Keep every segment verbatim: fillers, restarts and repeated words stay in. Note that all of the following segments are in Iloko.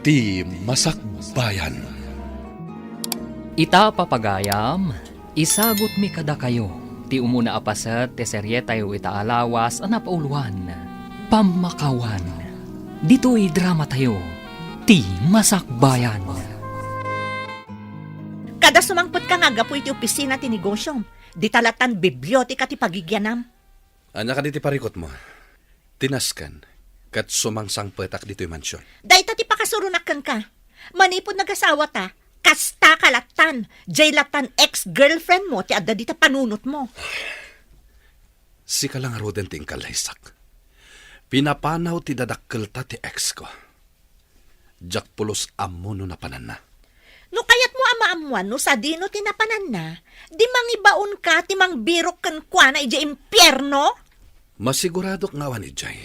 Ti Masakbayan. Ita, papagayam, isagutmi kadakayo ti umuna a paset ti serietayo ita a lawas a napauloan, Pammakawan. Ditoy dramatayo, Ti Masakbayan. Kada sumangpetka nga aggapu iti opisina ti negosyom, dita lattan biblioteka ti pagigianam. Ania kadi ti parikutmo? Ti nasken, ket sumangsangpetak ditoy mansion. Dayta ti pakasuronak kenka. Manipud nagasawata, kastaka lattan. Jay lattan ex-girlfriend mo ti adda dita panunotmo. Sika la ngaruden ti inkallaysak. Pinapanaw ti dadakkelta ti ex ko. Diak pulos ammo no napananna. No kayatmo a maammuan no sadino ti napananna, di mangibaonka ti mangbirok kenkuana idiay impierno? Masiguradok nga awan idiay.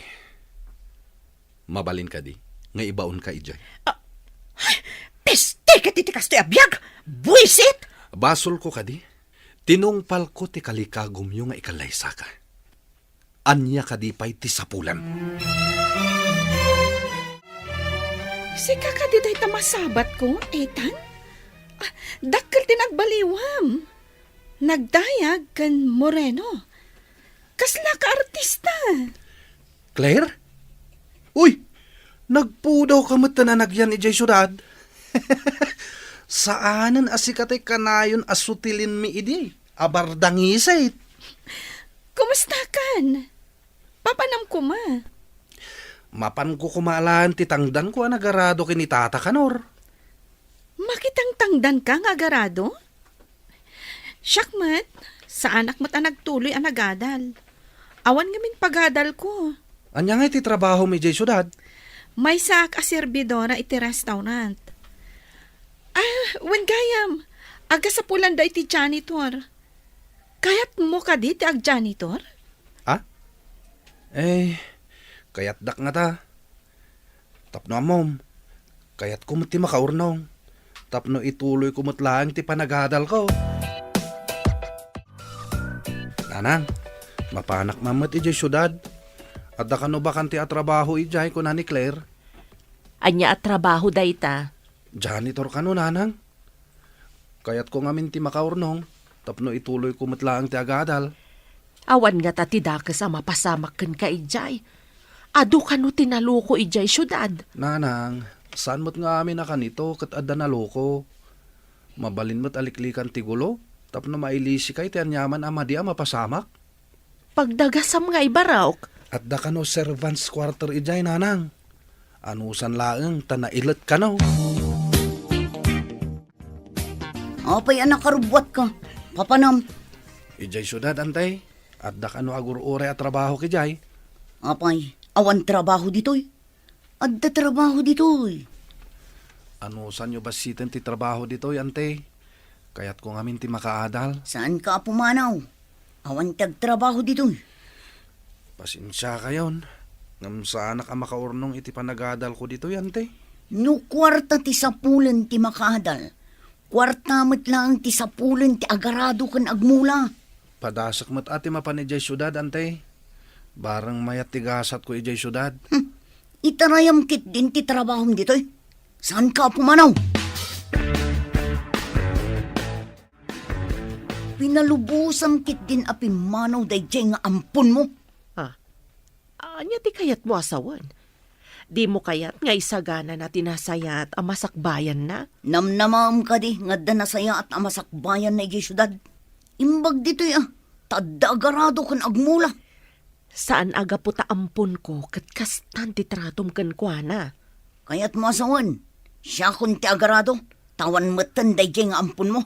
Mabalin kadi nga ibaonka idiay? Ah, ay, peste ket iti kastoy a biag! Buisit! Basolko kadi, tinungpalko ti kalikagumyo nga ikallaysaka. Ania kadi pay ti sapulem? Sika kadi dayta masabatko, Ethan? Ah, dakkel ti nagbaliwam. Nagdayag ken moreno. Kasla ka artista. Claire? Uy, nagpudawka met a nagyan idiay siudad. Saanen a sika ti kanayon a sutilenmi idi, a bardangisit. Kumustakan? Papanam koma? Mapanko koma laeng ti tangdanko a nagarado ken ni Tata Kanor. Makitangtangdanka nga agarado? Siak met, saanak met a nagtuloy a nagadal. Awan ngamin pagadalko. Ania ngay ti trabahom idiay siudad? Maysaak a serbidora iti restaurant. Ah, wen gayam, agasapulan dayta iti janitor. Kayatmo kadi ti agjanitor? Ah? Eh, kayatdak ngata. Tapno ammom, kayatko met ti makaurnong. Tapno ituloyko met laeng ti panagadalko. Nanang, mapanak man met idiay siudad. Adda kano bakante a trabaho idiay, kuna ni Claire. Ania a trabaho dayta? Janitor kano, nanang. Kayatko ngamin ti makaurnong, tapno ituloyko met laeng ti agadal. Awan ngata ti dakes a mapasamak kenka idiay. Adu kano ti naloko idiay siudad? Nanang, saan met ngamin a kanito ket adda naloko. Mabalin met a liklikan ti gulo, tapno mailisika iti aniaman a madi a mapasamak. Pagdagasam nga ibarok. Adda kano servants quarter idiay, nanang. Anusan laeng ta nailet kano. Apay a nakarubbuatka? Papanam. Idiay siudad, antay. Adda kano agur-uray a trabaho idiay? Apay, awan trabaho ditoy? Adda trabaho ditoy. Anusanyo bassiten ti trabaho ditoy, ante? Kayatko ngamin ti makaadal. Saanka a pumanaw? Awan ti agtrabaho ditoy. Pasensiakayon, ngem saanak a makaurnong iti panagadalko ditoy, ante. No kuarta ti sapulen ti makaadal, kuarta met laeng ti sapulen ti agarado ken agmula. Padasek met a ti mapan idiay siudad, ante. Bareng mayat ti gasatko idiay siudad. Hmm. Itarayam ketdin ti trabahom ditoy. Saanka a pumanaw? Pinalubosam ketdin a pimmanaw daydiay nga amponmo. Ah, ania ti kayatmo a sawen? Dimo kayat nga isaganana ti nasayaat a masakbayanna? Namnamaem kadi nga adda nasayaat a masakbayanna idiay siudad? Imbag ditoy a, ta adda agarado ken agmula. Saan a gapu ta amponko ket kastan ti tratom kenkuana. Kayatmo a sawen, siakon ti agarado, ta awan metten daydiay nga amponmo.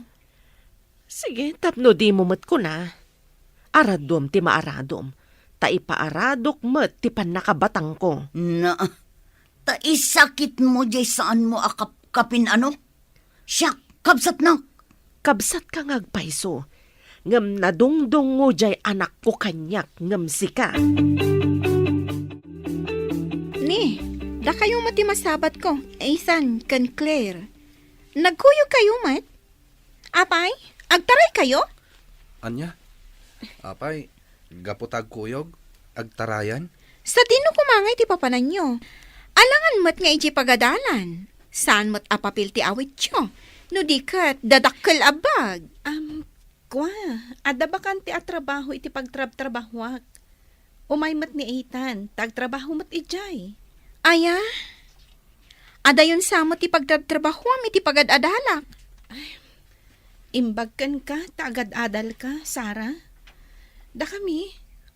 Sige, tapno dimo met kuna, aradom ti maaradom, ta ipaaradok met ti pannakabatangko. Naa, ta isakitmo diay saanmo a kapkapin-ano? Siak, kabsatnak. Kabsatka nga agpayso, ngem nadungdungngo diay anakko kaniak ngem sika. Ni, dakayo met ti masabatko, Ethan ken Claire. Nagkuyogkayo met? Apay, agtaraykayo? Ania? Apay, gapu ta agkuyog, agtarayan? Sadino koma ngay ti papananyo? Alangan met nga idiay pagadalan. Saan met a papel ti awityo? No di ket, dadakkel a bag. Am, kua, adda bakante a trabaho iti pagtrabtrabahoak. Umay met ni Ethan, ta agtrabaho met idiay. Aya? Adayon sa met ti pagtrabtrabahoam iti pagad-adalak. Ay, imbag kenka ta agad-adalka, Sarah. Dakami,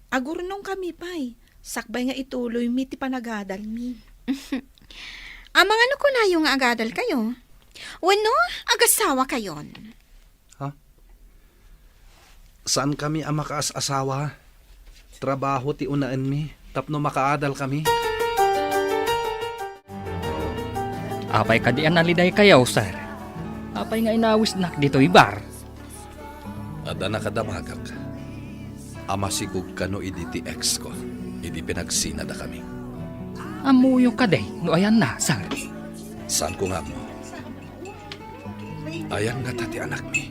agurnongkami pay, sakbay nga ituloymi ti panagadalmi. Amangan no kunayo nga agadalkayo? Wenno, agasawakayon? Ha? Saankami a makaas-asawa. Trabaho ti unaenmi tapno makaadalkami. Apay kadi a nalidaykayo, sir? Apay nga inawisnak ditoy bar? Adda nakadamagak a masikog kano idi ti ex ko, idi pinagsinadakami. Ammoyo kadi no ayanna, sir? Saanko nga ammo. Ayan ngata ti anakmi?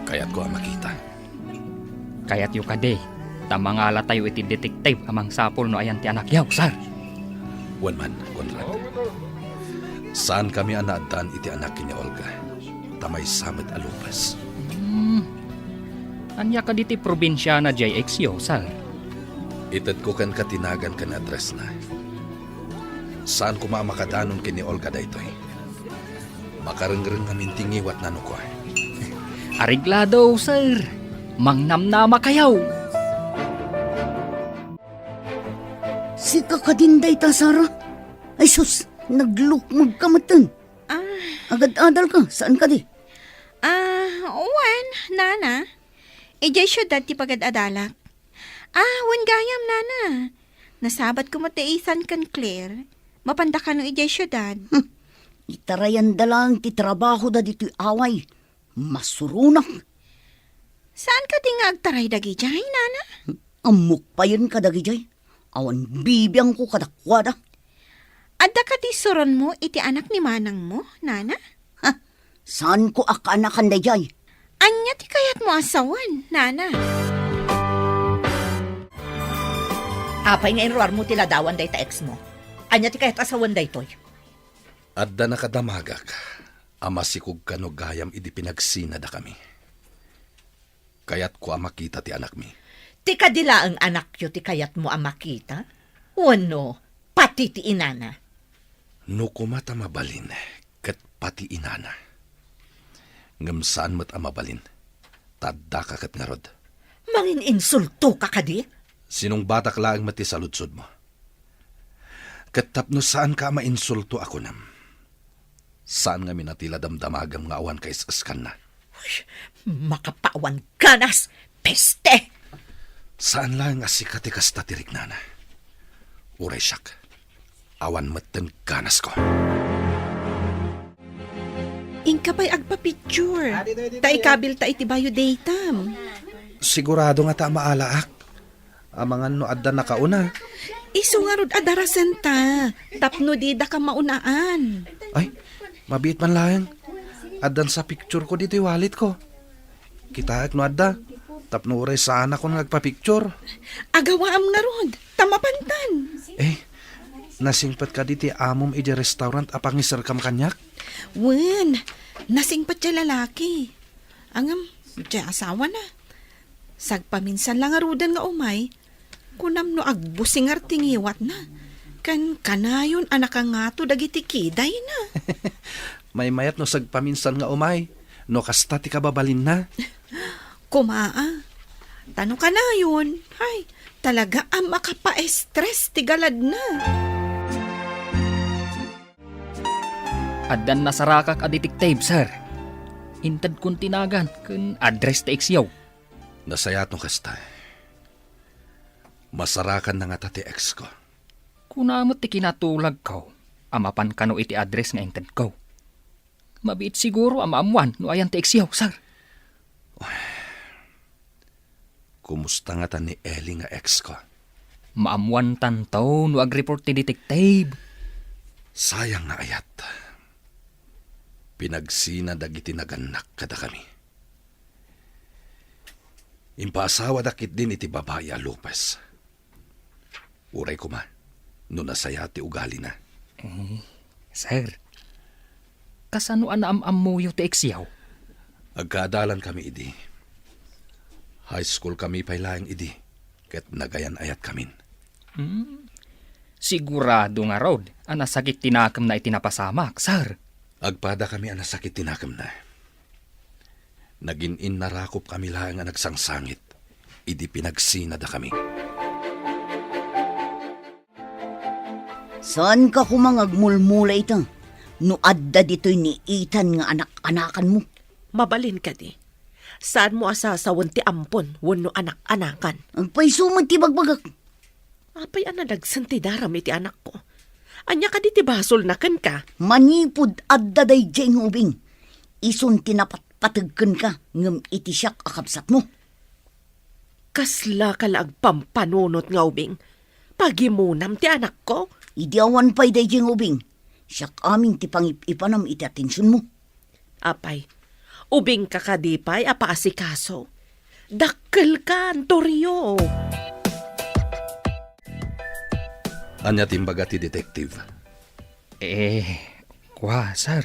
Kayatko a makita. Kayatyo kadi, ta mangalatayo iti detective a mangsapul no ayan ti anakyo, sir. Wen man, Conrad. Saankami a naaddaan iti anak ken ni Olga, ta maysa met a Lopez. Hmm. Ania kadi ti probinsiana diay exyo, sir? Itedko kenka ti nagan ken addressna. Saan koma a makadanon ken ni Olga daytoy. Makarengreng ngamin ti ngiwatna no kua. Areglado, sir. Mangnamnamakayo. Sika kadin dayta, Sarah? Ay sus, naglukmagka metten. Ah. Agad-adalka, saan kadi? Ah, wen, nana. Idiay siudad ti pagad-adalak. Ah, wen gayam, nana. Nasabatko met ti Ethan ken Claire. Mapanda kano idiay siudad? Hmm. Itarayanda laeng ti trabahoda ditoy away. Masuronak. Saan kadi nga agtaray dagidiay, nana? Ammok payen kadagidiay. Awan bibiangko kadakuada. Adda kadi suronmo iti anak ni manangmo, nana? Ha? Saanko a kaanakan daydiay? Ania ti kayatmo a sawen, nana? Apay nga inruarmo ti ladawan dayta ex mo? Ania ti kayat a sawen daytoy? Adda nakadamagak a masikog kano gayam idi pinagsinadakami. Kayatko a makita ti anakmi. Ti kadi laeng anakyo ti kayatmo a makita? Wenno, pati ti inana? No koma ta mabalin, ket pati inana. Ngem saan met a mabalin, ta addaka ket ngarud. Mangin-insultoka kadi? Sinungbatak laeng met ti saludsodmo. Ket tapno saanka a mainsulto a kunam, saan ngamin a ti la damdamagam nga awan kaes-eskanna. Uy, makapawan ganas! Peste! Saan laeng a sika ti kasta ti riknana. Uray siak, awan metten ganasko. Inka pay agpa-picture. Ta ikabilta iti bayo datam. Sigurado ngata a maalaak. Amangan no adda nakauna. Isu ngarud a darasenta, tapno didaka maunaan. Ay, mabiit man laeng. Addan sa picture ko ditoy wallet ko. Kitaek no adda, tapno uray saanakon nga agpa-picture. Agawaam ngarud, ta mapantan. Eh, nasingpet kadi ti amom idiay restaurant a pangiserkam kaniak? Wen, nasingpet ti lalaki. Ngem, diay asawana. Sagpaminsan la ngaruden nga umay, kunam no agbusingar ti ngiwatna, ken kanayon a nakangato dagiti kidayna. Maymayat no sagpaminsan nga umay, no kasta ti kababalinna. Koma a. Ta no kanayon, hay, talaga a makapaestres ti galadna. Addan nasarakak a detective, sir. Intedkon ti nagan ken address ti exyo. Nasayaat no kasta. Masarakanna ngata ti ex ko. Kuna met ti kinatulagko a mapan kano iti address nga intedko. Mabiit siguro a maammuan no ayan ti exyo, sir. Kumusta ngata ni Ellie nga ex ko? Maammuantanto no agreport ti detective. Sayang nga ayat. Pinagsina dagiti nagannak kadakami. Impaasawadak ketdin iti babai a Lopez. Uray koma, no nasayaat ti ugalina. Eh, sir, Kasano a naam-ammoyo ti iksiaw? Agkaadalankami idi. High school kami pay laeng idi, ket nagayan-ayatkamin. Hmm. Sigurado ngarud a nasakit ti nakemna iti napasamak, sir. Agpadakami a nasakit ti nakemna. Nagin-innarakopkami laeng a nagsangsangit idi pinagsinadakami. Saanka koma nga agmulmula ita no adda ditoy ni Ethan nga anak-anakanmo? Mabalin kadi, saanmo a sasawen ti ampon wenno anak-anakan? Agpayso met ti bagbagak. Apay a nalagsen ti daram iti anakko? Ania kadi ti basolna kenka? Manipud adda daydiay nga ubing, isun ti napatpateg kenka ngem iti siak a kabsatmo. Kaslaka la agpampanunot nga ubing? Pagimonam ti anakko? Idi awan pay daydiay nga ubing, siak amin ti pangip-ipanam iti atensionmo. Apay, ubingka kadi pay a paasikaso? Dakkelka, Antorio! Ania ti imbaga ti detective? Eh, kua, sir.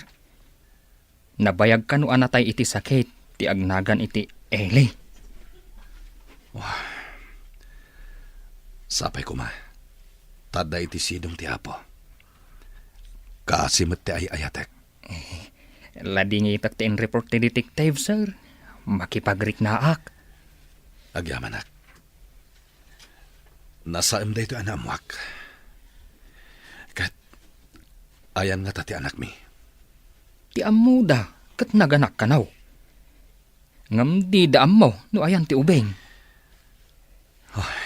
Nabayag kano a natay iti sakit ti agnagan iti Eli. Wah. Sapay koma, ta adda iti sidong ti Apo. Kaasi met ti ay-ayatek. Eh, ladingitak ti in-report ti detective, sir. Makipagriknaak. Agyamanak. Nasaem daytoy a naammoak. Ket ayan ngata ti anakmi? Ti ammoda ket naganak kano. Ngem dida ammo no ayan ti ubing. Ay,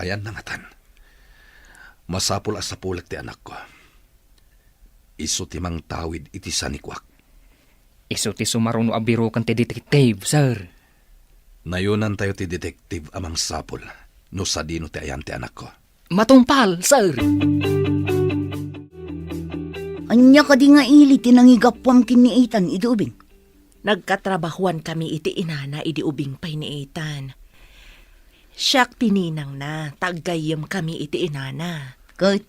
ayan nangatan. Masapul a sapulek ti anakko. Isu ti mangtawid iti sanikuak. Isu ti sumaruno a biroken ti detective, sir. Nayonantayo ti detective a mangsapul no sadino ti ayan ti anakko. Matungpal, sir! Ania kadi nga ili ti nangigapuam ken ni Ethan idi ubing? Nagkatrabahoan kami iti inana idi ubing pay ni Ethan. Siak ti ninangna, ta aggayyem kami iti inana. Ket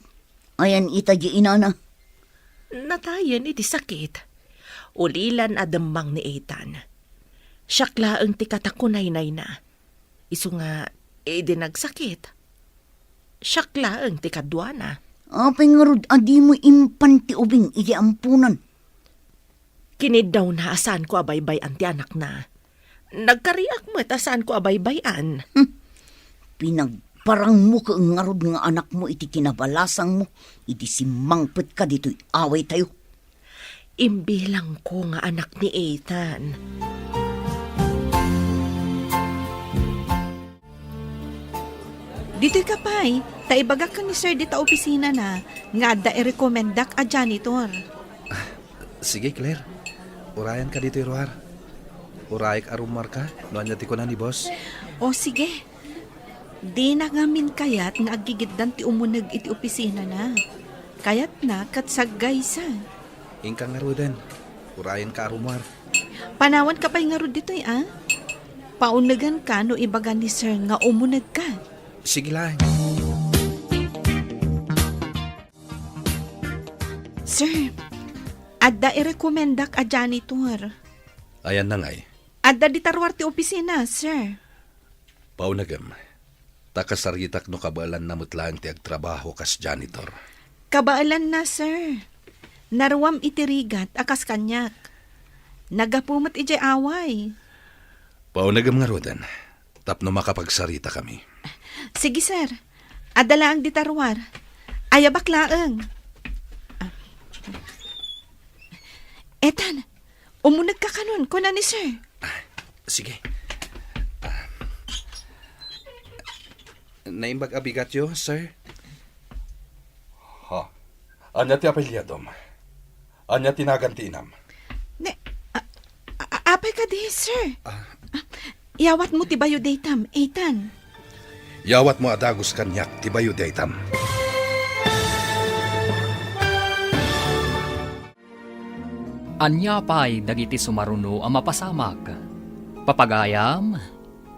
ayan ita di inana? Natayen iti sakit. Ulilan a demmang ni Ethan. Siak laeng ti katakunaynayna. Isu nga, idi nagsakit, siak laeng ti kaduana. Apay ngarud a dimo impan ti ubing iti amponan? Kiniddawna a saanko a baybay-an ti anakna. Nagkariak met a saanko a baybay-an. Hmm. Pinagparangmo ket ngarud nga anakmo iti kinabalasangmo idi simmangpetka ditoy awaytayo. Imbilangko nga anak ni Ethan. Ditoy ka pay, ta ibagak ken ni Sir dita opisinana nga adda irekomendak a janitor. Sige, Claire. Urayanka ditoy ruar. Urayek a rumuarka no ania ti kuna ni boss. O, sige. Dina ngamin kayat nga aggigiddan ti umuneg iti opisinana. Kayatna ket saggaysa. Inka ngaruden. Urayenka a rumuar. Panawanka pay ngarud ditoy, a? Pauneganka no ibaga ni Sir nga umunegka. Sige laeng. Sir, adda irekomendak a janitor. Ayanna ngay? Adda dita ruar ti opisina, sir. Paunegem, ta kasaritak no kabaelanna met laeng ti agtrabaho kas janitor. Kabaelanna, sir. Naruam iti rigat a kas kaniak. Naggapu met idiay away. Paunegem ngaruden, tapno makapagsaritakami. Sige, sir. Adda laeng dita ruar. Ayabak laeng. Ah. Ethan, umunegka kanon, kuna ni sir. Ah, sige. Ah. Naimbag a bigatyo, sir? Ha? Ania ti apelyidom? Ania ti nagan ti inam? Ne, a, a, apay kadi, sir? Ah. Ah, yawatmo ti bayo daytam, Ethan. Yawatmo a dagus kaniak ti bayo daytam. Ania pay dagiti sumaruno a mapasamak? Papagayam,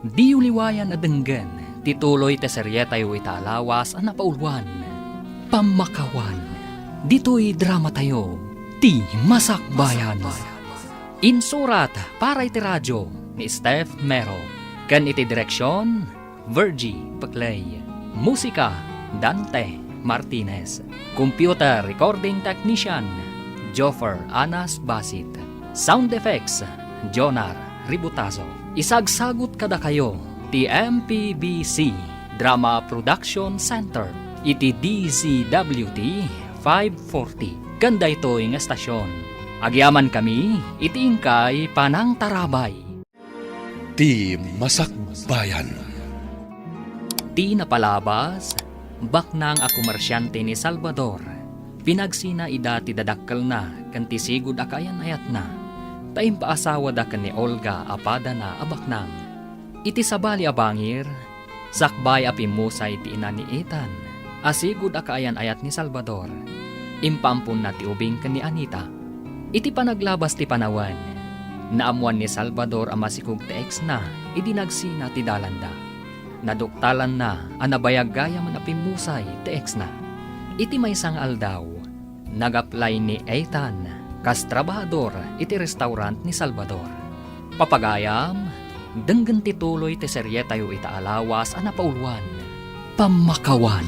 diyo liwayan a denggen ti tuloy ti serietayo ita a lawas a napauluan, Pammakawan. Ditoy dramatayo, Ti Masakbayan. Insurat para iti radio ni Steph Mero. Ken iti direksion, Virgie Peclay. Musika, Dante Martinez. Computer recording technician, Joffer Anas Basit. Sound effects, Jonar Ributazo. Isagsagut kadakayo ti M P B C Drama Production Center iti D Z W T five forty. Ken daytoy nga estasion, agyamankami iti inkay panangtarabay. Ti Masakbayan. Ti napalabas, baknang a komersiante ni Salvador. Pinagsina ida ti dadakkelna ken ti sigud a kaayan-ayatna, ta impaasawada ken ni Olga a padana a baknang. Iti sabali a bangir, sakbay a pimmusay ti ina ni Ethan a sigud a kaayan-ayat ni Salvador. Impaamponna ti ubing ken ni Anita. Iti panaglabas ti panawen, naammoan ni Salvador a masikog ti ex-na idi nagsina ti dalanda. Naduktalanna a nabayag gayam a pimmusay ti ex-na. Iti maysa nga aldaw, nag-apply ni Ethan kas trabahador iti restaurant ni Salvador. Papagayam, denggen ti tuloy ti serietayo ita a lawas a napauluan, Pammakawan.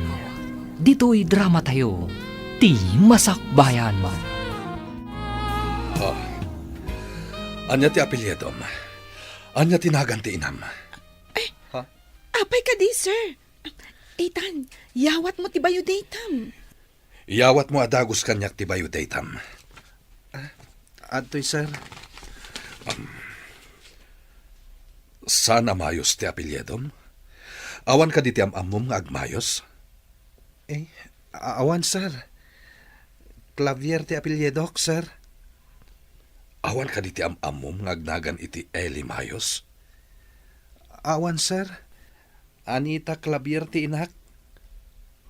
Ditoy dramatayo, Ti Masakbayan. Ah, ania ti apelyidom? Ania ti nagan ti inam? Ay, Ha? Apay kadi, sir? Ethan, yawatmo ti bayo datam. Yawatmo a dagus kaniak ti bayo datam. Ah, adtoy, sir. Um, saan a Mayos ti apelyidom? Awan kadi ti am-ammom nga agmayos? Eh, a-, awan, sir. Clavier ti apelyidok, sir. Awan kadi ti am-ammom nga agnagan iti Eli Mayos? Awan, sir. Anita Clavier ti inak.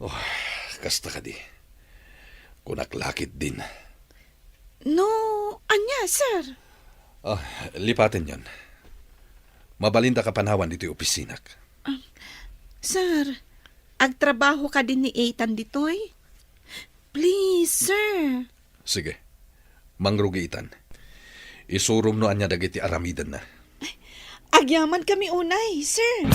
Oh, kasta kadi. Kunak la ketdin. No, ania, sir? Ah, lipatenyon. Mabalindaka panawan ditoy opisinak. Ah, sir, agtrabaho kadi ni Ethan ditoy? Please, sir. Sige. Mangrugi itan. Isurom no ania dagiti aramidenna. Agyamankami unay, sir.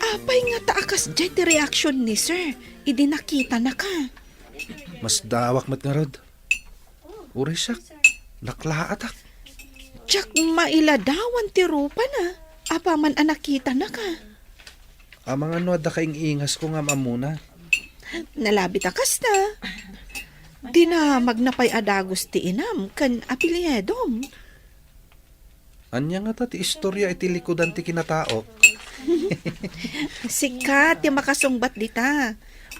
Apay ngata a kasdiay ti reaksion ni sir idi nakitanaka? Masdaawak met ngarud. Uray siak, naklaatak. Diak mailadawan ti rupana, apaman a nakitanaka. Amangan no adda kaing-ingasko nga am-ammona. Nalabit a kasta. Dinamagna pay a dagus ti inam ken apelyidom. Ania ngata ti istoria iti likudan ti kinataok? Sika ti makasungbat dita.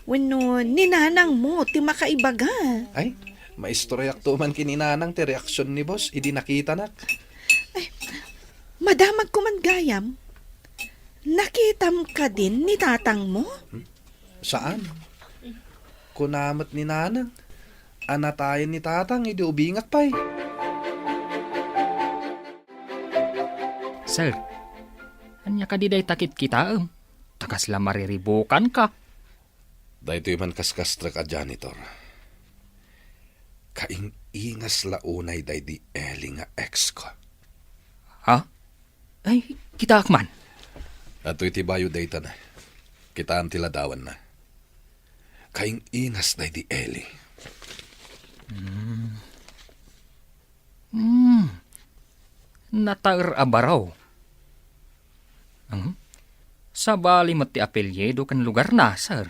Wenno ni nanangmo ti makaibaga. Ay, maistoriakto man ken ni nanang ti reaksion ni boss idi nakitanak. Ay, madamagko man gayam. Nakitam kadin ni tatangmo? Hmm? Saan? Kuna met ni nanang a natayen ni tatang idi ubingak pay. Sir, ania kadi dayta kitkitaem? Ta kasla mariribukanka. Daytoy man kaskastrek a janitor. Kaing-ingas la unay daydi Eli nga ex ko. Ha? Ay, kitaak man. Adtoy ti bayo dayta na. Kitaem ti ladawanna. Kaing-ingas daydi Eli. Hmm. Hmm. Nataer a baro. Hmm? Sabali met ti apelyido ken lugarna, sir.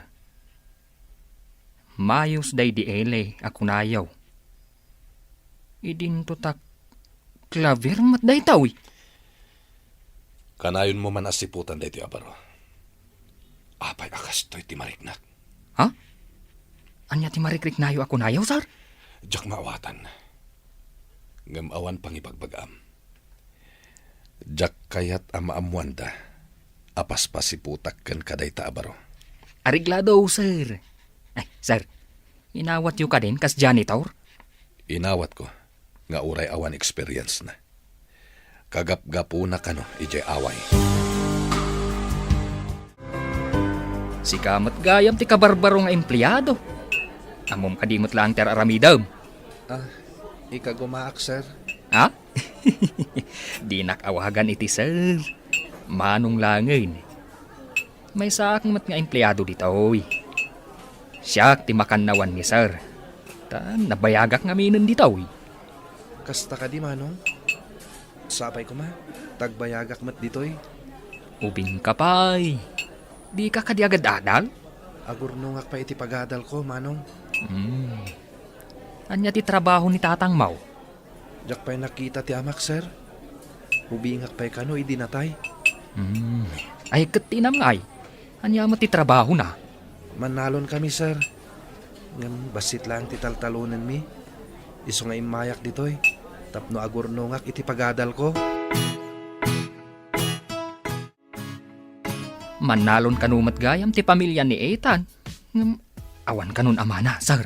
Mayos daydi Eli a kunayo. Idinto ta Clavier met dayta, uy. Kanayonmo man a siputan daytoy a baro. Apay a kastoy ti mariknak? Ha? Ania ti marikriknayo a kunayo, sir? Diak maawatan. Ngem awan pangibagbagaam. Diak kayat a maammoanda a paspasiputak ken kadayta a baro. Areglado, sir. Ay, sir, inawatyo kadin kas janitor? Inawatko nga uray awan experience na. Kagapgapuna kano idiay away. Sika met gayam ti kabarbaro nga empleado. Ammom kadi met laeng ti ar-aramidem? Ah, ikagumaak, sir. Ha? Dinak awagan iti sir. Manong laengen. Maysaak met nga empleado ditoy. Siak ti makannawan ni sir. Ta nabayagak ngaminen ditoy. Kasta kadi, Manong? Sapay koma, ta agbayagak met ditoy. Ubingka pay. Dika kadi agad-adal? Agurnongak pay iti pagadalko, Manong. Hmm. Ania ti trabaho ni tatangmo? Diak pay nakita ti amak, sir. Ubingak pay kano idi natay. Hmm. Ay, ket ti inam ngay. Ania met ti trabahona? Mannalon kami, sir. Ngem bassit laeng ti taltalonenmi. Isu nga immayak ditoy tapno agurnongak iti pagadalko. Mannalon kano met gayam ti pamilya ni Ethan. Ngem awan kanon amana, sir.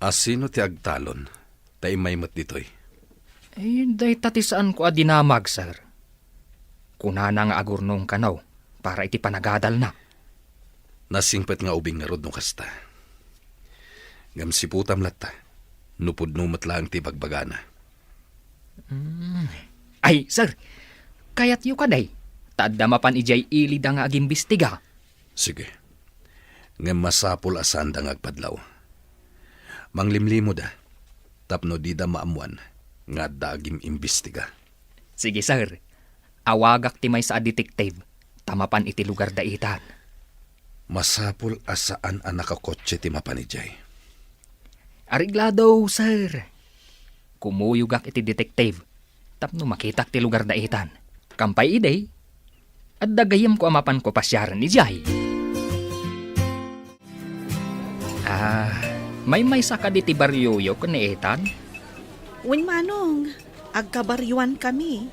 A sino ti agtalon ta immay met ditoy? Eh, dayta ti saanko a dinamag, sir. Kunana nga agurnong kano para iti panagadalna. Nasingpet nga ubing ngarud no kasta. Ngem siputam latta, no pudno met laeng ti bagbagana. Hmm. Ay, sir, kayatyo kadi, ta adda mapan idiay ilida nga agimbistiga. Sige. Ngem masapul a saanda nga agpadlaw. Manglimlimoda, tapno dida maammuan nga adda agim-imbestiga. Sige, sir. Awagak ti maysa a detective ta mapan iti lugar da Ethan. Masapul a saan a nakakotse ti mapan idiay. Areglado, sir. Kumuyogak iti detective tapno makitak ti lugar da Ethan. Kampay idi, adda gayyemko a mapanko pasiaren idiay. Ah, maymaysa kadi ti barioyo ken ni Ethan? Wen, Manong, agkabarioan kami.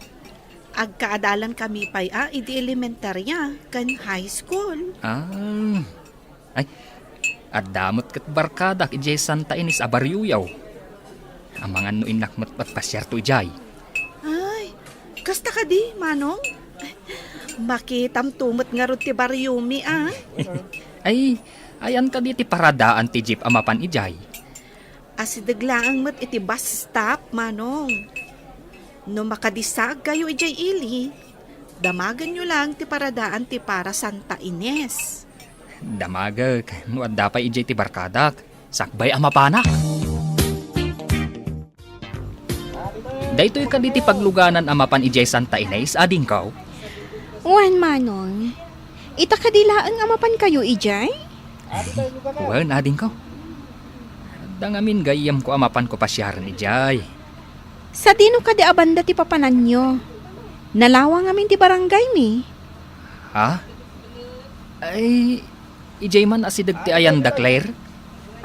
Agkaadalan kami pay a idi elementarya ken high school. Ah. Ay, adda met ket barkadak idiay Santa Ines a barioyo. Amangan no innak met agpasiarto idiay. Ay, kasta kadi, Manong? Makitamto met ngarud ti bariomi, a? Ay, ayan kadi ti paradaan ti jeep a mapan idiay? Asideg laeng met iti bus stop, Manong. No makadisaagkayo idiay ili, damagenyo laeng ti paradaan ti para Santa Ines. Damagek no adda pay idiay ti barkadak, sakbay a mapanak. Daytoy kadi ti pagluganan a mapan idiay Santa Ines, adingko? Wen, Manong. Ita kadi laeng a mapankayo idiay? Wen, adingko. Adda ngamin gayyemko a mapanko pasiaren idiay. Sadino kadi a banda ti papananyo? Nalawa ngamin ti barangaymi. Ha? Ay, idiay man asideg ti ayanda, Claire?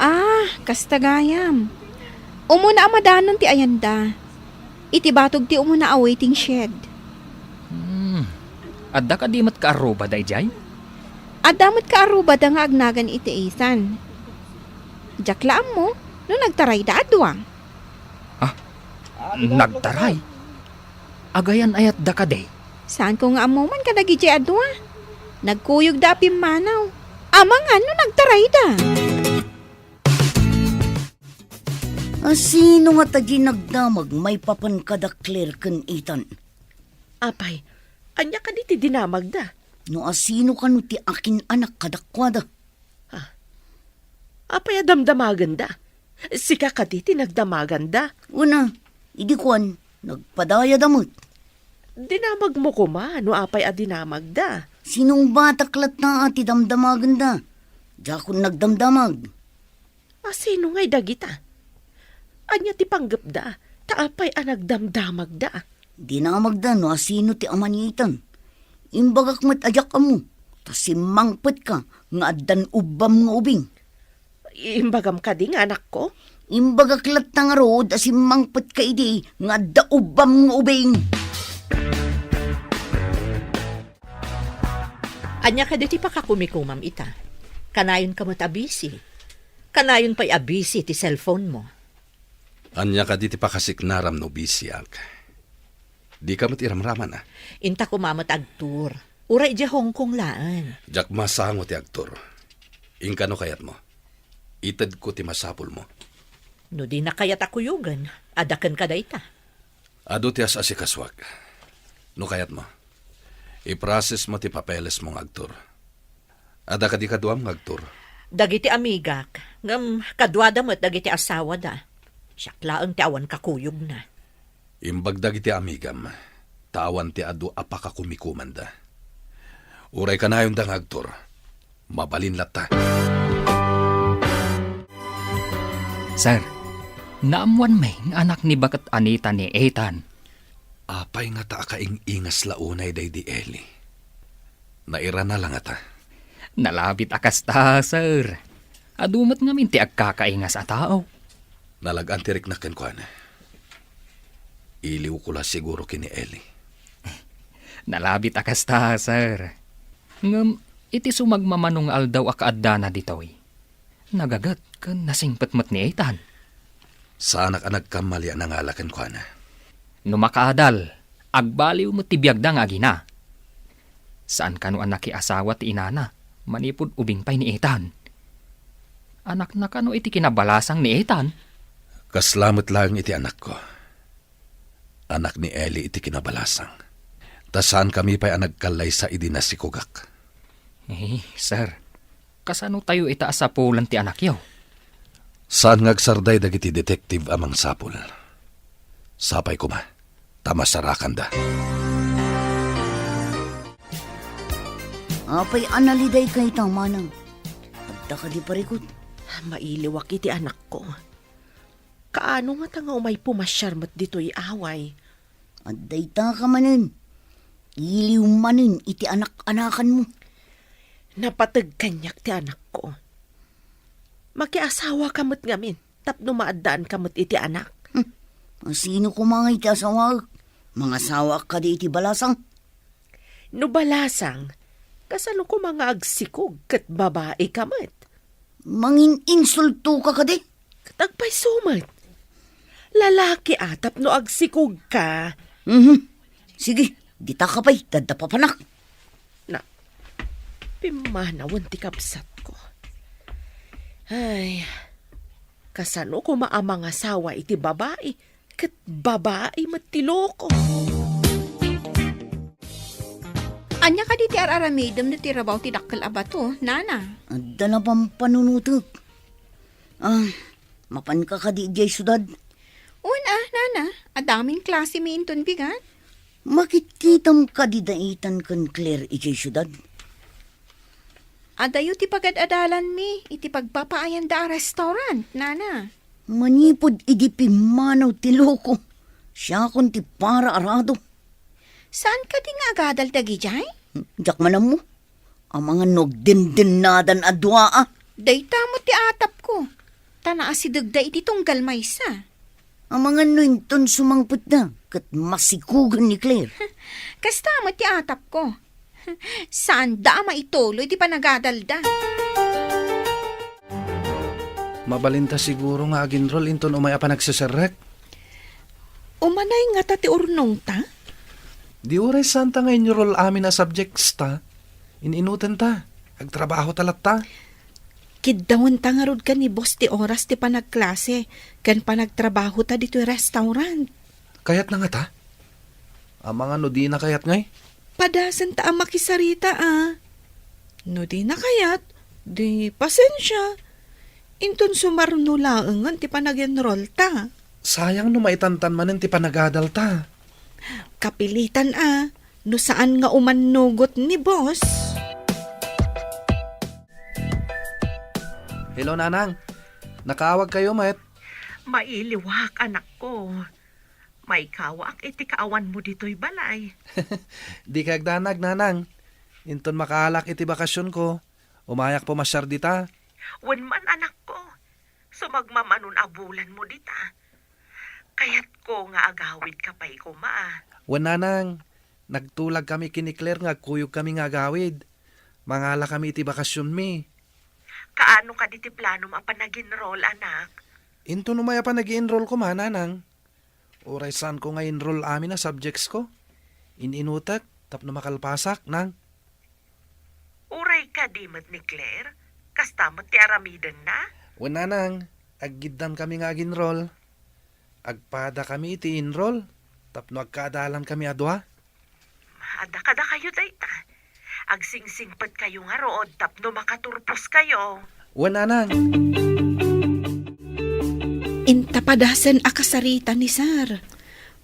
Ah, kasta gayam. Umuna a madanon ti ayanda. Iti batog ti umuna a waiting shed. Hmm. Adda kadi met kaarrubada idiay? Adda met kaarrubada nga agnagan iti Ethan. Diak la ammo no nagtarayda a dua. Ha? Nagtaray? Agayan-ayatda kadi? Saanko nga ammo man kadagiti a dua. Nagkuyogda a pimmanaw. Amangan no nagtarayda. A sino ngata diay nagdamag maipapan kada Claire ken Ethan? Apay, ania kadi ti dinamagda? No a sino kano ti akin-anak kadakuada? Ah, apay a damdamagenda? Sika kadi ti nagdamaganda? Una, idi kuan, nagpadayada met. Dinamagmo koma no apay a dinamagda. Sinungbatak latta a ti damdamagenda. Diakon nagdamdamag. A sino ngay dagita? Ania ti panggepda? Ta apay a nagdamdamagda? Dinamagda no a sino ti ama ni Ethan. Imbagak met a diak ammo, ta simmangpetka nga addan ubbam nga ubing. Imbagam kadi nga anakko? Imbagak latta ngarud a simmangpetka idi nga adda ubbam nga ubing. Ania kadi ti pakakumikumam ita? Kanayon ka met a busy. Kanayon pay a busy ti cellphone mo. Ania kadi ti pakasiknaram no busyak? Dika met iramraman, a? Inta koma met agtur. Uray idiay Hong Kong laeng. Diak masango ti agtur. Inka no kayatmo. Itedko ti masapulmo. No dina kayat a kuyogen, adda kenka dayta. Adu ti as-asikasuak. No kayatmo, i-processmo ti papelesmo nga agtur. Adda kadi kaduam nga agtur? Dagiti amigak, ngem kaduada met dagiti asawada. Siak laeng ti awan kakuyogna. Imbag dagiti amigam, ta awan ti adu a pakakumikomanda. Uray kanayonda nga agtur, mabalin latta. Sir, naammoanmi nga anak ni baket Anita ni Ethan. Apay ngata a kaing-ingas la unay daydi Eli? Nairana la ngata? Nalabit a kasta, sir. Adu met ngamin ti agkakaingas a tao. Nalag-an ti riknak kenkuana. Iliwko la siguro ken ni Eli. Nalabit a kasta, sir. Ngem iti sumagmamano nga aldaw a kaaddana ditoy, nagaget ken nasingpet met ni Ethan. Saanak a nagkamali a nangala kenkuana. No makaadal, agbaliw met ti biagda nga agina. Saan kano a nakiasawa ti inana manipud ubing pay ni Ethan. Anakna kano iti kinabalasang ni Ethan? Kasla met laeng iti anakko. Anak ni Eli iti kinabalasang. Ta saankami pay a nagkallaysa idi nasikogak. Eh, sir, kasano tayo ita a sapulan ti anakyo? Saan nga agsarday dagiti detective a mangsapul? Sapay koma, ta masarakanda. Apay a naliday kayta, manang? Adda kadi parikut? Mailiwak iti anakko. Kaano ngata nga umay pumasiar met ditoy away? Adda ita ka manen. Iliw manen iti anak-anakanmo. Napateg kaniak ti anakko. Makiasawa ka met ngamin tapno maaddaan ka met iti anak. Hmm. Sino koma nga iti asawaek? Mangasawaak kadi iti balasang? No balasang, kasano koma nga agsikog ket babai ka met? Mangin-insulto ka kadi? Ket agpayso met. Lalaki a tapno agsikog ka. Mhm. Sige, dita ka pay, dadda papanak. Na, pimmanawen ti kabsatko. Ay, kasano koma a mangasawa iti babai? Ket babai met ti loko. Ania kadi ti ar-aramidem no ti rabaw ti dakkel a bato, nana? Adda la pampanunotek. Ah, mapanka kadi idiay siudad? Wen a, nana. Adda amin klasemi inton bigat. Makitkitam kadi daitan ken Claire idiay siudad? Adayo ti pagad-adalanmi iti pagpapaayanda a restaurant, nana. Manipud idi pimmanaw ti loko, siakon ti para arado. Saan kadi nga agadal dagidiay? Diak man ammo. Amangan no agdendennadan a dua a. Dayta met ti atapko. Ta naasidegda iti tunggal maysa. Amangan no inton sumangpetda ket masikugan ni Claire. Kasta met ti atapko. Saanda a maituloy ti panagadalda. Mabalinta siguro nga ag-enroll inton umay a panagseserrek. Umanay ngata ti urnongta? Di uray saanta nga enroll amin a subjects ta. In-inutenta. Agtrabaho ta latta. Kiddawenta ngarud ken ni boss ti oras ti panagklase ken panagtrabaho ta ditoy restaurant. Kayatna ngata? Amangan no dina kayat ngay? Padasenta a makisarita a. No dina kayat, di pasensia. Inton sumarno laengen ti panag-enroll ta. Sayang no maitantan manen ti panagadal ta. Kapilitan a, no saan nga umannugot ni boss. Hello, Nanang. Nakaawag kayo, met? Mailiwak, anakko. Maikawaak iti kaawanmo ditoy balay. Di kagdanag, Nanang. Inton makaalak iti bakasionko, umayak pumasiar dita. Wen man, anakko. Sumagmamanon a bulanmo dita. Kayatko nga agawidka pay koma. Wen, Nanang, nagtulagkami ken ni Claire nga agkuyogkami nga agawid. Mangalakami iti bakasionmi. Kaano kadi ti planom a panag-enroll, anak? Inton umay a panag-enroll koma, Nanang. Uray saanko nga enroll amin a subjectsko. In-inutek tapno makalpasak, Nang. Uray kadi met ni Claire? Kasta met ti aramidenna? Wen, Nanang, aggiddamkami nga aginrol. Agpadakami iti inrol tapno agkaadalankami a dua. Adda kadakayo dayta. Agsingsingpetkayo ngarud tapno makaturposkayo. Wen, Nanang. Inta padasen a kasarita ni Sir.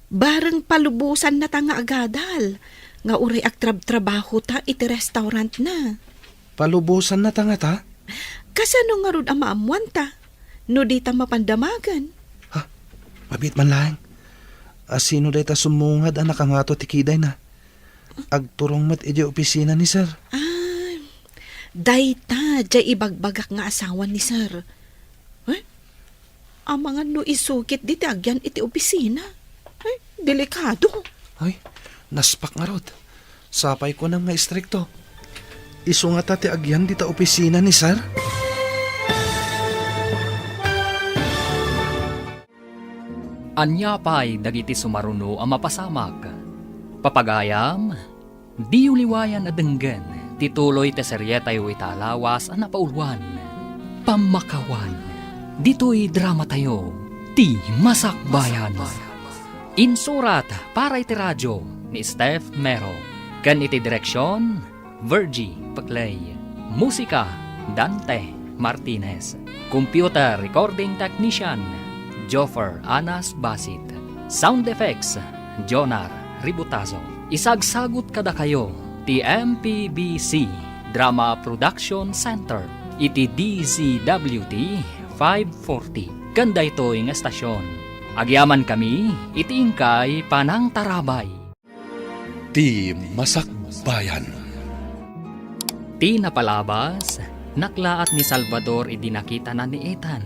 Bareng palubosannata nga agadal, nga uray agtrabtrabahota iti restaurantna. Palubosannata ngata? Kasano ngarud a maammoanta no dita mapan damagen? Ha? Mabiit man laeng. A, sino dayta sumungad a nakangato ti kidayna? Agturong met idiay opisina ni Sir. Ah, dayta diay ibagbagak nga asawa ni Sir. Eh? Amangan no isukit dita agyan iti opisina. Eh, delikado. Ay, naspak ngarud. Sapay kunam nga istrikto. Isu ngata ti agyan dita opisina ni Sir? Ania pay dagiti sumaruno a mapasamak? Papagayam, diyo liwayan a denggen ti tuloy ti serietayo ita a lawas a napauluan, Pammakawan. Ditoy dramatayo, Ti Masakbayan. Insurat para iti radio ni Steph Mero, ken iti direksion, Virgie Peclay. Musika, Dante Martinez. Computer recording technician, Joffer Anas Basit. Sound effects, Jonar Ributazo. Isagsagut kadakayo ti M P B C Drama Production Center iti D Z W T five forty. Ken daytoy nga estasion, agyamankami iti inkay panangtarabay. Ti Masakbayan. Ti napalabas, naklaat ni Salvador idi nakitana ni Ethan,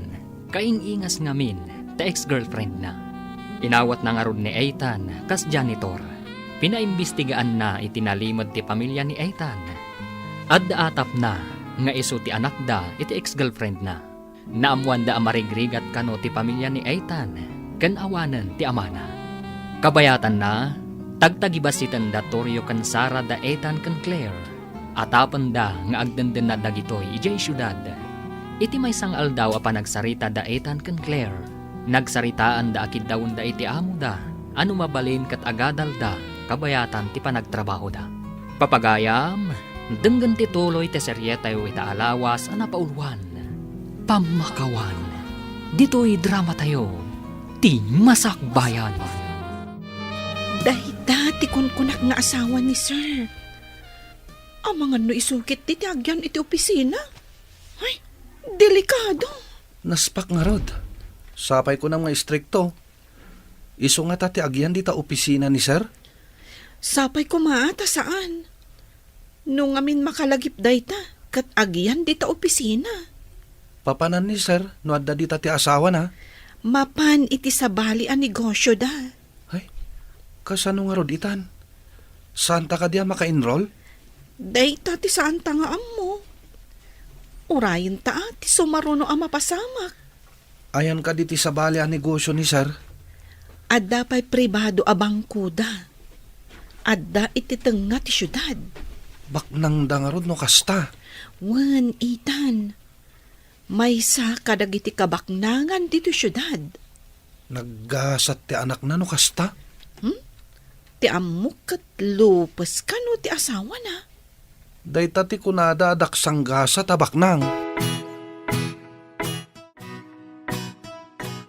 kaing-ingas ngamin ti ex-girlfriendna. Inawatna ngarud ni Ethan kas janitor. Pinaimbistigaanna iti nalimed ti pamilya ni Ethan. Adda atapna nga isu ti anakda iti ex-girlfriendna. Naammoanda a marigrigat kano ti pamilya ni Ethan ken awanen ti amana. Kabayatanna, tagtagibassitenda Torio ken Sara da Ethan ken Claire. Atapenda nga agdendennad dagitoy idiay siudad. Iti maysa nga aldaw a panagsarita da Ethan ken Claire, nagsaritaanda a kiddawenda iti amoda a no mabalin ket agadalda kabayatan ti panagtrabahoda. Papagayam, denggen ti tuloy ti serietayo ita a lawas a napauluan, Pammakawan. Ditoy dramatayo, Ti Masakbayan. Dayta ti kunkunak nga asawa ni Sir. Amangan no isukit ti agyan iti opisina. Ay, delikado. Naspak ngarud. Sapay kunam nga istrikto. Isu ngata ti agyan dita opisina ni Sir? Sapay koma ta saan. No ngamin makalagip dayta, ket agyan dita opisina. Papanan ni Sir no adda dita ti asawana? Mapan iti sabali a negosyoda. Ay, kasano ngarud itan? Saanta kadi a maka-enroll? Dayta ti saanta nga ammo. Urayenta ti sumaruno a mapasamak. Ayan kadi ti sabali a negosyo ni Sir? Adda pay pribado a bangkoda. Adda iti tengnga ti siudad. Baknangda ngarud no kasta? Wen, Ethan. Maysa kadagiti kabaknangan ditoy siudad. Naggasat ti anakna no kasta? Hmm? Ti ammok ket lupes kano ti asawana? Dayta ti kunada a daksanggasat a baknang.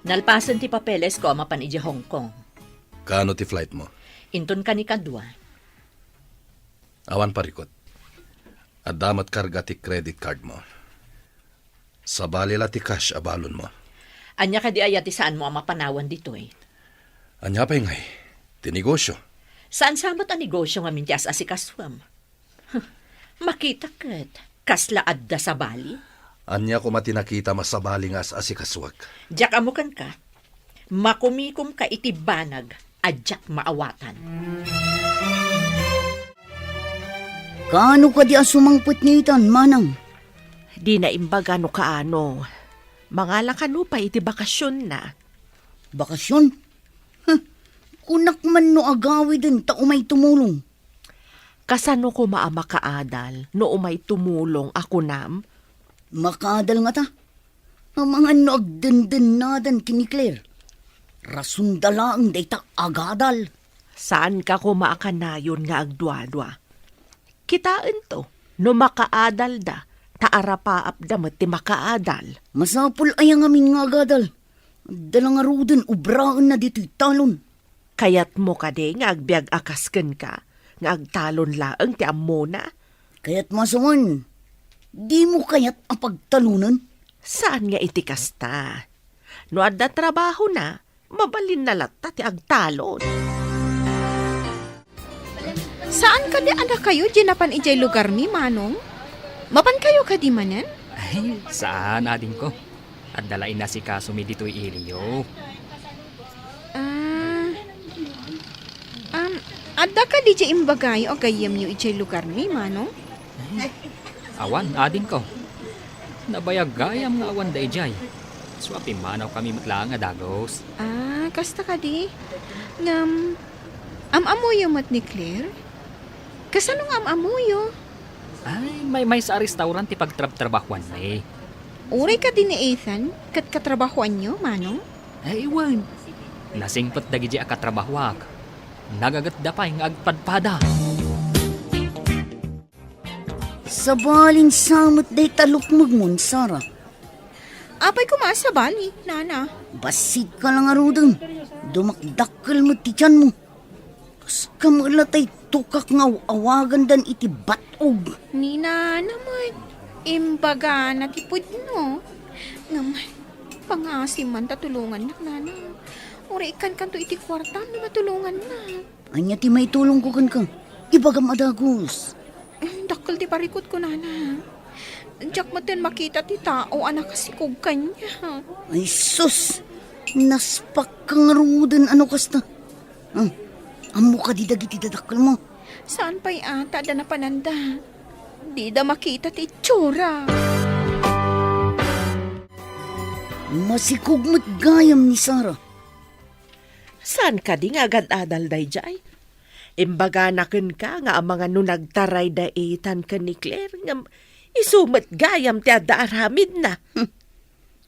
Nalpasen ti papelesko a mapan idiay Hong Kong. Kaano ti flight mo? Inton kanikadua. Awan parikut. Adda met karga ti credit card mo. Sabali la ti cash a balon mo. Ania kadi aya ti saanmo a mapanawan ditoy? Ania pay ngay? Ti negosyo. Saan sa met a negosyo ngamin ti as-asikasuem? Huh, makita ket, kasla adda sabali? Ania koma ti nakitam a sabali nga as-asikasuak? Diak ammo kenka. Makumikomka iti banag a diak maawatan. Kaano kadi a sumangpet ni Ethan, manang? Dina imbaga no kaano. Mangala kano pay iti bakasionna. Bakasion? Huh, kunak man no agawiden ta umay tumulong. Kasano koma a makaadal no umay tumulong a kunam? Makaadal ngata? Amangan no agdendennadan ken ni Claire. Rasonda laeng dayta agadal. Saanka koma a kanayon nga agduadua. Kitaento, no makaadalda, ta arapaapda met ti makaadal. Masapul aya ngamin nga agadal? Adda la ngaruden obraenna ditoy talon. Kayatmo kadi nga agbiag a kas kenka, nga agtalon laeng ti ammona? Kayatmo a sawen, dimo kayat a pagtalonen? Saan nga iti kasta. No adda trabahona, mabalinna latta ti agtalon. Saan kadi a dakayo diay napan idiay lugarmi, Manong? Mapankayo kadi manen? Ay, saan, adingko. Adda la inasikasomi ditoy iliyo. Ah, um, adda kadi diay imbagayo a gayyemyo idiay lugarmi, Manong? Awan, adingko. Nabayag gayam nga awan daydiay. Isu a pimmanawkami met laeng a dagus. Ah, kasta kadi? Ngem, am-ammoyo met ni Claire? Kasano nga am-ammoyo? Ay, maymaysa a restaurant ti pagtrabtrabahuanmi. Uray kadi ni Ethan, ket katrabahuanyo, Manong? Ay, wen. Nasingpet dagiti a katrabahuak. Nagagetda pay nga agpadpada. Sabalin sa met dayta lukmegmon, Sarah. Apay koma a sabali, Nana? Bassit ka la ngaruden. Dumakdakkel met ti tianmo. Kas kamela tay tukak nga aw-awagandan iti bat-og. Ni Nana met, imbagana ti pudno. Ngem, pangaasim man ta tulongannak, Nana. Uray ikkankanto iti kuartam no matulongannak. Ania ti maitulongko kenka? Ibagam a dagus. Dakkel ti parikutko, Nana. Diak metten makita ti tao a nakasikog kaniak. Ay sus! Naspakka ngaruden a no kasta. Ah, ammo kadi dagiti dadakkelmo? Saan pay a ta adda napananda. Dida makita ti itsura. Masikog met gayam ni Sarah. Saan kadi nga agad-adal daydiay? Imbagana kenka nga amangan no nagtaray da Ethan ken ni Claire, ngem isu met gayam ti adda aramidna. Hmm.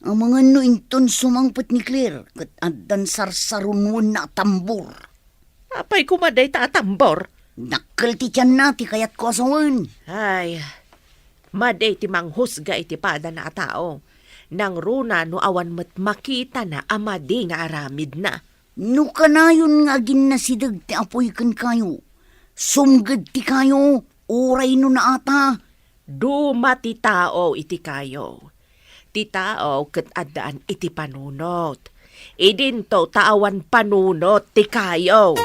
Amangan no inton sumangpet ni Claire ket addan sarsarunoenna a tambor. Apay koma dayta a tambor? Dakkel ti tianna ti kayatko a sawen. Ay, madi ti manghusga iti padana a tao. Nangruna no awan met makitana a madi nga aramidna. No kanayon nga aginnasideg ti apuy kenkayo, sumged ti kayo, uray no naata. Duma ti tao iti kayo. Ti tao ket addaan iti panunot. Idinto ta awan panunot ti kayo.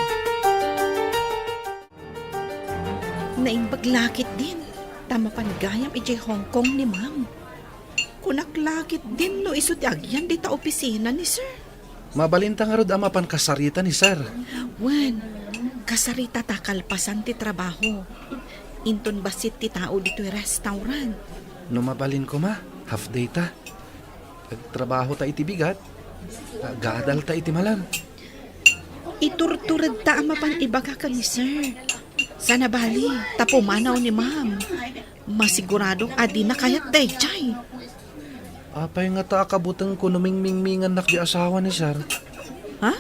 Naimbag la ketdin, ta mapan gayam idiay Hong Kong ni Ma'am. Kunak la ketdin no isu ti agyan dita opisina ni Sir. Mabalinta ngarud a mapan kasarita ni Sir. Wen, kasarita ta kalpasan ti trabaho. Inton bassit ti tao ditoy restaurant. No mabalin koma, half day ta. Agtrabaho ta iti bigat, agadal ta iti malam. Iturtured ta a mapan ibaga ken ni Sir. Sana bali, ta pumanaw ni Ma'am. Masiguradok a dina kayat daydiay. Apay ngata a kabutengko no mingmingmingannak di asawa ni Sir? Ha?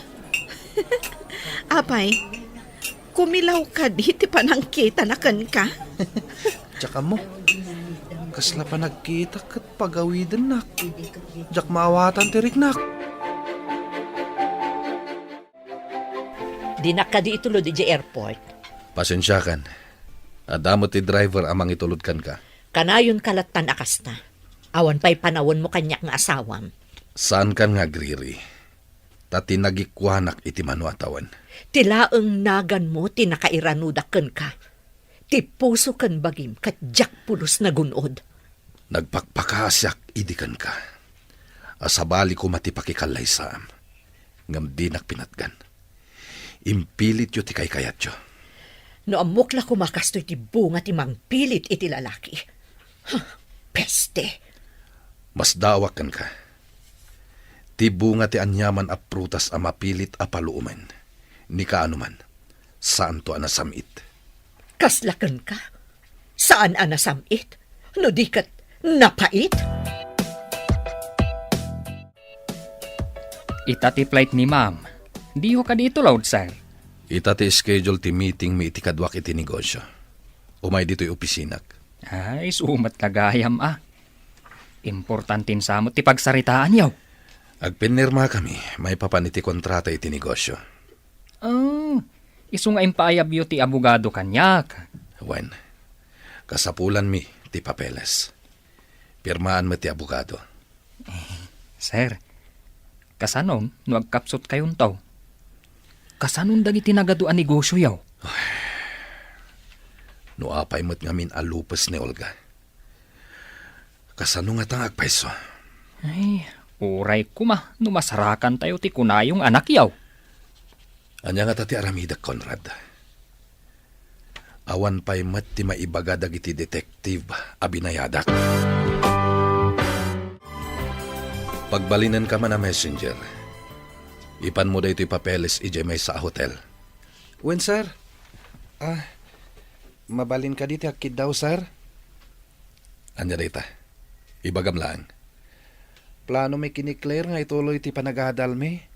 Apay, kumilaw kadi ti panangkitana kenka? Diak ammo. Kasla panagkita ket pagawidennak. Diak maawatan ti riknak. Dinak kadi itulod idiay airport. Pasensiakan. Adda met ti driver a mangitulod kenka. Kanayonka lattan a kasta. Awan pay panawenmo kaniak nga asawam. Saankan nga agriri. Ta ti nagikuanak iti mano a tawen. Ti laeng naganmo ti nakairanudak kenka. Ti puso ken bagim ket diak pulos nagun-od. Nagpakpakaasiak idi kenka. A sabali koma ti pakikallaysaam, ngem dinak pinatgan. Impilityo ti kaykayatyo. No ammok la koma kastoy ti bunga ti mangpilit iti lalaki. Huh, peste! Masdaawak kenka. Ti bunga ti aniaman a prutas a mapilit a paluomen, ni kaano man, saanto a nasam-it. Kasla kenka? Saan a nasam-it? No di ket napait? Ita ti flight ni Ma'am. Diyo kadi itulod, sir? Ita ti schedule ti meeting mi iti kaduak iti negosyo. Umay ditoy opisinak. Ay, sumat na gayam, a. Importante sa met ti pagsaritaanyo. Agpinirmakami maipapan iti kontrata iti negosyo. Oh, isu nga impaayabyo ti abogado kaniak. Wen, kasapulanmi ti papeles. Pirmaan met ti abogado. Sir, kasanon no agkapsutkayonto? Kasanon dagiti nagadu a negosioyo? No apay met ngamin a lupes ni Olga. Kasano ngata nga agpayso? Ay, uray koma no masarakantayo ti kunayo nga anakyo. Ania ngata ti aramidek, Conrad? Awan pay met ti maibaga dagiti detective a binayadak. Pagbalinenka man a messenger. Ipanmo daytoy papeles idiay maysa a hotel. Wen, sir. Ah, mabalin kadi ti agkiddaw, sir? Ania dayta? Ibagam laeng. Planomi ken ni Claire nga ituloy ti panagadalmi.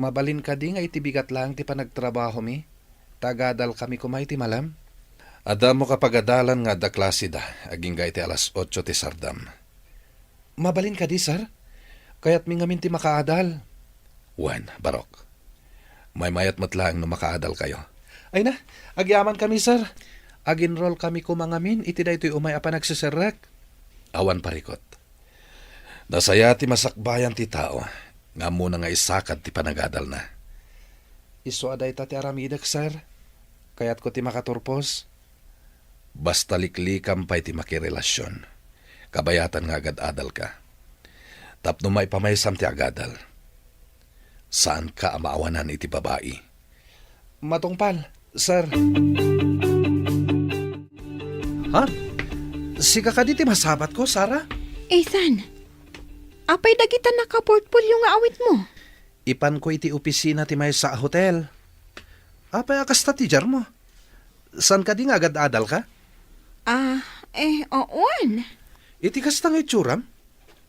Mabalin kadi nga iti bigat laeng ti panagtrabahomi, ta agadalkami koma iti malem? Adda ammo a pagadalan nga adda klaseda agingga iti alas otso ti sardam. Mabalin kadi, sir? Kayatmi ngamin ti makaadal. Wen, barok. Maymayat met laeng no makaadalkayo. Ay na, agyamankami, sir. Ag-enrollkami koma ngamin iti daytoy umay a panagseserrek. Awan parikut. Nasaya ti masakbayan ti tao nga ammona nga isakad ti panagadalna. Isu a dayta ti aramidek, sir. Kayatko ti makaturpos. Basta liklikam pay ti makirelasion, kabayatan nga agad-adalka. Tapno maipamaysam ti agadal, saanka a maawanan iti babai. Matungpal, sir. Ha? Sika kadi ti masabatko, Sarah? Ethan, apay dagita nakaportfolio nga awitmo? Ipanko iti opisina ti maysa a hotel. Apay a kasta ti diarmo? Saan kadi nga agad-adalka? Ah, eh, wen. Iti kasta nga itsuram?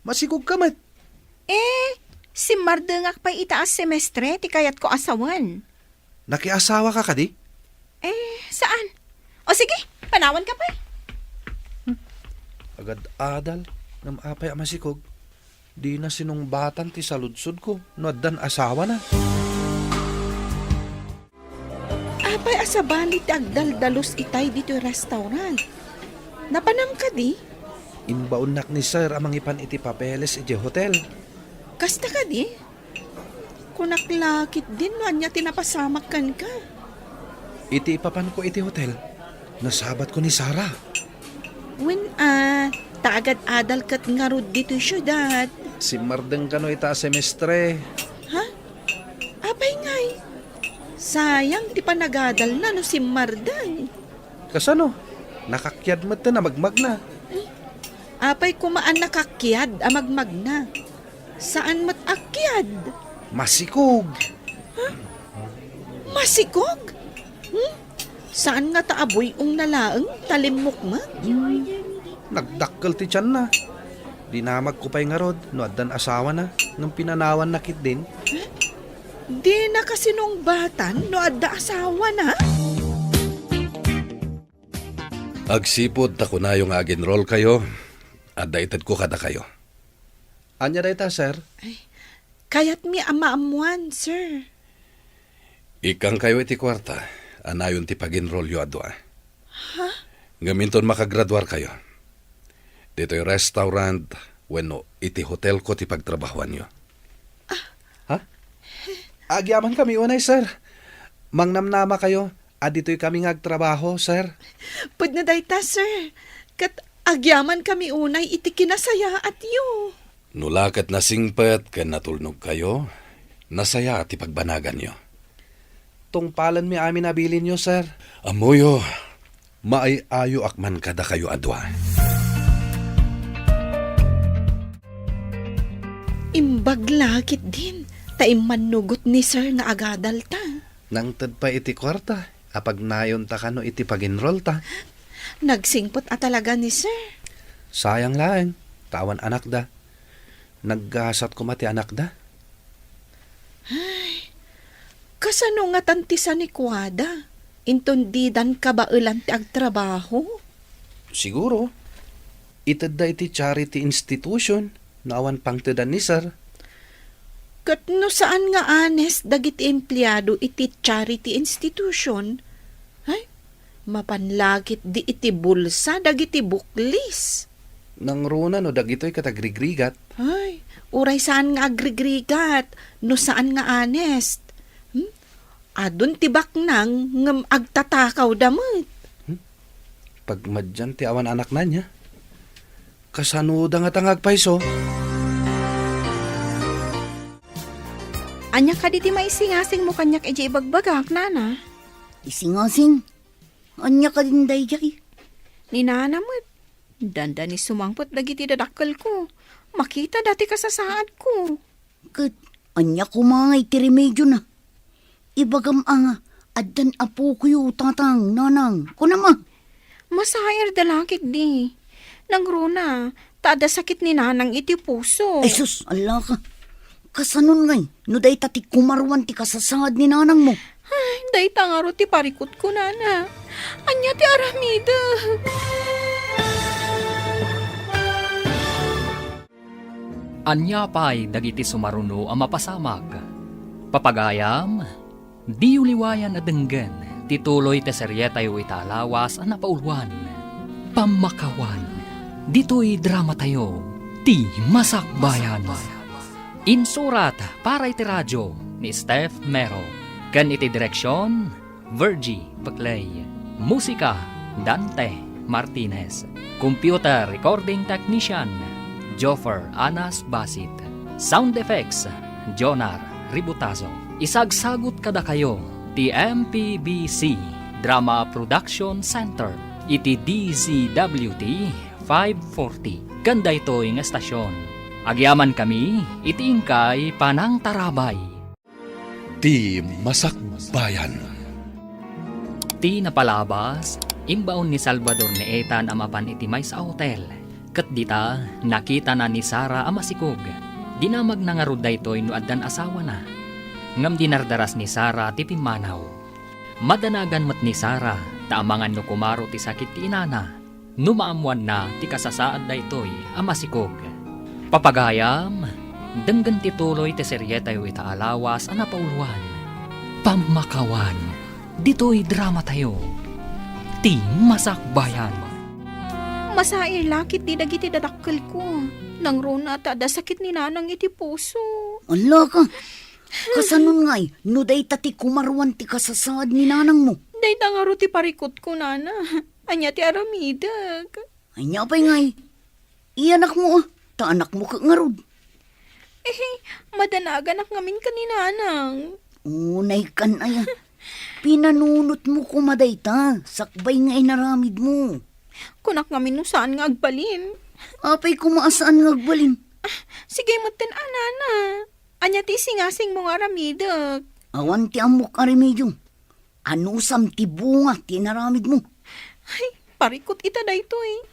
Masikogka met. Eh, simmardengak pay ita a semestre ti kayatko a sawen. Nakiasawaka kadi? Eh, saan? O sige, panawanka pay. Agad-adal, ngem apay a masikog? Dina sinungbatan ti saludsodko no addan asawana. Apay a sabali ti agdaldalus itay ditoy restaurant? Napanam kadi? Imbaonnak ni sir a mangipan iti papeles idiay hotel. Kasta kadi? Kunak la ketdin no ania ti napasamak kenka. Iti ipapanko iti hotel, nasabatko ni Sarah. Wen a, ta agad-adal ket ngarud ditoy siudad. Simmardeng kano ita a semestre. Ha? Apay ngay? Sayang ti panagadalna no simmardeng. Kasano? Nakakiad metten a magmagna. Apay koma a nakakiad a magmagna? Saan met a kiad. Masikog. Ha? Masikog? Hmm? Saan ngata a buy-ong na laeng ta limmukmuk? Nagdakkel ti tianna. Dinamagko pay ngarud no addan asawana, ngem pinanawanna ketdin. Dina kasinungbatan no adda asawana? Agsipud ta kunayo nga ag-enrollkayo, adda itedko kadakayo. Ania dayta, sir? Ay, kayatmi a maammoan, sir. Ikkangkayo iti kuarta a nayon ti pag-enrollyo a dua. Ha? Ngem inton makagraduarkayo, ditoy restaurant wenno iti hotelko ti pagtrabahoanyo. Ha? Agyamankami unay, sir. Mangnamnamakayo a ditoy kami nga agtrabaho, sir. Pudno dayta, sir. Ket agyamankami unay iti kinasayaatyo. No la ket nasingpet ken natulnogkayo, nasaya ti pagbanaganyo. Tungpalenmi amin a bilinyo, sir. Ammoyo, maay-ayoak man kadakayo a dua. Imbag la ketdin ta immannugot ni sir nga agadalta. Nangted pay iti kuarta a pagnayonta kano iti pag-enrollta. Nagsingpet a talaga ni sir. Sayang laeng, ta awan anakda. Naggasat koma ti anakda. Kasano ngatan ti sanikuada? Inton didan kabaelan ti agtrabaho? Siguro, itedda iti charity institution no awan pangtedan ni Sir. Ket no saan nga honest dagiti empleado iti charity institution, ay, mapan la ketdi iti bulsa dagiti buklis. Nangruna no dagitoy ket agrigrigat. Ay, uray saan nga agrigrigat, no saan nga honest. Hmm? Adun ti baknang ngem agtatakawda met. Hmm? Pagmadian ti awan anakna nia. Kasanoda ngata nga agpayso? Ania kadi ti maisingasingmo kaniak idiay ibagbagak, nana? Isingasing? Ania kadin daydiay? Ni nana met. Dandani sumangpet dagiti dadakkelko. Makitada ti kasasaadko. Ket ania koma ngay ti remediona? Ibagam a nga, addan apokoyo, tatang, nanang. Kunam a. Masairda la ketdi. Nangruna, ta adda sakit ni nanang iti puso. Ay sus, allaka. Kasanon ngay, no dayta ti kumaruan ti kasasaad ni nanangmo? Ay, dayta ngarud ti parikutko, nana. Ania ti aramidek? Ania pay dagiti sumaruno a mapasamak? Papagayam, diyo liwayan a denggen ti tuloy ti serietayo ita a lawas a napauluan, Pammakawan. Ditoy dramatayo, Ti Masakbayan. Insurat para iti radio ni Steph Mero, ken iti direksion, Virgie Peclay. Musika, Dante Martinez. Computer recording technician, Joffer Anas Basit. Sound effects, Jonar Ributazo. Isagsagut kadakayo ti M P B C Drama Production Center iti D Z W T five forty ken daytoy nga estasion. Agyamankami iti inkay panangtarabay. Ti Masakbayan. Ti napalabas, imbaon ni Salvador ni Ethan a mapan iti maysa a hotel, ket dita, nakitana ni Sara a masikog. Dinamagna ngarud daytoy no addan asawana. Ngem dinardaras ni Sara ti pimmanaw. Madanagan met ni Sara ta amangan no kumaro ti sakit ti inana. No maammoanna ti kasasaad daytoy a masikog. Papagayam, denggen ti tuloy ti serietayo ita a lawas a napauluan, Pammakawan. Ditoy dramatayo, Ti Masakbayan. Masair la ketdi dagiti dadakkelko. Nangruna ta adda sakit ni nanang iti puso. Allaka, kasanon ngay, no dayta ti kumaruan ti kasasaad ni nanangmo? Dayta ngarud ti parikutko, nana. Ania ti aramidek? Ania pay ngay? Iyanakmo a, ta anakmo ket ngarud. Eh, madanaganak ngamin ken ni nanang. Unay kan aya. Pinanunotmo koma dayta, sakbay nga inaramidmo. Kunak ngamin no saan nga agbalin. Apay koma a saan nga agbalin? Ah, sige metten a, nana. Ania ti isingasingmo nga aramidek? Awan ti ammok a remedio. Anusam ti bunga ti inaramidmo? Ay, parikut ita daytoy.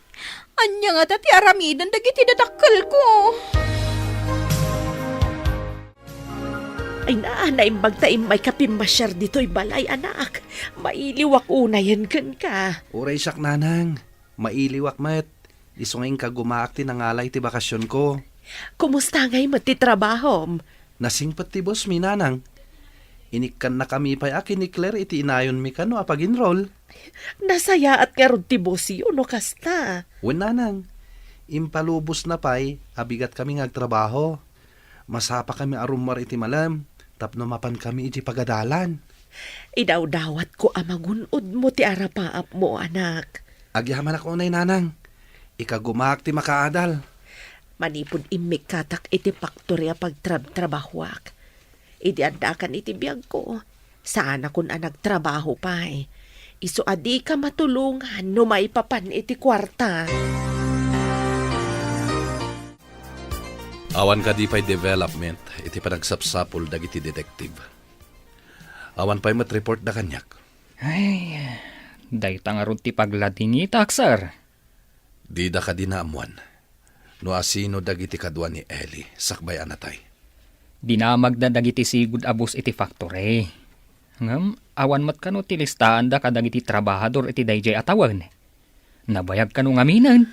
Ania ngata ti aramiden dagiti dadakkelko? Ay na, naimbag ta immayka pimmasiar ditoy balay, anak. Mailiwak unayen kenka. Uray siak, nanang. Mailiwak met. Isu nga inka gumaak ti nangalay ti bakasionko. Kumusta ngay met ti trabahom? Nasingpet ti bossmi, nanang. Inikkannakami pay a kinikler iti inayonmi kano a pag-enroll. Nasayaat ngarud ti bossyo no kasta. Wen, nanang. Impalubosna pay a bigatkami nga agtrabaho. Masapakami a rummuar iti malem tapno mapankami iti pagadalan. Idawdawatko a magun-odmo ti arapaapmo, anak. Agyamanak unay, nanang. Ikagumaak ti makaadal. Manipud immikkatak iti faktori a pagtrabtrabahuak, idi addakan iti biagko, saanakon a nagtrabaho pay. Isu a dika matulongan no maipapan iti kuarta. Awan kadi pay development iti panagsapsapul dagiti detective? Awan pay met report da kaniak? Ay, dayta ngarud ti pagladingitak, sir. Dida kadi naammuan no asino dagiti kadua ni Eli sakbay a natay? Dinamagda dagiti sigud a boss iti factory. Ngem awan met kano ti listaanda kadagiti trabahador iti daydiay a tawen. Nabayag kano ngaminen?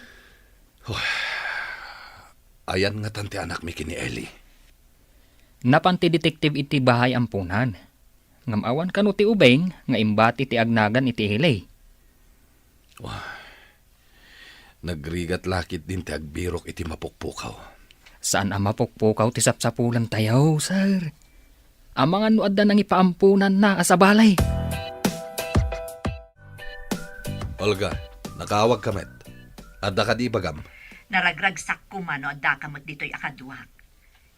Ayan ngatan ti anakmi ken ni Eli? Napan ti detective iti bahay amponan. Ngem awan kano ti ubing nga imbati ti agnagan iti ili. Wah, nagrigat la ketdin ti agbirok iti mapukpukaw. Saan a mapukpukaw ti sapsapulantayo, sir. Amangan no adda nangipaamponanna a sabali. Olga, nakaawagka met. Adda kadi ibagam? Naragragsak koma no addaka met ditoy a kaduak.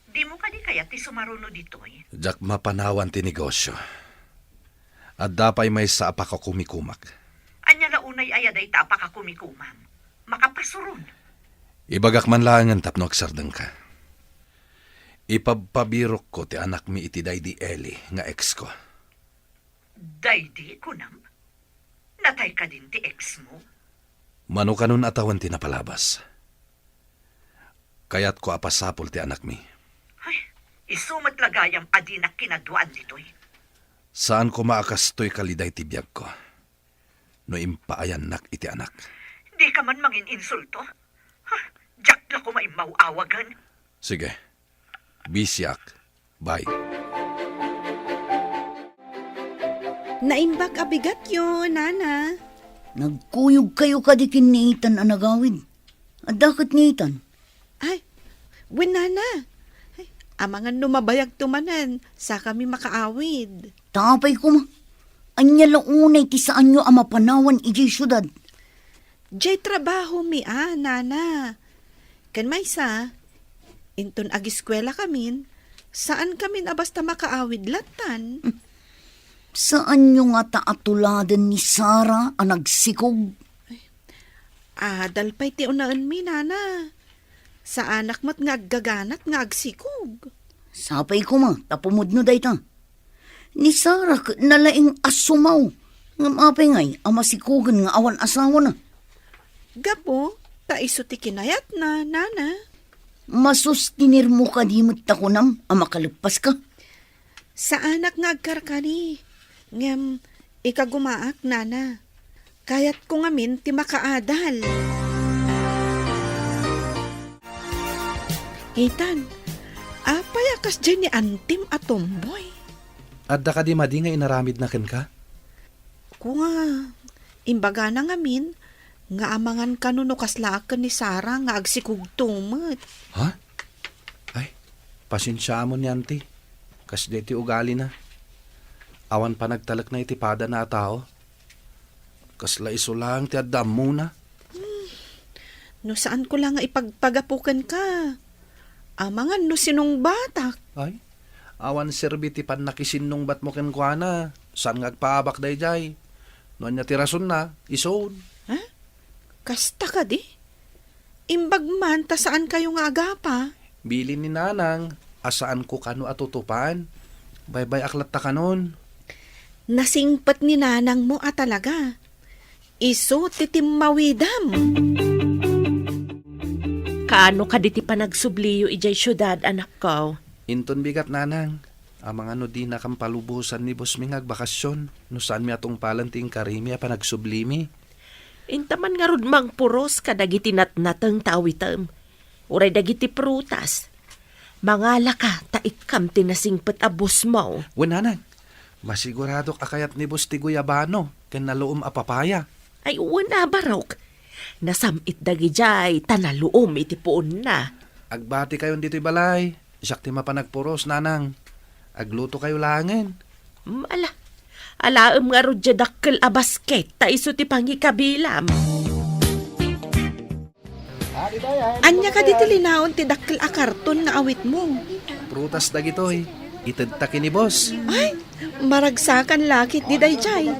Dimo kadi kayat ti sumaruno ditoy? Diak mapanawan ti negosio. Adda pay maysa a pakakumikumak. Ania la unay aya dayta a pakakumikumam? Makapasuron. Ibagak man laengen tapno agsardengka. Ipabpabirokko ti anakmi iti daydi Eli nga exko. Daydi, kunam? Natay kadin ti exmo? Mano kanon a tawen ti napalabas? Kayatko a pasapul ti anakmi. Ay, isu met la gayam a dinak kinaduaan ditoy. Saan koma a kastoy kaliday ti biagko no impaayannak iti anak. Dika man mangin-insulto. Ha, diak la koma immaw-awagen. Sige. Bisiak. Bye. Naimbag a bigatyo, Nana. Nagkuyogkayo kadi ken ni Ethan a nagawid? Adda ket ni Ethan? Ay, wen, Nana. Ay, amangan no mabayagto manen, sakami makaawid. Apay koma. Ania la unay ti saanyo a mapanawan idiay siudad? Diay trabahomi a, Nana. Ken maysa, inton agiskuelakamin, saankamin a basta makaawid lattan. Saanyo ngata a tuladen ni Sara a nagsikog? Adal pay ti unaenmi, Nana. Saanak met nga aggaganat nga agsikog. Apay koma ta pumudno dayta. Ni Sara ket nalaing a sumaw. Ngem apay ngay a masikogen nga awan asawana? Gapu ta isu ti kinayatna, Nana. Masustinermo kadi met ta kunam a makaleppaska? Saanak nga agkarkari, ngem ikagumaak, Nana. Kayatko ngamin ti makaadal. Ethan, apay a kasdiay ni antim a tomboy? Adda kadi madi nga inaramidna kenka? Kunam, imbagana ngamin nga amangan kano no kaslaak ken ni Sara nga agsikogto met. Ha? Ay, pasensiaamon ni anti. Kasdiay ti ugalina. Awan panagtalekna iti padana a tao. Kasla isu laeng ti adda ammona. No saanko la nga ipagpagapu kenka, amangan no sinungbatak. Ay, awan serbi ti pannakisinnungbatmo kenkuana. Saan nga agpaabak daydiay. No ania ti rasonna, isun. Ha? Kasta kadi? Imbag man ta saankayo nga agapa. Bilin ni Nanang a saanko kano a tutupan. Baybay-ak latta kanon. Nasingpet ni Nanangmo a talaga. Isu ti timmawidam. Kaano kadi ti panagsubliyo idiay siudad, anakko? Inton bigat, Nanang. Amangan no dinakam palubosan ni bossmi nga agbakasyon no saanmi a tungpalen ti inkarimi a panagsublimi. Inta man ngarud mangpuros kadagiti natnateng ta awitem, uray dagiti prutas. Mangalaka ta ikkam ti nasingpet a bossmo. Wen, Nanang, masiguradok a kayat ni boss ti guyabano ken naluom a papaya. Ay, wen a, barok. Nasam-it dagidiay ta naluom iti puonna. Agbatikayon ditoy balay. Siak ti mapan agpuros, Nanang. Aglutokayo laengen. Mm, ala. Alaem ngarud diay dakkel a basket ta isu ti pangikabilam. Ania kadi ti linaon ti dakkel a karton nga awitmo? Prutas dagitoy. Itedta ken ni boss. Ay, maragsakan la ketdi daydiay.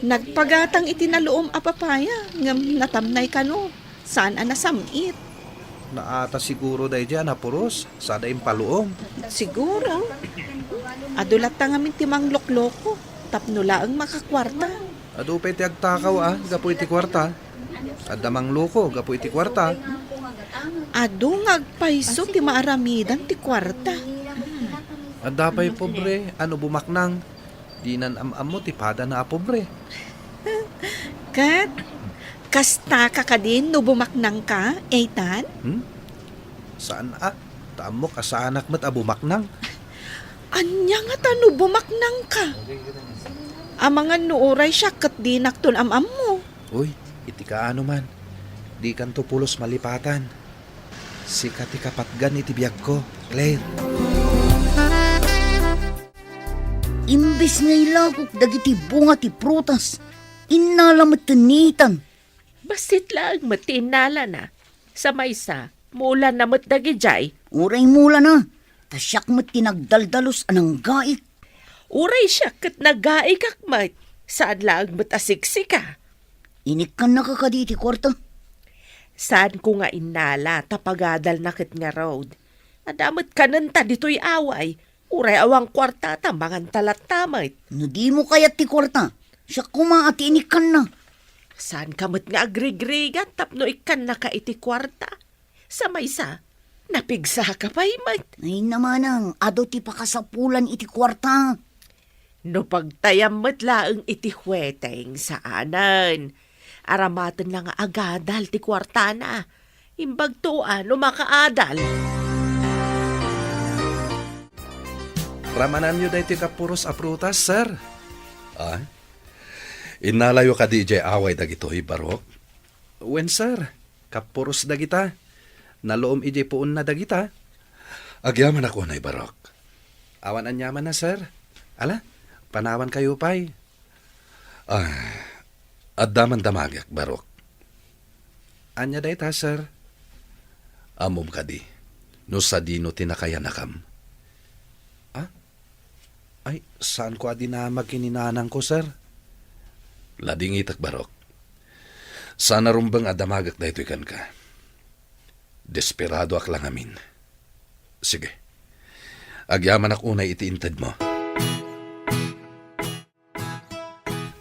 Nagpagatang iti naluom a papaya ngem natamnay kano. Saan a nasam-it. Naata siguro daydiay a napuros, sada impaluom. Siguro. Adu latta ngamin ti manglokloko, tapno laeng makakuarta. Adu pay ti agtakaw a gapu iti kuarta. Adda mangloko gapu iti kuarta. Adu nga agpayso ti maaramidan ti kuarta. Adda pay pobre a no bumaknang, dinan am-ammo ti padana a pobre. Ket, kasta ka kadi no bumaknangka, Ethan? Hmm? Saan a? Ta ammok a saanak met a bumaknang. Ania ngata no bumaknangka? Amangan no uray siak ket dinakton am-ammo. Uy, iti kaano man, dikanto pulos malipatan. Sika ti kapatgan iti biagko, Claire. Imbes nga ilakok dagiti bunga ti prutas, innala met ni Ethan. Bassit laeng met ti innalana. Sa maysa, mulanna met dagidiay. Uray mulana, ta siak met ti nagdaldalus a nanggaik. Uray siak ket nagaikak met, saan laeng met a siksika. Inikkannaka kadi iti kuarta? Saanko nga innala ta pagadalna ket ngarud. Adda met kanenta ditoy away, uray awan kuarta ta manganta latta met. No dimo kayat ti kuarta, siak koma a ti inikkanna. Saanka met nga agrigrigat tapno ikkannaka iti kuarta? Sa maysa, napigsaka pay met. Ay, namanang, adu ti pakasapulan iti kuarta. No pagtayam met laeng iti hueteng, saanen. Aramatenna nga agadal ti kuartana. Imbagto a no makaadal. Ramananyo daytoy kapuros a prutas, sir? Ah? Innalayo kadi idiay away dagitoy, Barok? Wen, sir. Kapuros dagita. Naluom idiay puonna dagita. Agyamanak unay, Barok. Awan aniamanna, sir. Ala, panawankayo pay. Ah, adda man damagek, Barok. Ania dayta, sir? Ammom kadi, no sadino ti nakayanakam? Ah? Ay, saanko a dinamag ken ni nanangko, sir. Ladingitek, Barok. Saan a rumbeng a damagek daytoy kenka. Desperadoak la ngamin. Sige. Agyamanak unay iti intedmo.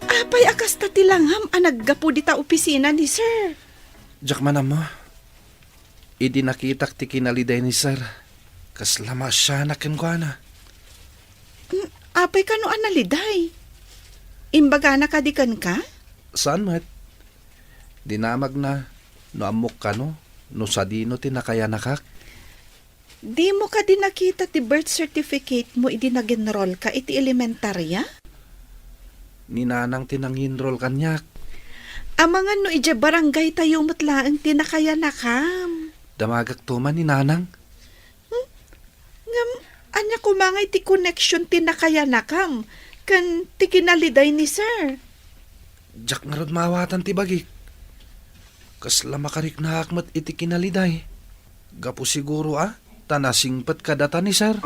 Apay a kasta ti langam a naggapu dita opisina ni Sir? Diak man ammo. Idi nakitak ti kinaliday ni Sir, kasla maasianak kenkuana. Mm, apay kano a naliday? Imbagana kadi kenka? Saan met? Dinamagna no ammok kano, no sadino ti nakayanakak. Dimo kadi nakita ti birth certificate mo idi nag-enroll ka iti elementarya? Ni nanang ti nangi-enroll kaniak. Amangan no idiay barangay tayo met laeng ti nakayanakam. Damagakto man ni nanang. Hmm? Ngem, ania koma nga iti connection ti nakayanakam ken ti kinaliday ni Sir? Diak ngarud maawatan ti bagik. Kasla makariknaak met iti kinaliday. Gapu siguro a ta nasingpet kadata ni Sir.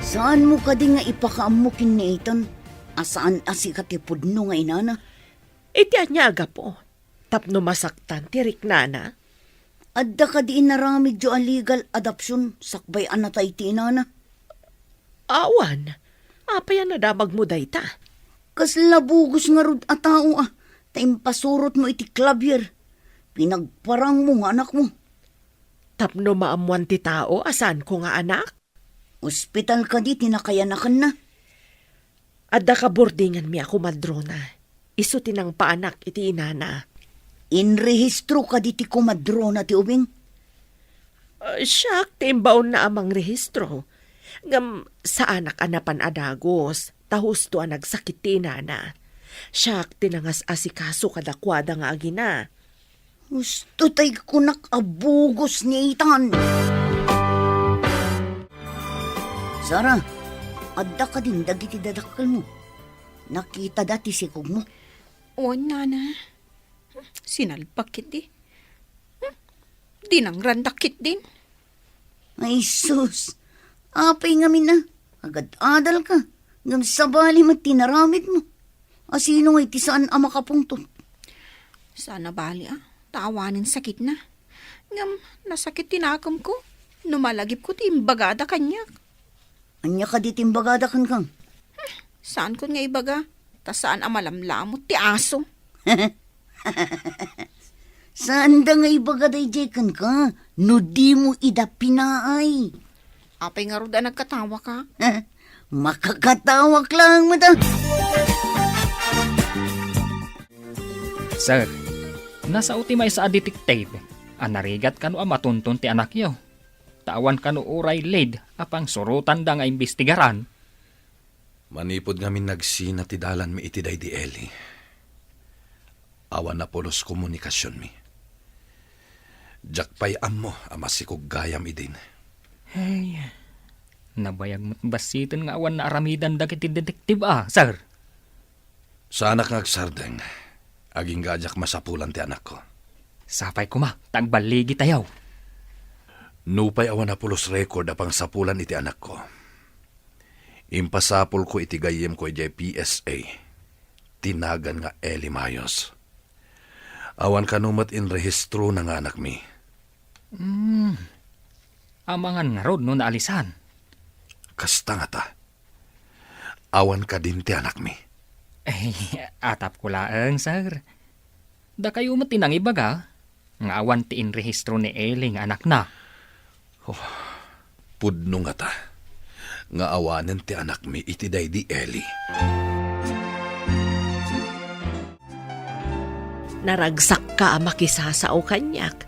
Saanmo kadi nga ipakaammo ken ni Ethan a saan a sika ti pudno nga inana? Iti ania a gapu? Tapno masaktan ti riknana? Adda kadi inaramidyo a legal adoption sakbay a natay ti inana? Awan. Apay a nadamagmo dayta? Kasla bugos ngarud a tao a, ta impasurotmo iti clavier. Pinagparangmo nga anakmo. Tapno maammuan ti tao a saanko nga anak? Ospital kadi ti nakayanakanna? Adda kaburdinganmi a komadrona. Isu ti nangpaanak iti inana. Inrehistro kadi ti komadrona ti ubing? Ah, siak ti imbaonna a mangrehistro. Ngem saanak a napan a dagus, ta husto a nagsakit ti inana. Siak ti nangas-asikaso kadakuada nga agina. Husto tay kunak a bugos ni Ethan. Sara, adda kadin dagiti dadakkelmo? Nakitada ti sikogmo? Wen, nana. Sinalpak ketdi. Dinangrandak ketdin. Ay, sus! Apay ngamin a, agad-adal ka, ngem sabali met ti naramidmo. Asino ngay ti saan a makapungtot? Saan a bali a, ta awanen sakitna. Ngem nasakit ti nakemko no malagipko ti imbagada kaniak. Ania kadi ti imbagada kenka? Saankon nga ibaga, ta saan a malamlamot ti aso. Saanda nga ibaga daydiay kenka no dimo ida pinaay. Apay ngarud a nagkatawaka? Makakatawak laeng met a. Sir, nasao ti maysa a detective a narigat kano a matunton ti anakyo. Ta awan kano uray lead a pangsurotanda nga imbestigaran. Manipud ngamin nagsina ti dalanmi iti daydi Eli, awan a pulos komunikasionmi. Diak pay ammo a masikog gayam idin. Hey, nabayag met bassiten nga awan naaramidanda dagiti detective a, sir. Saanak nga agsardeng, agingga a diak masapulan ti anakko. Sapay koma, ta agballigi tayo. Nupay awan a pulos record a pangsapulan iti anakko, impasapulko iti gayyemko idiay P S A ti nagan nga Eli Mayos. Awan kano met inrehistrona nga anakmi. Hmm. Amangan ngarud no naalisan. Kasta ngata. Awan kadin ti anakmi. Ay, atapko laeng, sir. Dakayo met ti nangibaga nga awan ti inrehistro ni Eli nga anakna. Oh, pudno ngata nga awanen ti anakmi iti daydi Eli. Naragsakka a makisasao kaniak.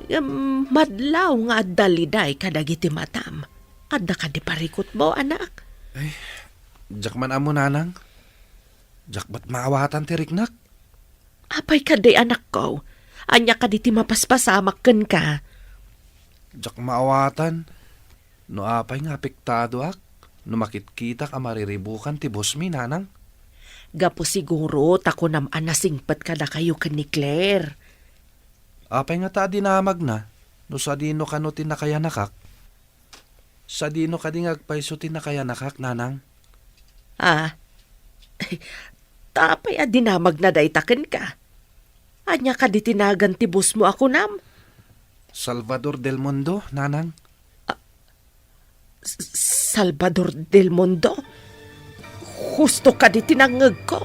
Ngem madlaw nga adda liday kadagiti matam. Adda kadi parikutmo, anak? Ay, diak man ammo, nanang. Diak met maawatan ti riknak. Apay kadi, anakko? Ania kadi ti mapaspasamak kenka? Diak maawatan. No apay nga apektadoak no makitkitak a mariribukan ti bosmi, nanang? Gapu siguro ta kunam a nasingpet kadakayo ken ni Claire. Apay ngata a dinamagna no sadino kano ti nakayanakak? Sadino kadi nga agpayso ti nakayanakak, nanang? Ah, ta apay a dinamagna dayta kenka? Ania kadi ti nagan ti bosmo a kunam? Salvador del Mundo, nanang. S-, Salvador del Mundo? Husto kadi ti nangngegko?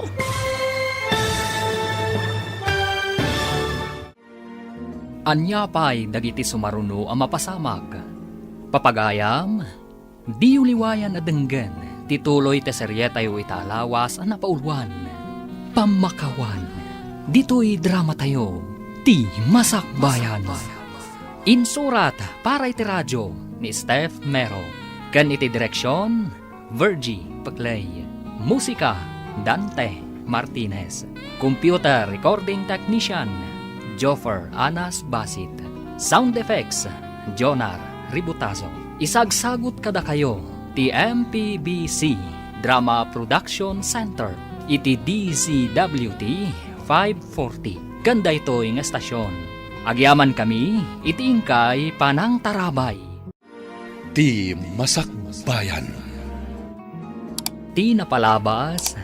Ania pay dagiti sumaruno a mapasamak? Papagayam, diyo liwayan a denggen ti tuloy ti serietayo ita a lawas a napauluan, Pammakawan. Ditoy dramatayo, Ti Masakbayan. Insurat para iti radio ni Steph Mero, ken iti direksion, Virgie Peclay. Musika, Dante Martinez. Computer recording technician, Joffer Anas Basit. Sound effects, Jonar Ributazo. Isagsagut kadakayo ti M P B C Drama Production Center iti D Z W T five forty. Ken daytoy nga estasion, agyamankami iti inkay panangtarabay. Ti Masakbayan. Ti napalabas,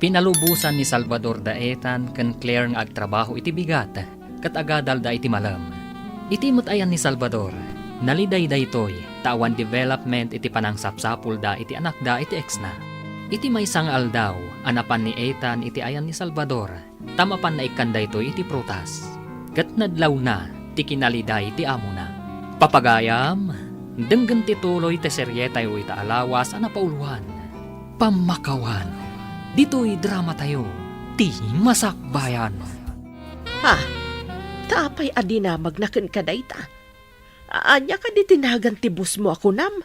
pinalubosan ni Salvador da Ethan ken Claire nga agtrabaho iti bigat ket agadalda iti malem. Iti met ayan ni Salvador, naliday daytoy ta awan development iti panangsapsapulda iti anakda iti exna. Iti maysa nga aldaw a napan ni Ethan iti ayan ni Salvador, ta mapanna ikkan daytoy iti prutas. Ket nadlawna ti kinaliday ti amona. Papagayam, denggen ti tuloy ti serietayo ita a lawas a napauluan, Pammakawan. Ditoy dramatayo, Ti Masakbayan. Ha? Ta apay a dinamagna kenka dayta? Ania kadi ti nagan ti bosmo a kunam?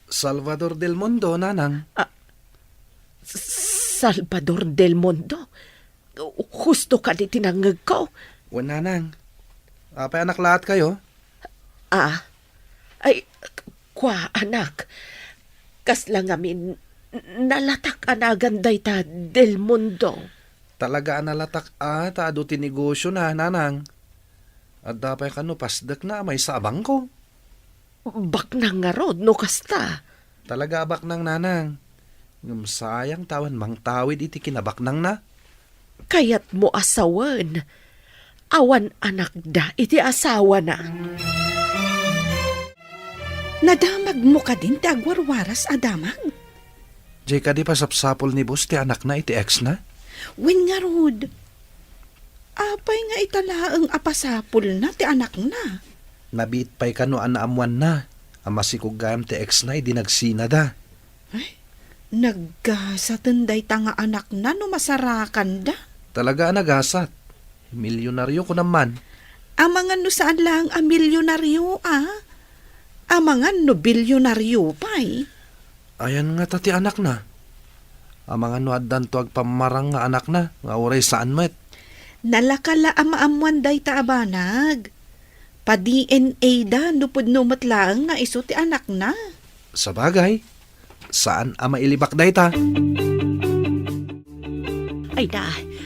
Salvador del Mundo, nanang. Ah, Salvador del Mundo? Husto kadi ti nangngegko? Wen, nanang. Apay a naklaatkayo? Ah, ay, kua, anak. Kasla ngamin, nalatak a nagan dayta del Mundo. Talaga a nalatak a, ta adu ti negosiona, nanang. Adda pay kano pasdekna a maysa a bangko? Baknang ngarud no kasta. Talaga a baknang, nanang. Ngem sayang ta awan mangtawid iti kinabaknangna. Kayatmo a sawen, awan anakda iti asawana. Nadamagmo kadin ti agwarwaras a damag? Jay kadi pasapsapul ni boss ti anakna iti exna? Wen ngarud, apay nga ita laeng a pasapulna ti anakna? Nabiit pay kano a naammoanna. A masikog gayam ti ex na idi nagsinada. Ay, naggasaten dayta nga anakna no masarakanda. Talaga a nagasat. Milyonaryo kunam man. Amangan no saan laeng a milyonaryo, a? Amangan no bilyonaryo pay. Ayan ngata ti anakna? Amangan no addanto agpammarang nga anakna, nga uray saan met? Nalaka la a maammuan dayta a banag. Pa-D N A da no pudno met laeng nga isu ti anakna. Sabagay, saan a mailibak dayta. Ay na,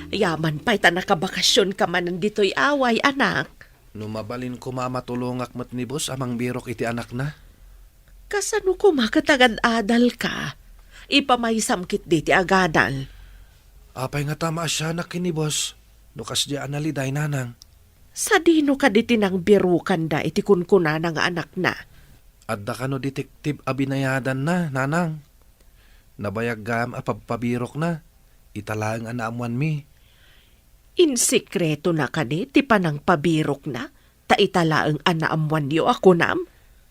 yaman pay ta nakabakasionka manen ditoy away, anak. No mabalin koma a matulongak met ni boss a mangbirok iti anakna. Kasano koma ket agad-adalka? Ipamaysam ketdi ti agadal. Apay ngata maasianak ken ni boss no kasdiay a naliday, nanang? Sadino kadi ti nangbirokanda iti kunkunana nga anakna? Adda kano detektiv a binayadanna, nanang. Nabayag gayam a pabpabirokna. Ita laeng a naammuanmi. Insekretona kadi ti panangpabirokna, ta ita laeng a naammuanyo a kunam?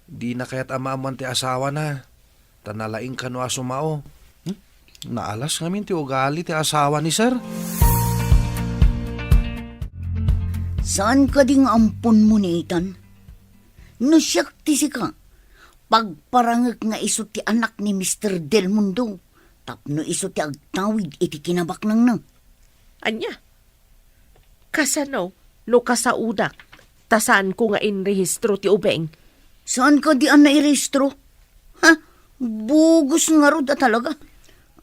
Dina kayat a maammuan ti asawana, ta nalaing kano a sumao. Hmm? Naalas ngamin ti ugali ti asawa ni Sir. Saan kadi nga amponmo ni Ethan? No siak ti sika, pagparangek nga isu ti anak ni Mister Del Mundo, tapno isu ti agtawid iti kinabaknangna. Ania? Kasano no kasaodak, ta saanko nga inrehistro ti ubing? Saan kadi a nairehistro? Ha? Bugos ngarud a talaga.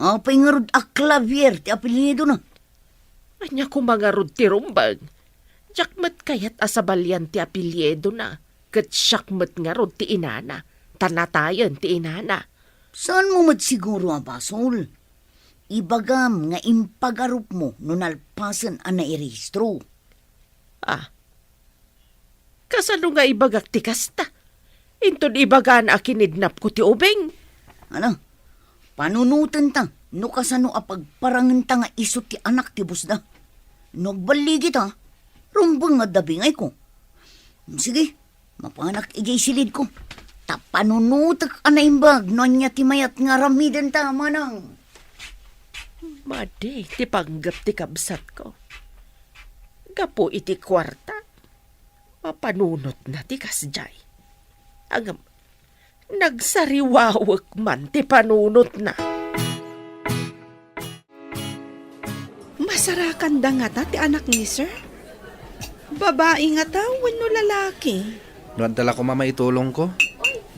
Apay ngarud a Clavier ti apelyidona? Ania koma ngarud ti rumbeng? Diak met kayat a sabalian ti apelyidona, ket siak met ngarud ti inana, ta natayen ti inana. Saanmo met siguro a basol? Ibagam nga impagarupmo no nalpasen a nairehistro. Ah, kasano nga ibagak ti kasta? Inton ibagana a kinidnapko ti ubing? Ano? Panunotenta no kasano a pagparangenta nga isu ti anak ti bossda. No agballigita, rumbeng nga adda bingayko. Sige, mapanak idiay silidko. Ta panunotek a naimbag no ania ti mayat nga aramidenta, manang. Madi ti panggep ti kabsatko. Gapu iti kuarta, mapanunotna ti kasdiay. Ngem, nagsariwawek man ti panunotna. Masarakanda ngata ti anak ni Sir? Babai ngata wenno lalaki? No adda la koma maitulongko,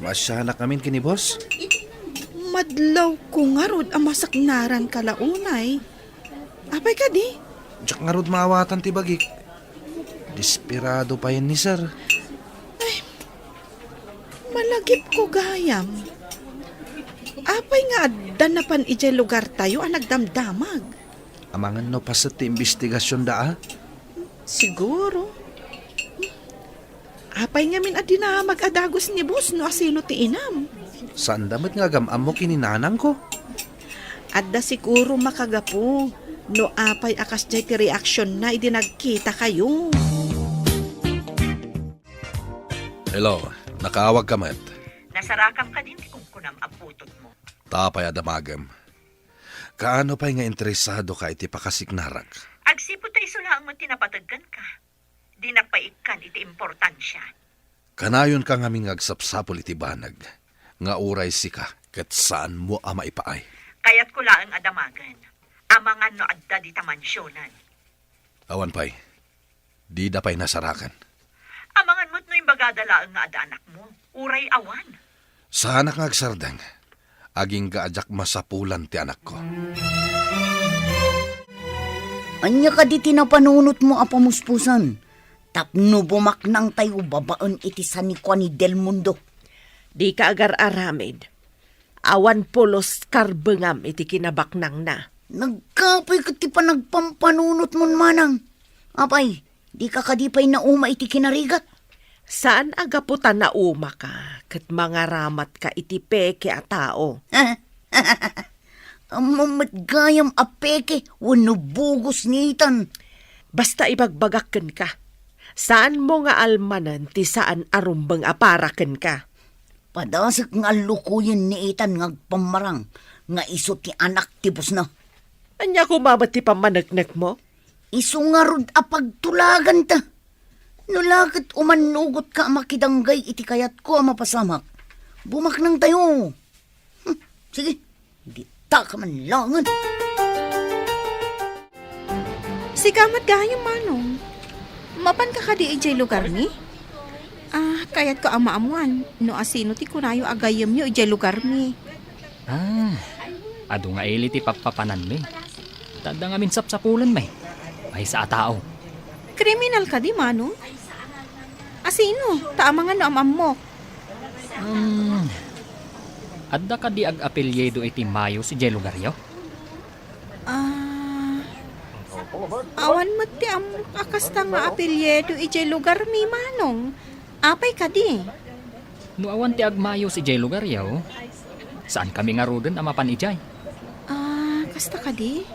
maasianak ngamin ken ni boss. Madlawko ngarud a masaknaranka la unay. Apay kadi? Diak ngarud maawatan ti bagik. Desperado payen ni Sir. Ay, malagipko gayam. Apay nga adda napan idiay lugartayo a nagdamdamag? Amangan no paset ti imbestigasionda, a? Siguro. Apay ngamin a dinamag a dagus ni boss no asino ti inam? Saanda met nga agam-ammo ken ni nanangko. Adda siguro makagapu no apay a kasdiay ti reaksionna idi nagkitakayo. Hello, nakaawagka met. Nasarakam kadin ti kunkunam a putotmo. Ta apay a damagem? Kaano pay nga interesadoka iti pakasiknarak? Agsipud ta isu laeng met ti napateg kenka. Dinak pay ikkan iti importansia. Kanayonka ngamin nga agsapsapul iti banag nga uray sika ket saanmo a maipaay. Kayatko laeng a damagen. Amangan no adda dita mansionen. Awan pay. Dida pay nasaraken. Amangan met no imbagada laeng nga adda anakmo. Uray awan. Saanak nga agsardeng. Agingga a diak masapulan ti anakko. Ania kadi ti napanunotmo a pamuspusan tapno bumaknangtayo babaen iti sanikua ni Del Mundo? Dika agar-aramid. Awan pulos karbengam iti kinabaknangna. Nagkapoy ket ti panagpampanunotmon, manang. Apay, dika kadi pay nauma iti kinarigat? Saan a gapu ta naumaka ket mangaramatka iti peke a tao. Ammom met gayam a peke wenno bugos ni Ethan. Basta ibagbagak kenka, saanmo nga almanen ti saan a rumbeng a para kenka. Padasek nga allukoyen ni Ethan nga agpammarang nga isu ti anak ti bossna. Ania koma met ti pammaneknekmo? Isu ngarud a pagtulaganta. No la ket umannugotka a makidanggay iti kayatko a mapasamak, bumaknangtayo. Hmm, sige, dita ka man laengen. Sika met gayam, Manong. Mapanka kadi idiay lugarmi? Ah, kayatko a maammuan no asino ti kunayo a gayyemyo idiay lugarmi. Ah, adu nga ili ti pappapananmi. Ta adda ngamin sapsapulenmi. Maysa a tao. Kriminal kadi, Manong? Asino? Ta amangan no am-ammok. Hmm, adda kadi ag-apelyido iti Mayos idiay lugaryo? Ah, awan met ti ammok a kasta nga apelyido idiay lugarmi, Manong. Apay kadi? No awan ti agmayos idiay lugaryo, saankami ngaruden a mapan idiay. Ah, kasta kadi?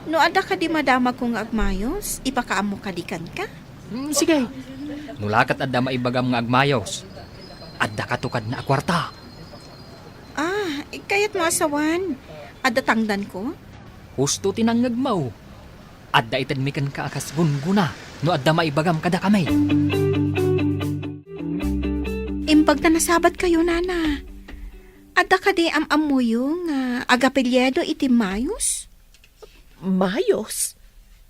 No adda kadi madamagko nga agmayos, ipakaammo kadi kenka? Hmm, sige. No la ket adda maibagam nga agmayos, adda kato kadna a kuarta. Ah, kayatmo a sawen, adda tangdanko? Husto ti nangngegmo. Adda itedmi kenka a kas gunggona no adda maibagam kadakami. Imbag ta nasabatkayo, Nana. Adda kadi am-ammoyo nga agapelyido iti Mayos? Mayos?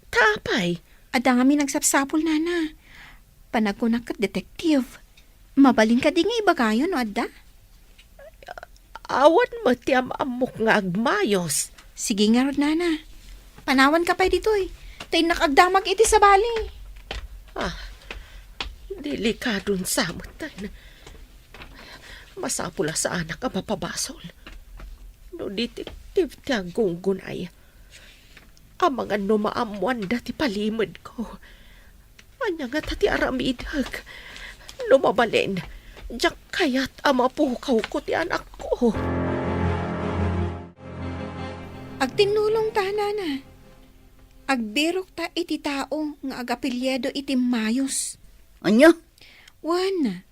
Ta apay? Adda ngamin agsapsapul, Nana. Panagkunak ket detective. Mabalin kadi nga ibagayo no adda? Awan met ti am-ammok nga agmayos. Sige ngarud, Nana. Panawanka pay ditoy. Ta innak agdamag iti sabali. Ah, delikadon sa met. Masapul a saanak a mapabasol. No detective ti aggunggunay, amangan no maammoanda ti palimedko. Ania ngata ti aramidek? No mabalin, diak kayat a mapukawko ti anakko. Agtinnulongta, Nana. Agbirokta iti tao nga agapelyido iti Mayos. Ania? Wen,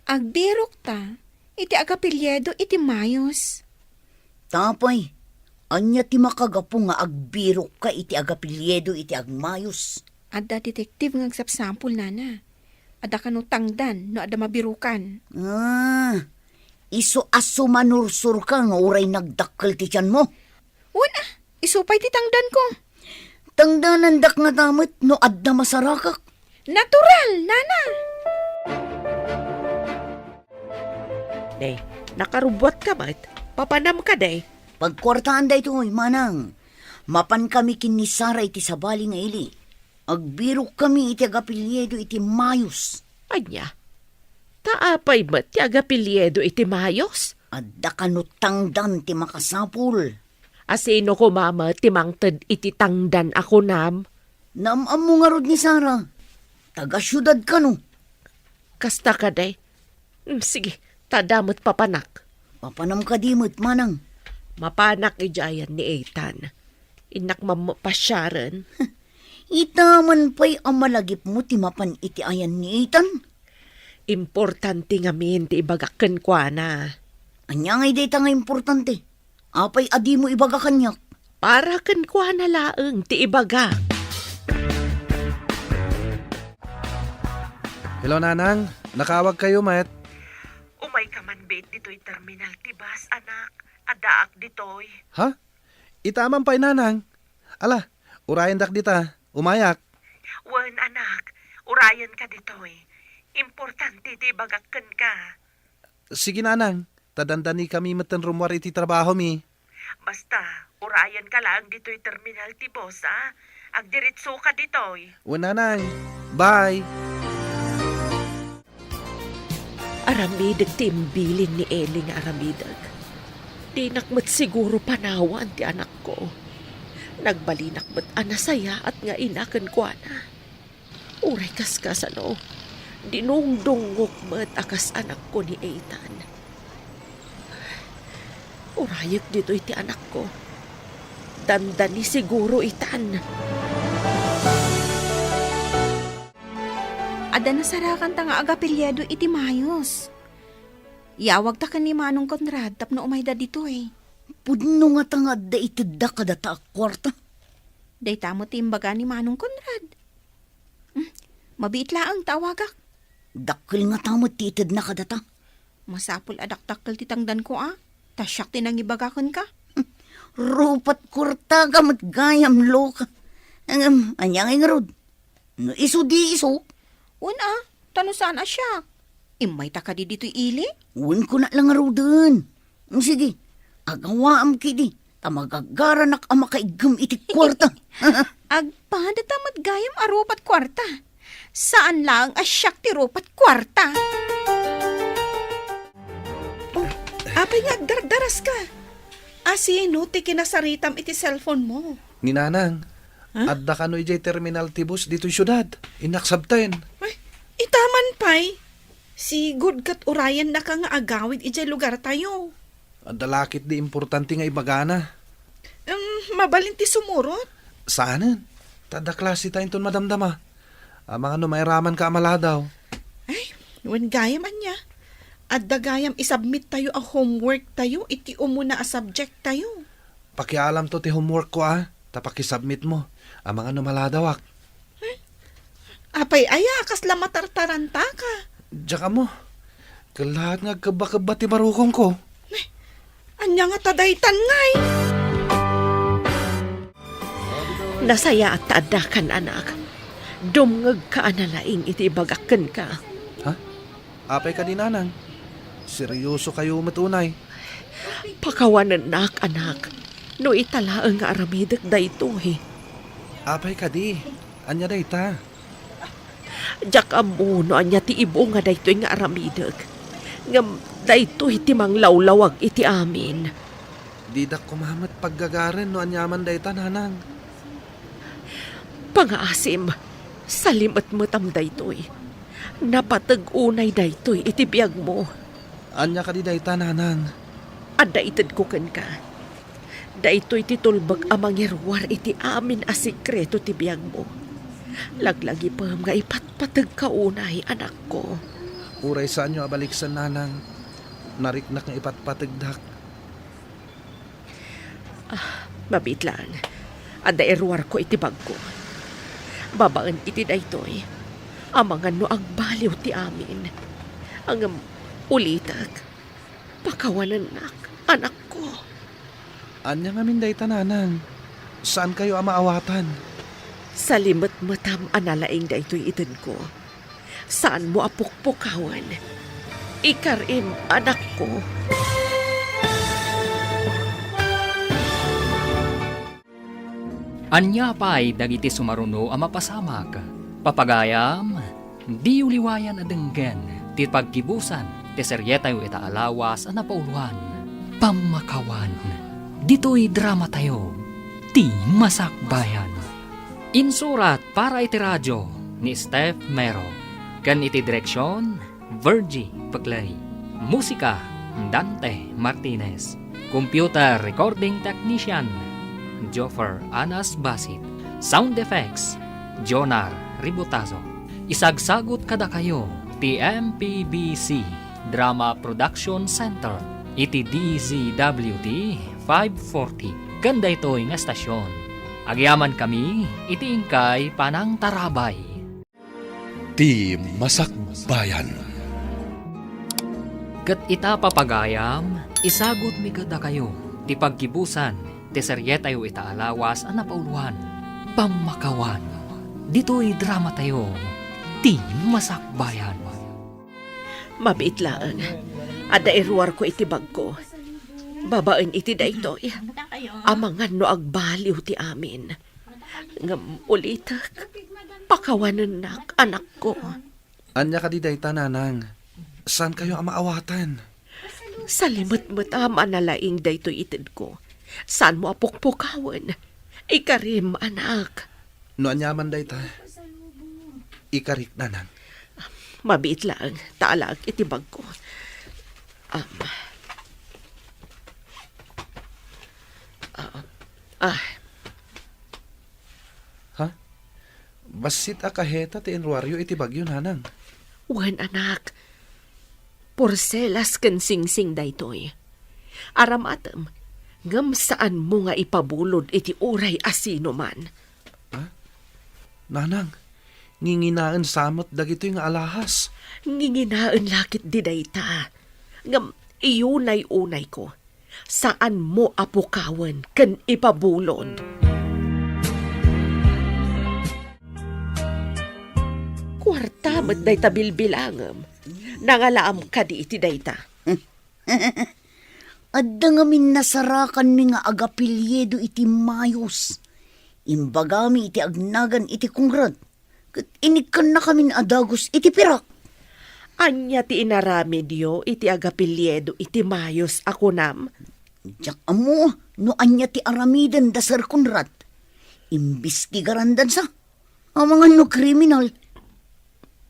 agbirokta iti agapelyido iti Mayos. Ta apay, ania ti makagapu nga agbirokka iti agapelyido iti agmayos? Adda detective nga agsapsapul, Nana. Adda kano tangdan no adda mabirokan. Ah, isu a sumanursurka nga uray nagdakkel ti tianmo? Wen a, isu pay ti tangdanko. Tangdanandak ngata met no adda masarakak. Natural, Nana! Day, nakarubbuatka met. Papanam kadi? Pagkuartaan daytoy, Manang. Mapankami ken ni Sara iti sabali nga ili. Agbirokkami iti agapelyido iti Mayos. Ania? Ta apay met ti agapelyido iti Mayos? Adda kano tangdan ti makasapul. Asino koma met ti mangted iti tangdan a kunam? Naam-ammo ngarud ni Sara. Taga-siudad kano. Kasta kadi? Mm, sige, ta adda met papanak. Papanam kadi met, Manang? Mapanak idiay ayan ni Ethan. Innak mammo pasiaren. Ita man pay a malagipmo ti mapan iti ayan ni Ethan? Importante ngamin ti ibagak kenkuana. Ania ngay dayta nga importante? Apay a dimo ibaga kaniak? Para kenkuana laeng ti ibagak. Hello, Nanang. Nakaawagkayo met. Umayka man biit ditoy terminal ti bus, anak. Addaak ditoy. Ha? Ita man pay, Nanang. Ala, urayendak dita. Umayak. Wen, anak. Urayenka ditoy. Importante ti ibagak kenka. Sige, Nanang. Ta dandanikami metten rummuar iti trabahomi. Basta, urayenka laeng ditoy terminal ti bus, a? Agdiretsoka ditoy. Wen, Nanang. Bye! Aramidek ti imbilin ni Eli nga aramidek. Dinak met siguro panawan ti anakko. Nagbalinak met a nasayaat nga ina kenkuana. Uray kaskasano, dinungdungngok met a kas anakko ni Ethan. Urayek ditoy ti anakko. Dandani siguro itan. Adda nasarakanta nga agapelyido iti Mayos. Iawagta ken ni Manong Conrad tapno umayda ditoy. Pudno ngata nga adda itedda kadata a kuarta. Dayta met ti imbaga ni Manong Conrad. Hmm, mabiit laeng ta awagak. Dakkel ngata met ti itedna kadata. Masapul a dakdakkel ti tangdanko a. Ta siak ti nangibaga kenka. Rupat kuarta ka met gayam, Loka. Ngem, ania ngay ngarud? No isu di isu? Wen a, ta no saan a siak. Immayta kadi ditoy ili? Wen, kuna la ngaruden. Sige, agawaam kidi, ta magagaranak a makaiggem iti kuarta. Agpadata met gayam a rupat kuarta. Saan laeng a siak ti rupat kuarta. Oh, apay nga agdardaraska? Asino ti kinasaritam iti cellphone mo? Ni Nanang, Ha? Adda kano idiay terminal ti bus ditoy siudad. Innak sabten. Ay, ita man pay. Sigud ket urayennaka nga agawid idiay lugartayo. Adda la ketdi importante nga ibagana. Em, mabalin ti sumurot? Saanen. Ta adda klaseta inton madamdama. Amangan no mairamanka a maladaw. Ay, wen gayam ania. Adda gayam isubmit tayo a homework tayo iti umuna a subject tayo. Pakialamto ti homework ko a, ta pakisubmit mo. Amangan no maladawak. Apay aya, kasla matartarantaka? Diak ammo. Kellaat nga agkebba-kebba ti barukongko. Ania ngata daytan ngay? Nasayaat ta addakan, anak. Dumngegka a nalaing iti ibagak kenka. Ha? Apay kadi, Nanang? Seriosokayo met unay? Pakawanennak, anak, no ita laeng nga aramidek daytoy. Apay kadi? Ania dayta? Diak ammo no ania ti ibunga daytoy nga aramidek. Ngem daytoy ti manglawlawag iti amin. Didak koma met paggagaren no aniaman dayta, Nanang. Pangaasim, salimetmetam daytoy. Napateg unay daytoy iti biagmo. Ania kadi dayta, Nanang? Adda itedko kenka. Daytoy ti tulbek a mangiruar iti amin a sekreto ti biagmo. Laglagipem nga ipatpategka unay, anakko. Uray saanyo a baliksen, Nanang, nariknak nga ipatpategdak. Ah, mabiit laeng. Adda iruarko iti bagko. Babaen iti daytoy, amangan no agbaliw ti amin. Ngem ulitek, pakawanennak, anakko. Ania ngamin dayta, Nanang? Saankayo a maawatan? Salimetmetam a nalaing daytoy itedko. Saanmo a pukpukawen. Ikarim, anakko. Ania pay dagiti sumaruno a mapasamak? Papagayam, diyo liwayan a denggen ti paggibusan ti serietayo ita a lawas a napauloan, Pammakawan. Ditoy dramatayo, ti Masakbayan. Insurat para iti radio ni Steph Mero, ken iti direksion, Virgie Peclay. Musika, Dante Martinez. Computer recording technician, Joffer Anas Basit. Sound effects, Jonar Ributazo. Isagsagut kadakayo ti M P B C Drama Production Center iti D Z W T five forty. Ken daytoy nga estasion, agyamankami iti inkay panangtarabay. Ti Masakbayan. Ket ita, papagayam, isagutmi kadakayo ti paggibusan ti serietayo ita a lawas a napauloan, Pammakawan. Ditoy dramatayo, Ti Masakbayan. Mabiit laeng, adda iruarko iti bagko. Babaen iti daytoy, amangan no agbaliw ti amin. Ngem ulitek, pakawanennak, anakko. Ania kadi dayta, Nanang? Saankayo a maawatan? Salimetmetam a nalaing daytoy itedko. Saanmo a pukpukawen. Ikarim, anak. No aniaman dayta, ikarik, Nanang. Mabiit laeng, ta alaek iti bagko. Am. Ah, ah. Ha? Bassit a kaheta ti inruaryo iti bagyo, Nanang. Wen, anak. porselas ken singsing daytoy. Aramatem, ngem saanmo nga ipabulod iti uray a sinoman. Ha? Nanang, nginginaen sa met dagitoy nga alahas. Nginginaen la ketdi dayta. Ngem iyunay-unayko, saanmo a pukawen ken ipabulod. Kuarta met dayta bilbilangem. Nangalaam kadi iti dayta? Adda ngamin nasarakanmi nga agapelyido iti Mayos. Imbagami iti agnagan iti Conrad, ket inikkannakamin a dagus iti pirak. Ania ti inaramidyo iti agapelyido iti Mayos a kunam? Diak ammo no ania ti aramiden da Sir Conrad. Imbestigarandansa. Amangan no kriminal.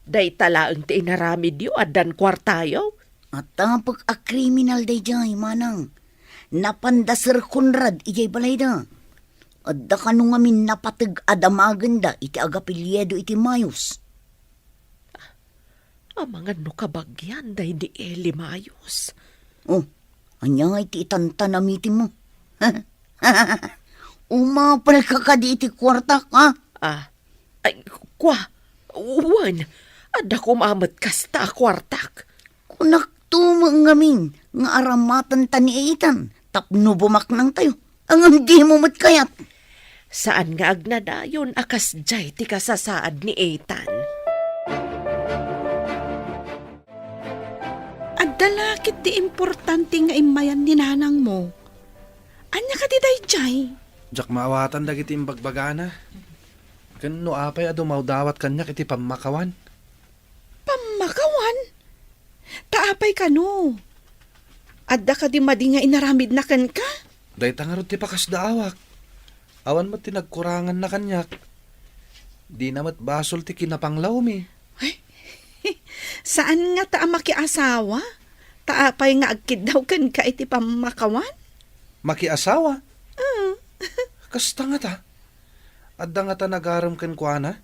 Dayta laeng ti inaramidyo, addan kuartayo? Atapek a kriminal daydiay, manang. Napan da Sir Conrad idiay balayda. Adda kano ngamin napateg a damagenda iti agapelyido iti Mayos. Amangan no kabagian daydi Eli Mayos. Oh, ania ngay ti itantanamitim mo? Umapalka kadi iti kuartak, ha? Ah, ay, kua, wen, adda koma met kasta a kuartak. Kunakto met ngamin nga aramatenta ni Ethan tapno bumaknangtayo. Ngem dimo met kayat. Saan nga agnanayon a kasdiay ti kasasaad ni Ethan. Adda la ketdi importante nga immayan ni nanangmo. Ania kadi daydiay? Diak maawatan dagiti imbagbagana. Ken no apay a dumawdawat kaniak iti pammakawan? Pammakawan? Ta apay kano? Adda kadi madi nga inaramidna kenka? Dayta ngarud ti pakasdaawak. Awan met ti nagkuranganna kaniak. Dina met basol ti kinapanglawmi. Ay, saan ngata a makiasawa? Ta apay nga agkiddaw kenka iti pammakawan? Makiasawa? Ah. Kasta ngata? Adda ngata nagarem kenkuana?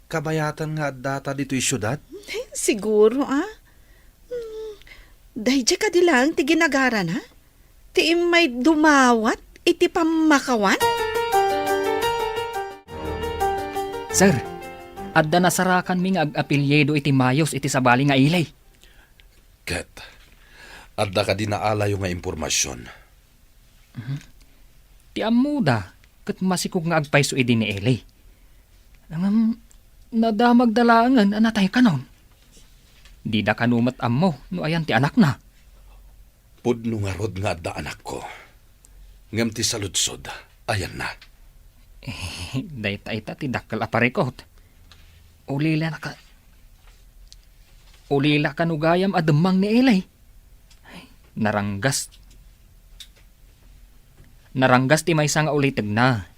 Kabayatan nga addata ditoy siudad? Siguro, ah. Hmm, daydiay kadi laeng ti ginagarana? Ti immay dumawat iti pammakawan? Sir, adda nasarakanmi nga ag-apelyido iti Mayos iti sabali nga ili. Ket, adda kadi naalayo nga impormasion? Mhm. Ti ammoda, ket masikog nga agpayso idi ni Eli. Ngem, nadamagda laengen a nataykanon. Dida kano met ammo no ayan ti anakna. Pudno ngarud nga adda anakko. Ngem ti saludsod, ayanna? Eh, dayta ita ti dakkel a parikut. Ulila na ka-, ulila kano gayam a demmang ni Eli. Naranggas. Naranggas ti maysa nga ulitegna.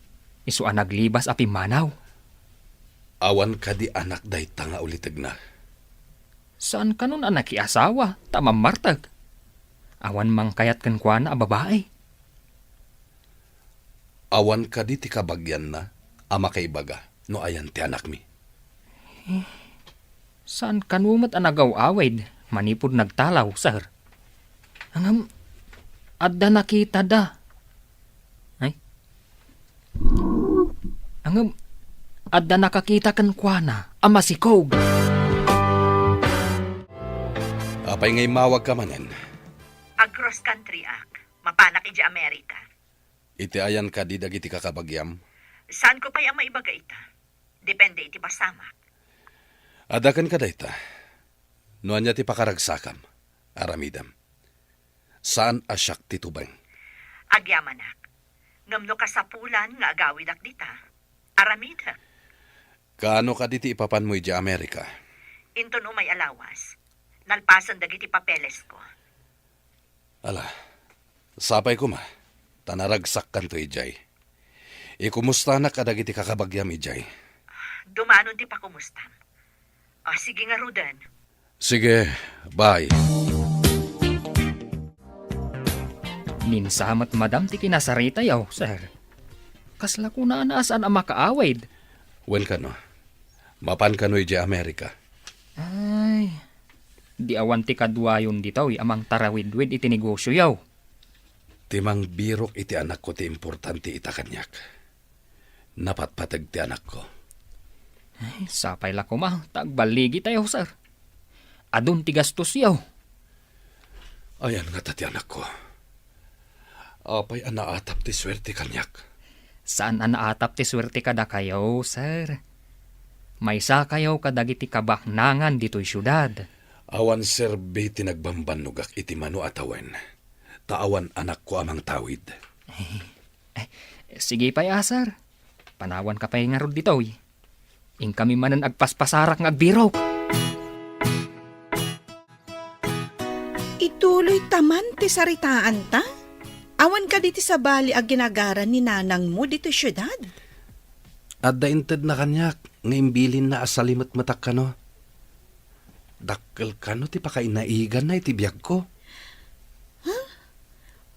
Isu a naglibas a pimmanaw. Awan kadi anak dayta nga ulitegna? Saan kanon a nakiasawa ta mammartek? Awan mangkayat kenkuana a babai. Awan kadi ti kabagianna a makaibaga no ayan ti anakmi? Eh, saan kano met a nagaw-awid manipud nagtalaw, sir? Ngem, adda nakitada. Ay? Ngem, adda nakakita kenkuana a masikog. Apay nga immawagka manen? Ag-cross country-ak. Mapanak idiay Amerika. Iti ayan kadi dagiti kakabagiam? Saanko pay a maibaga ita. Depende iti pasamak. Adda kenka dayta. No ania ti pakaragsakam, aramidem. Saan a siak ti tubeng. Agyamanak. Ngem no kasapulan nga agawidak dita, aramidek. Kaano kadi ti ipapanmo idiay Amerika? Inton umay a lawas, nalpasen dagiti papelesko. Ala, sapay koma, ta naragsakkanto idiay. Ikumustanak kadagiti kakabagiam idiay. Dumanon ti pakumustam. Ah, sige ngaruden. Sige, bye. Minsa met madam ti kinasaritayo, sir. Kasla kunana a saan a makaawid. Wen kano, mapan kano idiay Amerika? Ay, Di awan ti kaduayon ditoy a mangtarawidwid iti negosioyo. Ti mangbirok iti anakko ti importante ita kaniak. Napatpateg ti anakko. Ay, sapay la koma ta agballigitayo, sir. Adun ti gastosyo. Ayan ngata ti anakko. Apay a naatap ti suerte kaniak? Saan a naatap ti suerte kadakayo, sir. Maysakayo kadagiti kabaknangan ditoy siudad. Awan serbi ti nagbambannogak iti mano a tawen, ta awan anakko a mangtawid. Eh, sige pay a, sir. Panawanka pay ngarud ditoy. Inkami manen agpaspasarak nga agbirok. Ituloy ta man ti saritaanta? Awan kadi ti sabali a ginagara ni nanangmo ditoy siudad? Adda intedna kaniak nga imbilinna a salimetmetak kano. Dakkel kano ti pakainaiganna iti biagko. Huh?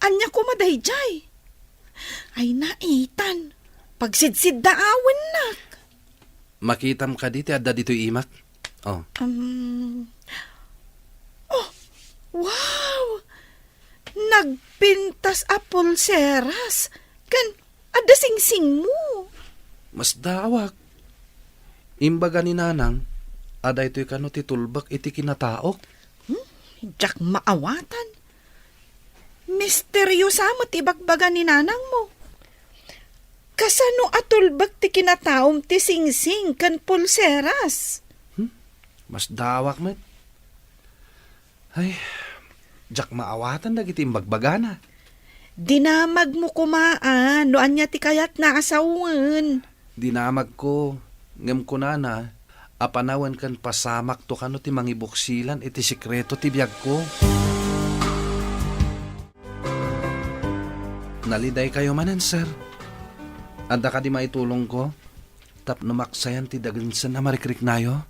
Ania koma daydiay? Ay, naitan. Pagsidsiddaawennak. Makitam kadi ti adda ditoy imak? Oh. Um, oh, wow! Nagpintas a pulseras ken adda singsingmo. Masdaawak. Imbaga ni Nanang a daytoy kano ti tulbek iti kinataok. Hmm? Diak maawatan. Misteriosa met ti ibagbaga ni nanangmo. Kasano a tulbek ti kinataom ti singsing ken pulseras? Hmm? Masdaawak met. Ay, diak maawatan dagiti imbagbagana. Dinamagmo koma a no ania ti kayatna a sawen. Dinamagko, ngem kunana a panawen ken pasamakto kano ti mangibuksilan iti sekreto ti biagko. Nalidaykayo manen, sir. Adda kadi maitulongko tapno maksayan ti dagensen a marikriknayo?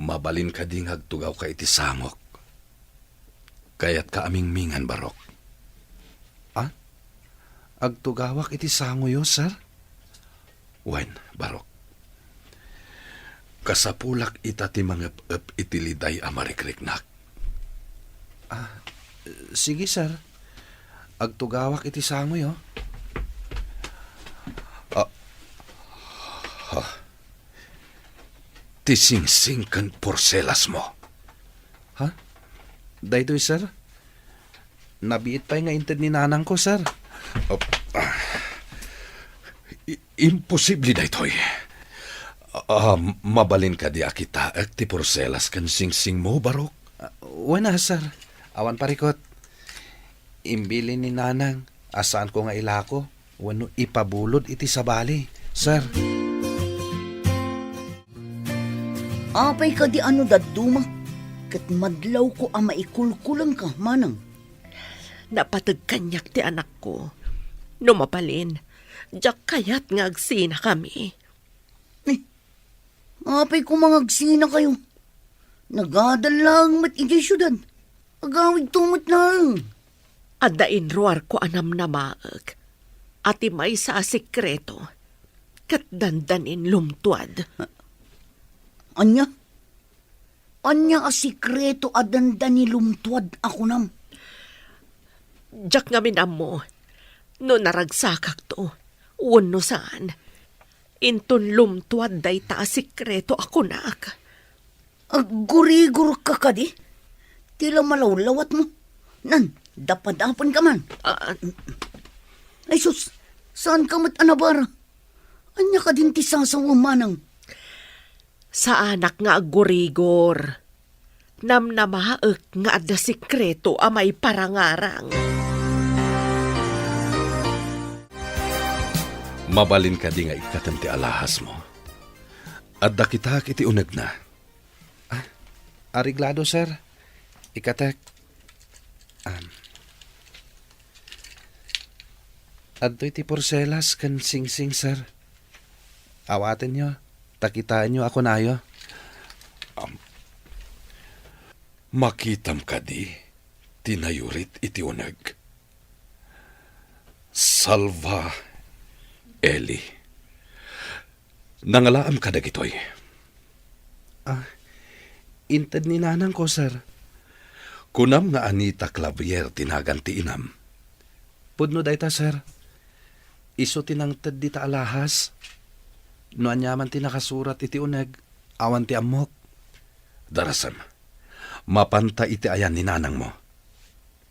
Mabalin kadi nga agtugawka iti sangok? Kayatka a mingmingan, Barok? Ah? Agtugawak iti sangoyo, sir? Wen, Barok. Kasapulak ita ti mangep-ep iti liday a marikriknak. Ah, sige, sir. Agtugawak iti sangoyo. Ah, ha. Ti singsing ken porselasmo. Ha? Daytoy, sir? Nabiit pay nga inted ni nanangko, sir. Op, ah. I-, imposible daytoy. Ah, mabalin kadi a kitaek ti porselas ken singsingmo, Barok? Ah, wen a, sir. Awan parikot. Imbilin ni nanang a saanko nga ilako wenno ipabulod iti sabali, sir. Apay kadi a no dadduma ket madlawko a maikulkulengka, manang? Napateg kaniak ti anakko. No mabalin, diak kayat nga agsinakami. Eh, apay koma nga agsinakayo? Nagadal laeng met idiay siudad. Agawidto met laeng. Adda inruarko a namnamaek a ti maysa a sekreto ket dandanin lumtuad. Ania? Ania a sekreto a dandani lumtuad a kunam? Diak ngamin ammo no naragsakakto wenno saan. Inton lumtuad dayta a sekreto a kunak. Aggurigorka kadi? Ti la malawlawatmo. Nan, dapadapanka man. Ah. Ay sus, saanka met a nabara? Ania kadin ti sasawem, manang? Saanak nga aggurigor. Namnamaek nga adda sekreto a maiparangarang. Mabalin kadi nga ikkatem ti alahasmo? Adda kitaek iti unegna. Ah, areglado, sir. Ikkatek. Am. Adtoy ti porselas ken singsing, sir. Awatenyo, ta kitaenyo a kunayo. Am, makitam kadi ti nayurit iti uneg? Salva Eli. Nangalaam kadagitoy? Ah, Inted ni nanangko, sir. Kunam nga Anita Clavier ti nagan ti inam? Pudno dayta, sir. Isu ti nangted dita alahas. No aniaman ti nakasurat iti uneg, awan ti ammok. Darasem, mapanta iti ayan ni nanangmo.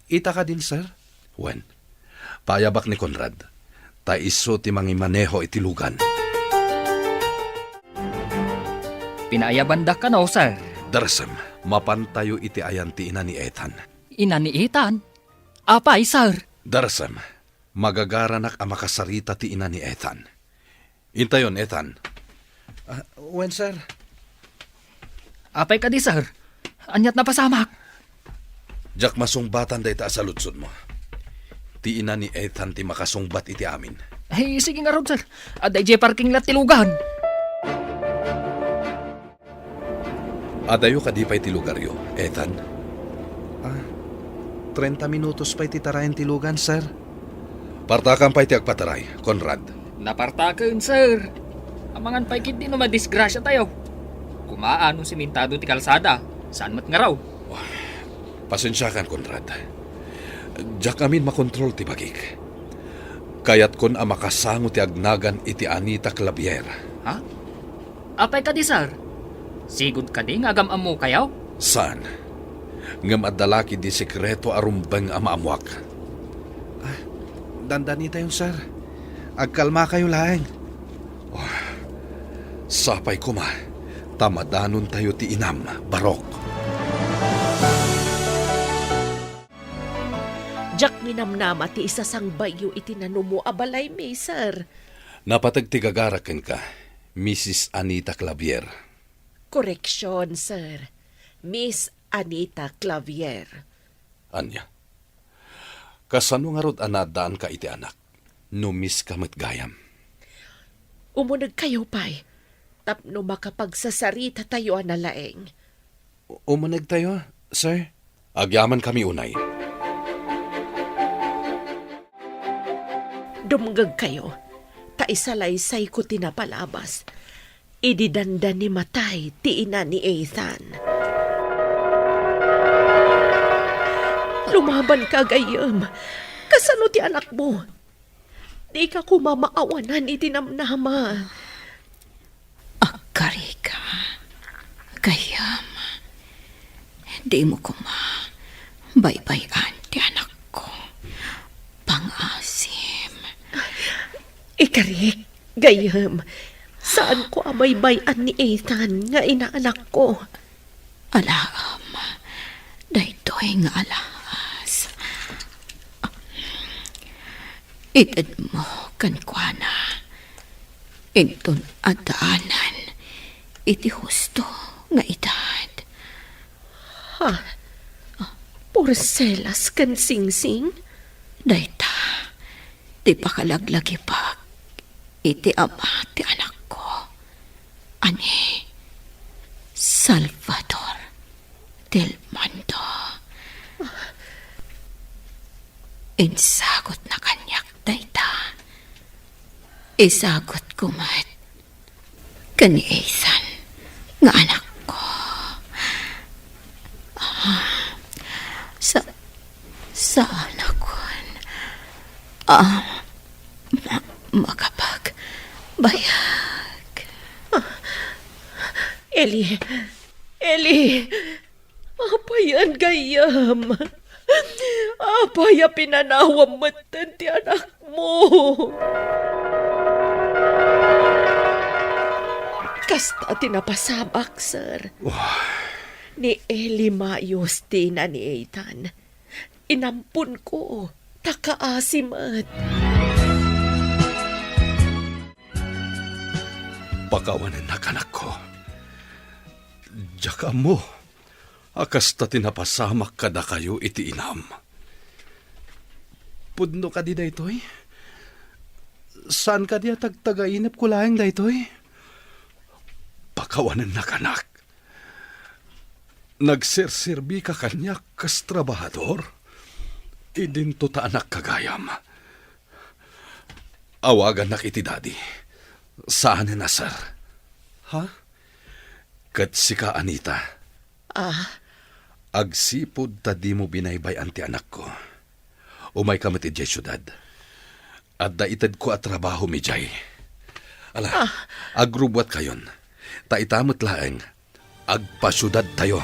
Ita kadin, sir? Wen, paayabak ni Conrad, ta isu ti mangimaneho iti lugan. Pinaayabandak kano, sir. Darasem, mapantayo iti ayan ti ina ni Ethan. Ina ni Ethan? Apay, sir? Darasem, magagaranak a makasarita ti ina ni Ethan. Intayon, Ethan. Ah, wen, sir. Apay kadi, sir? Aniat napasamak? Diak masungbatan dayta a saludsodmo. Ti ina ni Ethan ti makasungbat iti amin. Ay, sige ngarud, sir. Adda idiay parking lot ti lugan. Adayo kadi pay ti lugaryo, Ethan? Ah, trenta minutos pay ti tarayan ti lugan, sir. Partakan pay ti agpataray, Conrad. Napartaken, sir. Amangan pay ketdi no madisgrasya tayo. Kumaa no simentado ti kalsada, saan met nga raw. Pasensiakan, Conrad. Diak amin makontrol ti bagik. Kayatkon a makasango ti agnagan iti Anita Clavier. Ha? Apay kadi, sir? Sigud kadi nga agam-ammokayo? Saan? Ngem adda la ketdi sekreto a rumbeng a maammoak. Ah, dandanitayon, sir. Agkalmakayo laeng. Oh, sapay koma, ta madanontayo ti inam, barok. Diak minamnama ti isasangbayyo iti nanumo a balaymi, sir. Napateg ti gagarak kenka, Misis Anita Clavier. Koreksion, sir. Miss Anita Clavier. Ania? Kasano ngarud a naaddaanka iti anak, no miss ka met gayam? Umunegkayo pay, tapno makapagsasaritatayo a nalaeng. U-, umunegtayo, sir. Agyamankami unay. Dumngegkayo, ta isalaysayko ti napalabas idi dandani matay ti ina ni Ethan. Lumabanka, gayyem. Kasano ti anakmo? Dika koma maawanan iti namnama. Agkarika, gayyem. Dimo koma baybay-an ti anakko. Pangasim. Ikarik, gayyem. Saanko a baybay-an ni Ethan nga inaanakko. Alaem, daytoy nga alahas. Itedmo kenkuana. Inton addaanan iti husto nga edad. Ha? Porselas ken singsing? Dayta ti pakalaglagipek iti ama ti anakko. Ani, Salvador del Mundo. Insagutna kaniak dayta. Isagutko met ken ni Ethan nga anakko. Ah, sa-, saanakon a ma-, makapagbayag. Eli, Eli, apayen, gayyem? Apay a pinanawam metten ti anakmo? Kasta ti napasamak, sir. Wah. Ni Eli Mayos ti ina ni Ethan. Inamponko, ta kaasi met. Pakawanennak, anakko. Diak ammo a kasta ti napasamak kadakayo iti inam. Pudno kadi daytoy? Saan kadi a tagtagainepko laeng daytoy? Pakawanennak, anak. Nagserserbika kaniak kas trabahador? Idinto ta anak gayam. Awagannak iti daddy. Saanen a sir. Ha? Ket sika, Anita, Ah, Agsipud ta dimo binaybay-an ti anakko, umayka met idiay siudad. Adda itedko a trabahom idiay. Ala, Ah. agrubbuatkayon. Ta ita met laeng, agpasiudadtayo.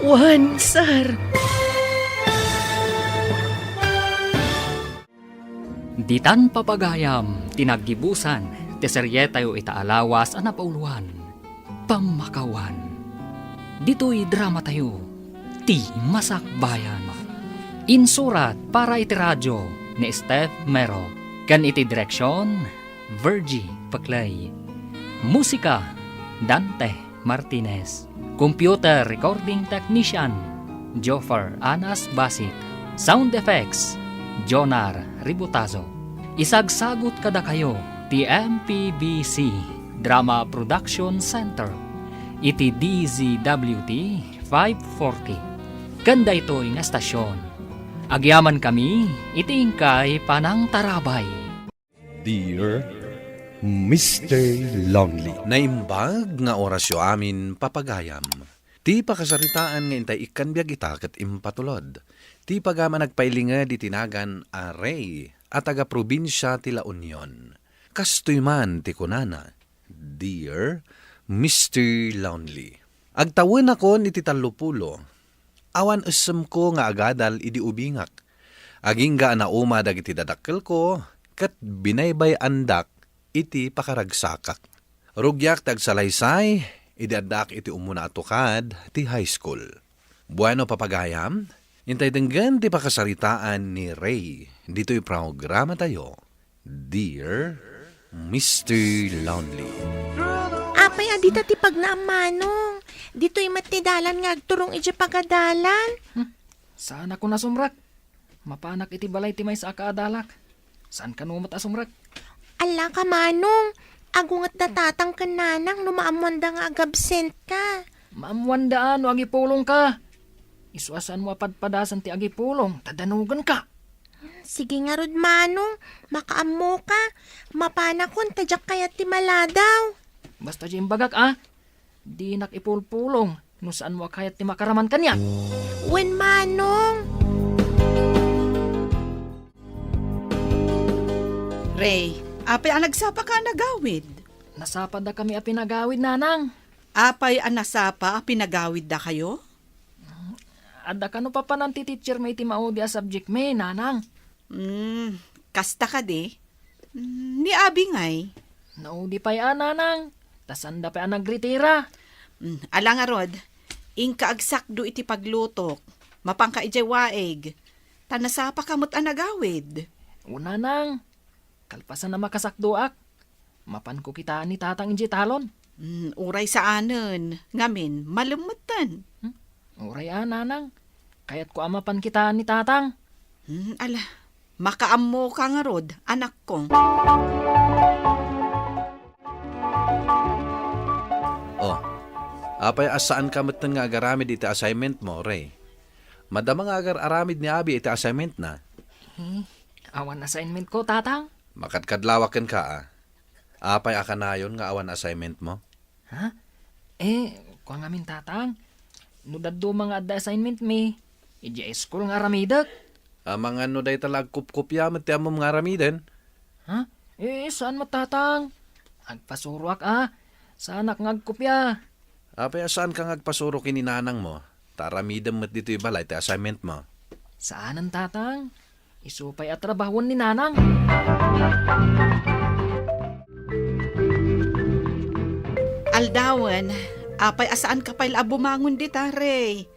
Wen, sir. Ditan papagayam ti naggibusan ti serietayo ita a lawas a napauloan, Pammakawan. Ditoy dramatayo, Ti Masakbayan. Insurat para iti radio ni Steph Mero, ken iti direksion, Virgie Peclay. Musika, Dante Martinez. Computer recording technician, Joffer Anas Basit. Sound effects, Jonar Ributazo. Isagsagut kadakayo ti M P B C Drama Production Center iti D Z W T five forty. Ken daytoy nga estasion, agyamankami iti inkay panangtarabay. Dear Mister Lonely. Naimbag nga orasyo amin, papagayam. Ti pakasaritaan nga intay ikkan biag ita ket impatulod. Ti pagayam a nagpailinged iti nagan a Rey a taga-probinsia ti La Union. Kastoy man ti kunana, Dear Mister Lonely. Agtawenakon iti tallopulo. Awan essemko nga agadal idi ubingak. Agingga a nauma dagiti dadakkelko, ket binaybay-andak iti pakaragsakak. Rugiak ti agsalaysay idi addaak iti umuna a tukad ti high school. Bueno, papagayam, intay denggen ti pakasaritaan ni Rey ditoy programatayo, Dear Mister Lonely. Apay a dita ti pagnaam, Manong? Ditoy met ti dalan nga agturong idiay pagadalan. Hmm. Saan a kun a sumrek? Mapanak iti balay ti maysa a kaadalak. Saan kano met a sumrek? Alla ka, Manong. Agunget da tatang ken nanang no maammoanda nga agabsent ka. Maammoanda a no agipulong ka. Isu a saanmo a padpadasen ti agipulong, ta danogen ka. Sige ngarud, Manong, makaammo ka. Mapanakon ta diak kayat ti maladaw. Basta diay imbagak, a. Dinak ipulpulong no saanmo a kayat ti makaraman kaniak. Wen, Manong. Rey, apay a nagsapa ka a nagawid? Nasapa dakami a pinagawid, Nanang. Apay a nasapa a pinagawid dakayo? Adda kano papanan ti teacher mi iti maudi a subject mi, Nanang. Hmm, kasta kadi? Hmm, ni abi ngay? Naudi pay a, Nanang. Ta sanda pay a nagretira. Hmm, ala ngarud, inka agsakdo iti paglutok. Mapanka idiay waig. Ta nasapa ka met a nagawid. O, Nanang. Kalpasan a makasakdoak, mapanko kitaan ni Tatang idiay talon. Hmm, uray saanen, ngamin, malem metten. Hmm? Uray a, Nanang. Kayatko a mapan kitaan ni Tatang. Hmm, ala, makaammo ka ngarud, anakko. Oh, apay a saan ka metten nga agaramid iti assignment mo, Rey? Madama nga agar-aramid ni Abi iti assignment na. Hmm, awan assignment ko, Tatang. Makadkadlawak kenka, a. Apay a kanayon nga awan assignment mo? Ha? Eh, kua ngamin, Tatang. No dadduma nga adda assignment mi, idiay school nga aramidek. Amangan no dayta la agkupkopia met ti ammom nga aramiden. Ha? Eh, saan met, Tatang? Agpasuroak, a. Saanak nga agkopia. Apay a saan ka nga agpasuro ken ni nanang mo? Ta aramidem met ditoy balay ti assignment mo. Saanen, Tatang. Isu pay a trabahoen ni Nanang. Aldawen, apay a saan ka pay la a bumangon dita, Rey?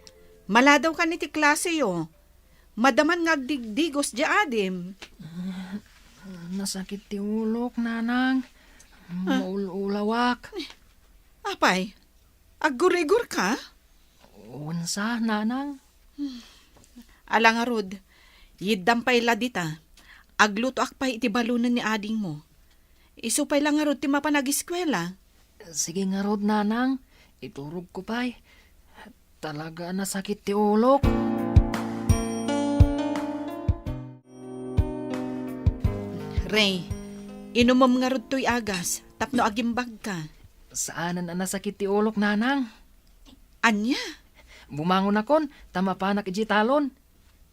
Maladaw kan iti klaseyo. Madaman nga agdigdigos diay adim. Nasakit ti ulok, Nanang. Ah. Maul-ulawak. Apay, aggur-igurka? Unsa, Nanang? Ala ngarud, yiddam pay la dita. Aglutoak pay iti balunen ni adingmo. Isu pay la ngarud ti mapan agiskuela. Sige ngarud, Nanang. Iturogko pay. Talaga a nasakit ti ulok. Rey, inumem ngarud toy agas tapno agimbagka. Saanen a nasakit ti ulok, Nanang. Ania? Bumangonakon, ta mapanak idiay talon.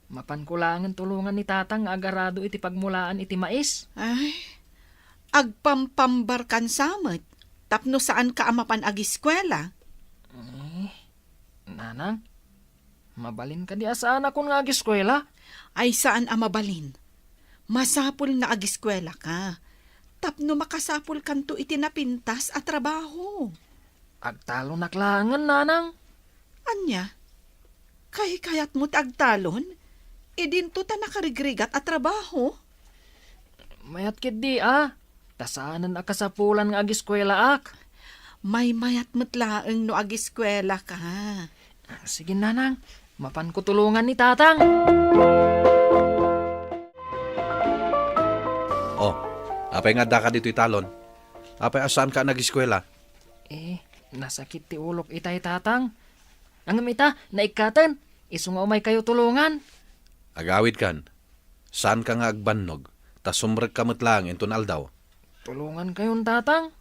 Mapanko laengen tulongan ni Tatang nga agarado iti pagmulaan iti mais. Ay, agpampambarkansa met tapno saanka a mapan agiskuela. Eh, Nanang, mabalin kadi a saanakon nga agiskuela? Ay, saan a mabalin. Masapul nga agiskuelaka tapno makasapulkanto iti napintas a trabaho. Agtalonak laengen, Nanang. Ania? Kaykayatmo ti agtalon? Idinto ta nakarigrigat a trabaho? Mayat ketdi a, ta saanen a kasapulan nga agiskuelaak. Maymayat met laeng no agiskuelaka. Ah, sige, Nanang. Mapanko tulongan ni Tatang. Oh, apay nga addaka ditoy talon? Apay a saanka a nagiskuela? Eh, nasakit ti ulok itay, Tatang. Ngem ita, naikkaten. Isu nga umaykayo tulongan. Agawidkan. Saanka nga agbannog, ta sumrekka met laeng inton aldaw. Tulongankayon, Tatang.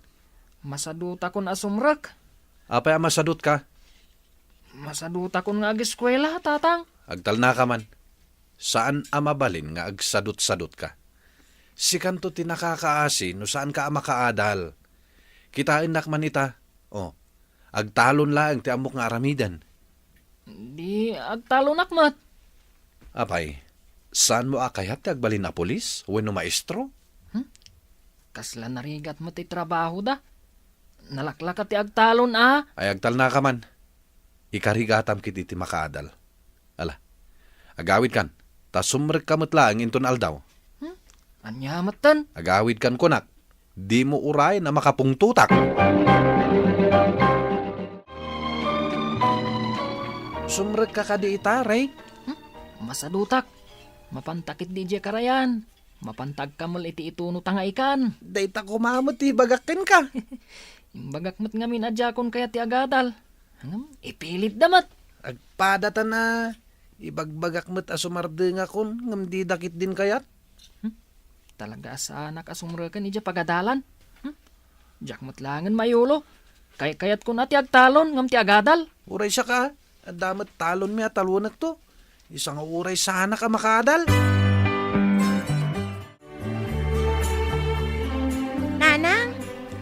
Masadutakon a sumrek. Apay a masadutka? Masadutakon nga agiskuela, Tatang. Agtalnaka man. Saan a mabalin nga agsadutsadutka. Sikanto ti nakakaasi no saanka a makaadal. Kitaennak man ita. Oh, agtalon laeng ti ammok nga aramiden. Di agtalonak met. Apay, saanmo a kayat ti agbalin a pulis wenno maestro? Hmm? Kasla narigat met ti trabahoda. Nalaklaka ti agtalon a. Ay, agtalnaka man. Ikarigatam ketdi ti makaadal. Ala, agawidkan, ta sumrekka met laeng inton aldaw. Hmm? Ania metten? Agawidkan kunak, dimo uray a makapungtotak. Sumrekka kadi ita, Ray? Hmm? Masadutak. Mapantak ketdi idiay karayan. Mapanta agkamel iti ituno ta nga ikan. Dayta koma met ti ibagak kenka. Imbagak met ngamin a diakon kayat ti agadal. Ngem, ipilitda met. Agpadatan a ibagbagak met a sumardengakon, ngem dida ketdin kayat. Hmm? Talaga a saanak a sumreken idiay pagadalan. Hmm? Diak met laengen mayulo. Kaykayatkon a ti agtalon ngem ti agadal. Uray siak a, adda met talonmi a talonekto. Isu nga uray saanak a makaadal. Nanang,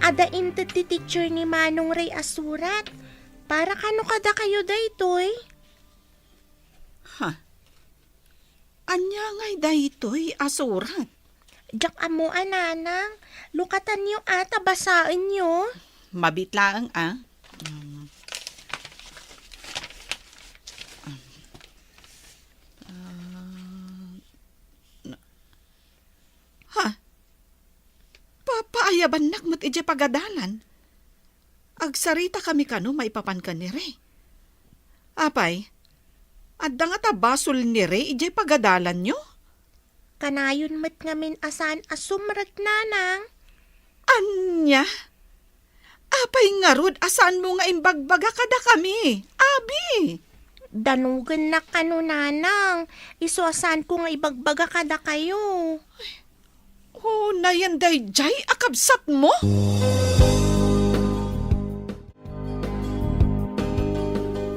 adda inted ti teacher ni Manong Ray a surat. Para kano kadakayo daytoy? Ha? Ania ngay daytoy a surat? Diak ammo a, Nanang. Lukatanyo a ta basaenyo. Mabiit laeng a. Mm. Ah, na-, ha? Papaayabannak met idiay pagadalan. Agsaritakami kano maipapan ken ni Ray. Apay, adda ngata basol ni Ray idiay pagadalanyo? Kanayon met ngamin a saan a sumrek, Nanang. Ania? Apay ngarud a saanmo nga imbagbaga kadakami, abi? Danogennak kano, Nanang. Isu a saanko nga ibagbaga kadakayo. Unayen daydiay a kabsatmo?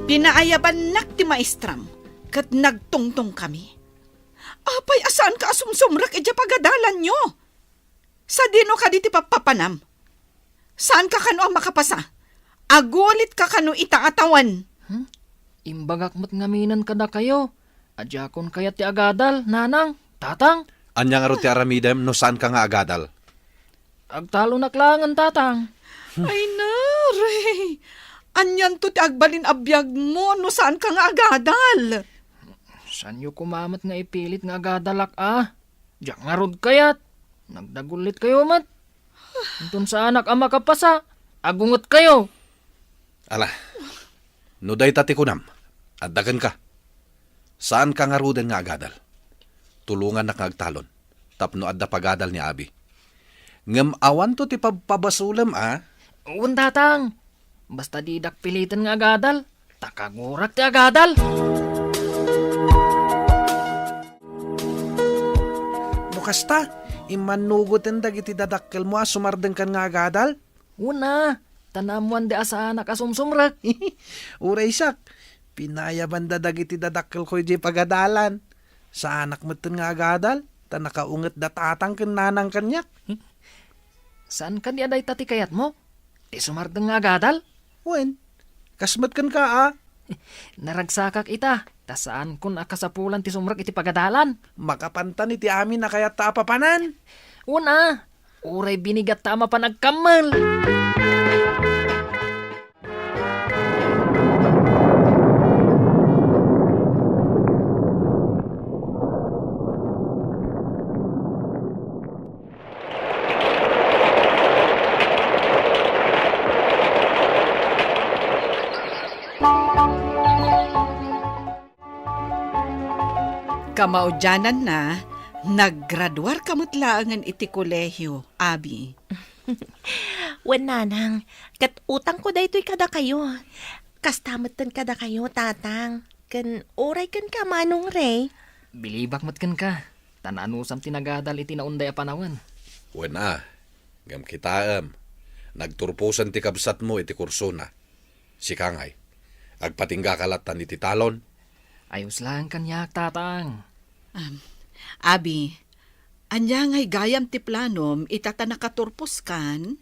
Pinaayabannak ti maestram ket nagtungtongkami. Apay a saanka a sumsumrek idiay pagadalanyo? Sadino kadi ti pappapanam? Saanka kano a makapasa? Agulitka kano ita a tawen? Hmm? Imbagak met ngaminen kadakayo a diakon kayat ti agadal, Nanang, Tatang. Ania ngarud ti aramidem no saanka nga agadal? Agtalonak laengen, Tatang. Ay, Ray! Anianto ti agbalin a biagmo no saanka nga agadal? Saanyo koma met nga ipilit nga agadalak a? Diak ngarud kayat. Nagdagulitkayo met. Inton saanak a makapasa, agungetkayo. Ala, no dayta ti kunam, adda kenka. Saanka ngaruden nga agadal. Tulongannak nga agtalon, tapno adda pagadal ni abi. Ngem awanto ti pabpabasolem a? Wen, Tatang. Basta didak piliten nga agadal, ta kagurak ti agadal. No kasta, immannugoten dagiti dadakkelmo a sumardengkan nga agadal? Wen a, ta naammoan di a saanak a sumsumrek. Uray siak, Pinayabanda dagiti dadakkelko idiay pagadalan. Saanak metten nga agadal, ta nakaunget da tatang ken nanang kaniak. Saan kadi a dayta ti kayatmo? Ti sumardeng nga agadal? Wen, kas met kenka a. Naragsakak ita, ta saankon a kasapulan ti sumrek iti pagadalan. Makapantan iti amin a kayatta a papanan. Wen a, uray binigatta a mapan agkammel. Kamaudiananna, naggraduarka met laengen iti kolehio, Abi. Wen, nanang, ket utangko daytoy kadakayo. Kasta metten kadakayo, tatang, ken uray kenka, Manong Ray. Bilibak met kenka, ta naanusam ti nagadal iti naunday a panawen. Wen a, ngem kitaem, nagturposen ti kabsatmo iti kursona. Sika ngay, agpatinggaka lattan iti talon? Ayos laeng kaniak, tatang. Am, Abi, ania ngay gayam ti planom ita ta nakaturposkan?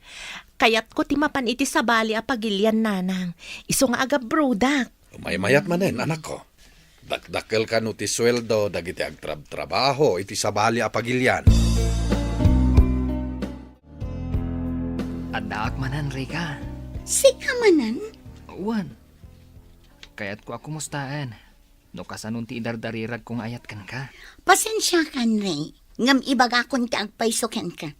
Kayatko ti mapan iti sabali a pagilian, nanang, isu nga agabrodak. Maymayat manen, anakko. Dakdakkelka no ti sueldo dagiti agtrabtrabaho iti sabali a pagilian. Addaak manen, Rica. Sika manen? Wen. Kayatko a kumustaen. No kasanon ti idardariragko nga ayat kenka. Pasensiakan, Ray. Ngem ibagakon ti agpayso kenka.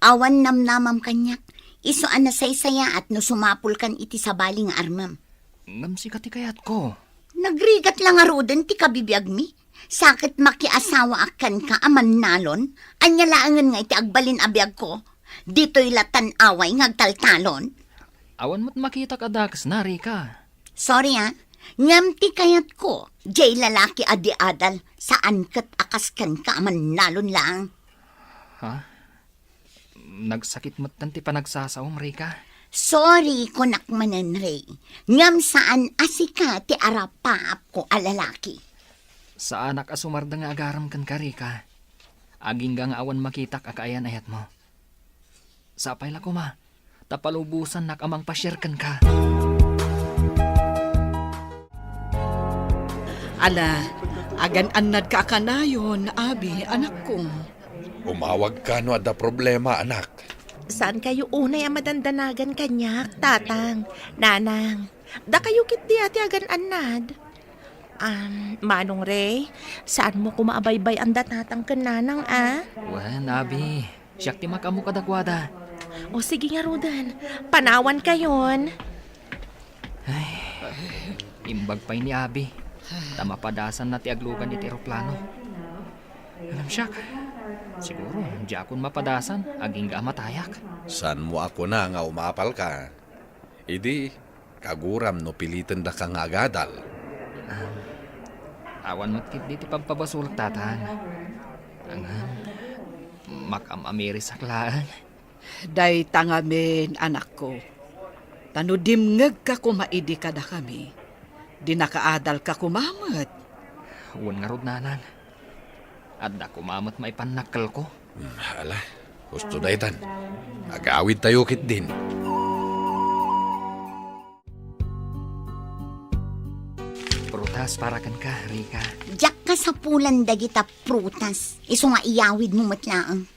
Awan namnamam kaniak. Isu a nasaysayaat no sumapulkan iti sabali nga armem. Ngem sika ti kayatko. Nagrigat la ngaruden ti kabibiagmi. Sa ket makiasawaak kenka a mannalon, ania laengen nga iti agbalin a biagko, ditoy la tan-away nga agtaltalon? Awan met makitak a dakesna, Rica. Sorry, ah. Ngem ti kayatko, diay lalaki a di adal, saan ket a kas kenka a mannalon laeng. Ha? Nagsakit metten ti panagsasaom, Rica. Sorry, kunak manen, Ray. Ngem saan a sika ti arapaapko a lalaki. Saanak a sumardeng nga agarem kenka, Rica. Agingga nga awan makitak a kaayan-ayatmo. Sapay la koma, ta palubosannak a mangpasiar kenka. Ala, agan-annadka a kanayon, Abi, anakko. Umawagka no adda problema, anak. Saankayo unay a madandanagan kaniak, tatang, nanang. Dakayo ketdi a ti agan-annad. Am, Manong Ray, saanmo koma a baybay-anda tatang ken nanang, a? Wen, Abi, siak ti makaammo kadakuada. O, sige ngaruden, panawankayon. Ay, imbag pay ni Abi, ta mapadasanna ti aglugan iti eroplano. Ngem siak, siguro, diakon mapadasan, agingga a matayak. Saanmo a kuna nga umapalka? Idi, kaguram no pilitendaka nga agadal. Ah, awan met ketdi ti pagpabasolek, tatang. Ngem, makam-amirisak laeng. Dayta ngamin, anakko. Ta no dimngegka koma idi kadakami, dinaka adalka koma met. Wen ngarud, nanang. Adda koma met maipannakkelko. Hmm, ala, husto daytan. Agawidtayo ketdin. Prutas para kenka, Rica. Diak kasapulan dagita prutas. Isu nga iyawidmo met laeng.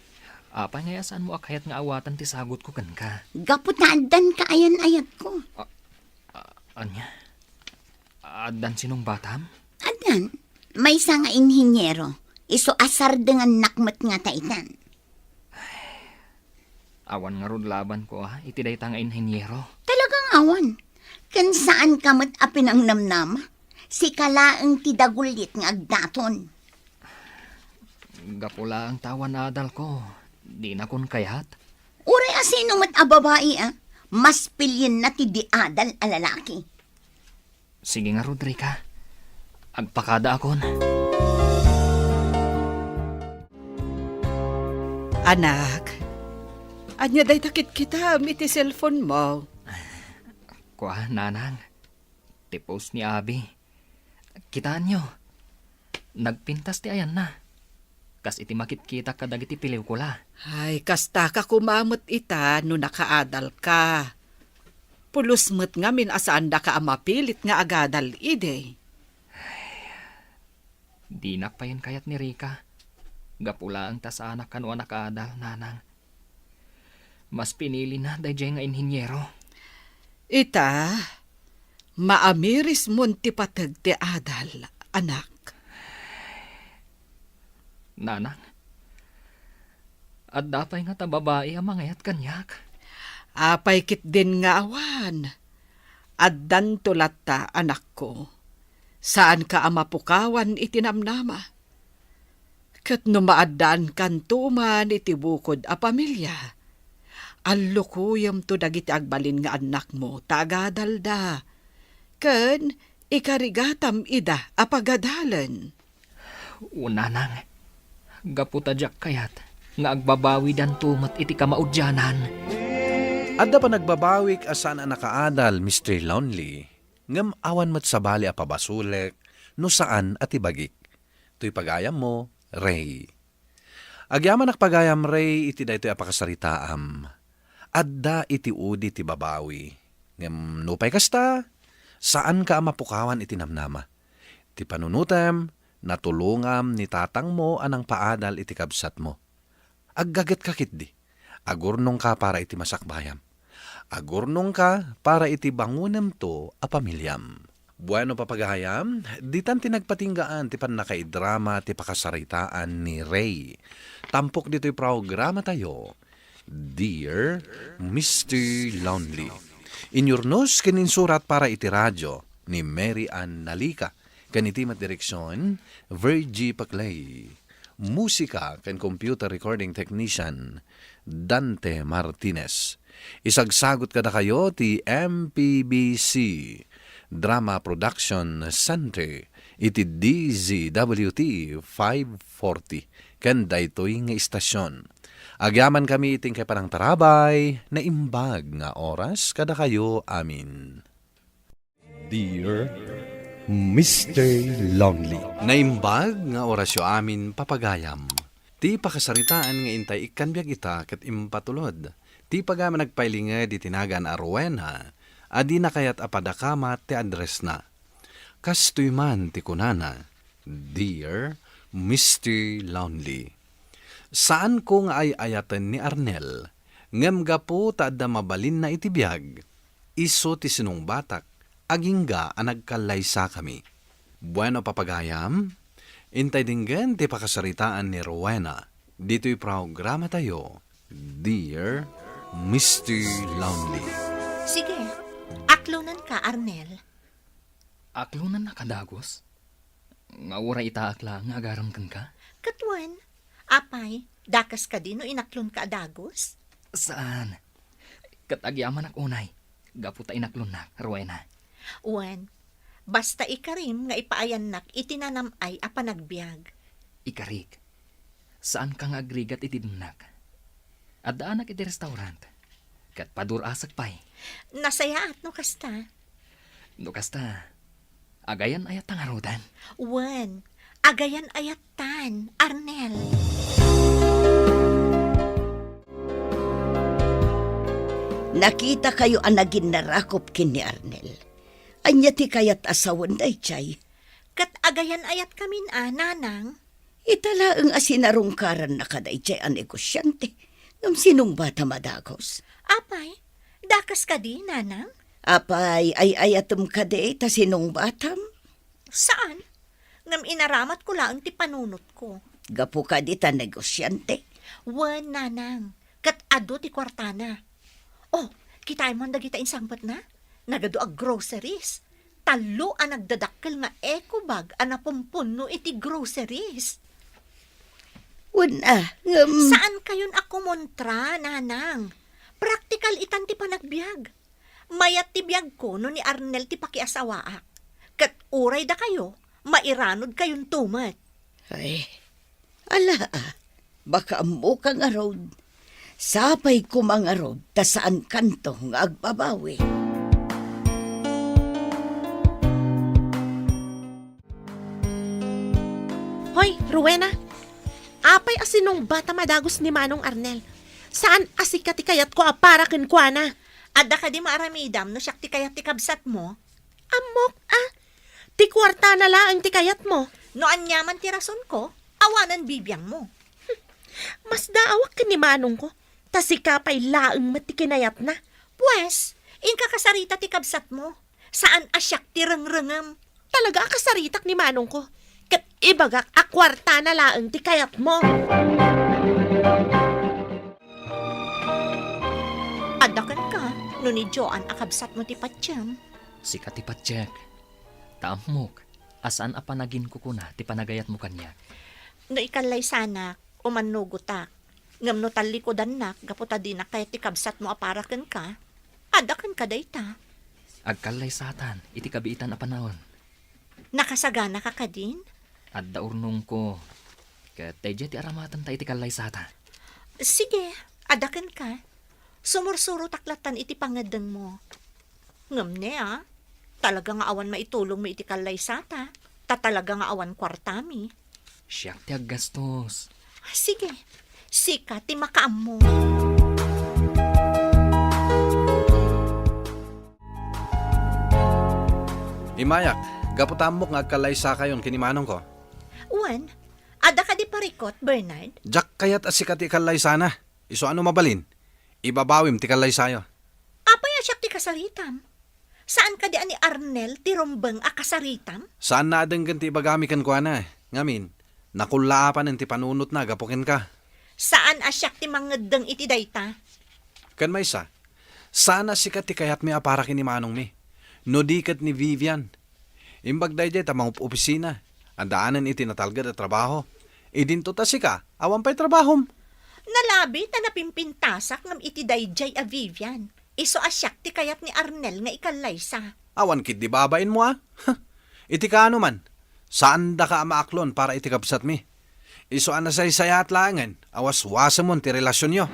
Apay nga saanmo a kayat nga awatan ti sagutko kenka? Gapu ta addan kaayan-ayatko. A-, a-, ania? Addan sinungbatam? Addan. Maysa nga inhiniero. Isu a sardengannak met nga taytan. Awan ngarud labanko, a, iti dayta nga inhiniero. Talagang awan. Ken saanka met a pinangnamnama. Sika laeng ti dagulit nga agdaton. Gapu laeng ta awan adalko, dinakon kayat. Uray a sino met a babai, a, mas pilienna ti di adal a lalaki. Sige ngarud, Rica. Agpakadaakon. Anak, ania dayta kitkitaem iti cellphone mo? Kua, nanang. Ti post ni Abi. Kitaenyo, nagpintas ti ayanna. Kas iti makitkitak kadagiti pelikula. Ay, kastaka koma met ita no nakaadalka. Pulos met ngamin a saandaka a mapilit nga agadal idi. Dinak payen kayat ni Rica. Gapu laeng ta saanak kano a nakaadal, nanang. Mas pinilina daydiay nga inhiniero. Ita, maamirismon ti pateg ti adal, anak. Nanang, adda pay ngata babai a mangayat kaniak? Apay ketdin nga awan? Addanto latta, anakko. Saanka a mapukawan iti namnama. Ket no maaddaankanto man iti bukod a pamilia, allukoyemto dagiti agbalin nga annakmo ta agadalda, ken ikarigatam ida a pagadalen. O nanang, gapu ta diak kayat nga agbabawidanto met iti kamaudianan. Adda panagbabawik a saan a nakaadal, Mister Lonely, ngem awan met sabali a pabasolek no saan a ti bagik. Toy pagayammo, Ray. Agyamanak pagayam, Ray, iti daytoy a pakasaritaam. Adda iti udi ti babawi. Ngem nupay kasta, saanka a mapukawan iti namnama. Ti panunotem, natulongam ni tatangmo a nangpaadal iti kabsatmo. Aggagetka ketdi. Agurnongka para iti masakbayam. Agurnongka para iti bangonemto a pamiliam. Bueno, papagayam, ditan ti nagpatinggaan ti pannakaidrama ti pakasaritaan ni Ray. Tampok ditoy programatayo, Dear Mister Lonely. Inyurnos ken insurat para iti radio ni Mary Ann Nalica, ken iti met direksion, Virgie Paclay. Musika ken computer recording technician, Dante Martinez. Isagsagot kadakayo ti M P B C Drama Production Center iti D Z W T five forty ken daytoy nga istasyon. Agyamankami iti inkay panangtarabay, naimbag nga oras kadakayo amin. Dear Mister Lonely. Naimbag nga orasyo amin, papagayam. Ti pakasaritaan nga intay ikkan biag ita ket impatulod. Ti pagayam a nagpailinged iti nagan a Rowena a di nakayat a padakamat ti addressna. Kastoy man ti kunana, Dear Mister Lonely. Saanko nga ay-ayaten ni Arnel, ngem gapu ta adda mabalinna iti biag, isu ti sinungbatak, agingga a nagkallaysakami. Bueno, papagayam, intay denggen ti pakasaritaan ni Rowena ditoy programatayo, Dear Mister Lonely. Sige, aklonanka, Arnel. Aklonannak a dagus? Nga uray itaak laeng nga agaram kenka? Ket wen, apay, dakes kadi no inaklonka a dagus? Saan. Ket agyamanak unay, gapu ta inaklonnak, Rowena. Wen, basta ikarim nga ipaayannak iti nanam-ay a panagbiag. Ikarik, saanka nga agrigat iti demnak. Addaanak iti restaurant, ket padur-asek pay. Nasayaat no kasta. No kasta, agayan-ayatta ngaruden? Wen, agayan-ayattan, Arnel. Nakitakayo a naginnarakop ken ni Arnel. Ania ti kayat a sawen daydiay? Ket agayan-ayatkamin a, nanang. Ita laeng a sinarungkaranna kadaydiay a negosiante, ngem sinungbatam a dagus. Apay, dakes kadi, nanang? Apay, ay-ayatem kadi ta sinungbatam? Saan. Ngem inaramatko laeng ti panunotko. Gapu kadi ta negosiante? Wen, nanang. Ket adu ti kuartana. Oh, kitaem man dagita insangpetna? Nagadu a groceries. Tallo a nagdadakkel nga eco bag a napumpunno iti groceries. Wen a, ngem saankayon a kumontra, nanang. Praktikal itan ti panagbiag. Mayat ti biagko no ni Arnel ti pakiasawaak. Ket uray dakayo, mairanodkayonto met. Ay, ala a, baka ammoka ngarud. Sapay koma ngarud ta saankanto nga agbabawi. Hoy, Rowena! Apay a sinungbat a madagus ni Manong Arnel? Saan a sika ti kayatko a para kenkuana? Adda kadi maaramidam no siak ti kayat ti kabsatmo? Ammok, a. Ti kuartana laeng ti kayatmo. No aniaman ti rasonko, awanen bibiangmo. Masdaawak ken ni manongko, ta sika pay laeng met ti kinayatna. Pues, inka kasarita ti kabsatmo. Saan a siak ti rengrengem. Talaga a kasaritak ni manongko, ket ibagak a kuartana laeng ti kayatmo. Adda kenka, no ni Joan a kabsatmo ti patiem. Sika ti patiek. Ta ammok a saan a panaginkukuna ti panagayatmo kaniak. No ikallaysanak, umannugotak. Ngem no tallikudannak gapu ta dinak kayat ti kabsatmo a para kenka, adda kenka dayta. Agkallaysatan iti kabiitan a panawen. Nakasaganaka kadin? Adda urnongko. Ket daydiay ti aramatenta iti kallaysata. Sige, adda kenka. Sumursurotak lattan iti pangngeddengmo. Ngem ne, a, talaga nga awan maitulongmi iti kallaysata, ta talaga nga awan kuartami. Siak ti aggastos. Sige, sika ti makaammo. Immayak, gapu ta ammok nga agkallaysakayon ken ni manongko. Wen, adda kadi parikut, Bernard? Diak kayat a sika ti ikallaysana. Isu a no mabalin, ibabawim ti kallaysayo. Apay a siak ti kasaritam? Saan kadi a ni Arnel ti rumbeng a kasaritam? Saanna a denggen ti ibagami kenkuana. Ngamin, nakullaapanen ti panunotna gapu kenka. Saan a siak ti mangeddeng iti dayta. Ken maysa, saan a sika ti kayatmi a para ken ni manongmi, no di ket ni Vivian. Imbag daydiay ta mangup-opisina. Addaanen iti natalged a trabaho. Idinto ta sika, awan pay trabahom. Nalabi ta napimpintasak ngem iti daydiay a Vivian. Isu a siak ti kayat ni Arnel nga ikallaysa. Awan ketdi babainmo, a? Iti kaano man, saandaka a maaklon para iti kabsatmi. Isu a nasaysayaat laengen a waswasemon ti relasionyo.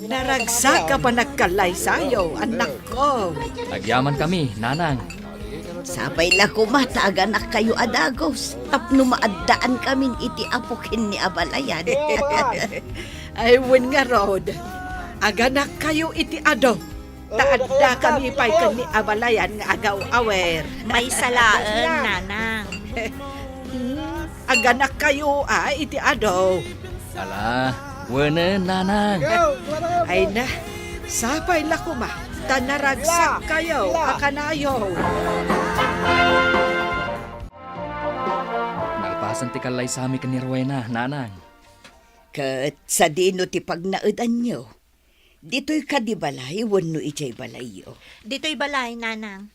Naragsak a panagkallaysayo, annakko. Agyamankami, nanang. Sapay la koma ta aganakkayo a dagus tapno maaddaankamin iti apo ken ni abalayan. Ay, wen ngarud, aganakkayo iti adu. Ta addakami pay ken ni abalayan nga agaw-awer. Maysa laeng, nanang. Hmm, aganakkayo a iti adu. Ala, wenen, nanang. Ay na, sapay la koma, ta naragsakkayo a kanayo. Nalpasen ti kallaysami ken ni Rowena, nanang. Ket sadino ti pagnaedanyo? Ditoy kadi balay wenno idiay balayyo? Ditoy balay, nanang.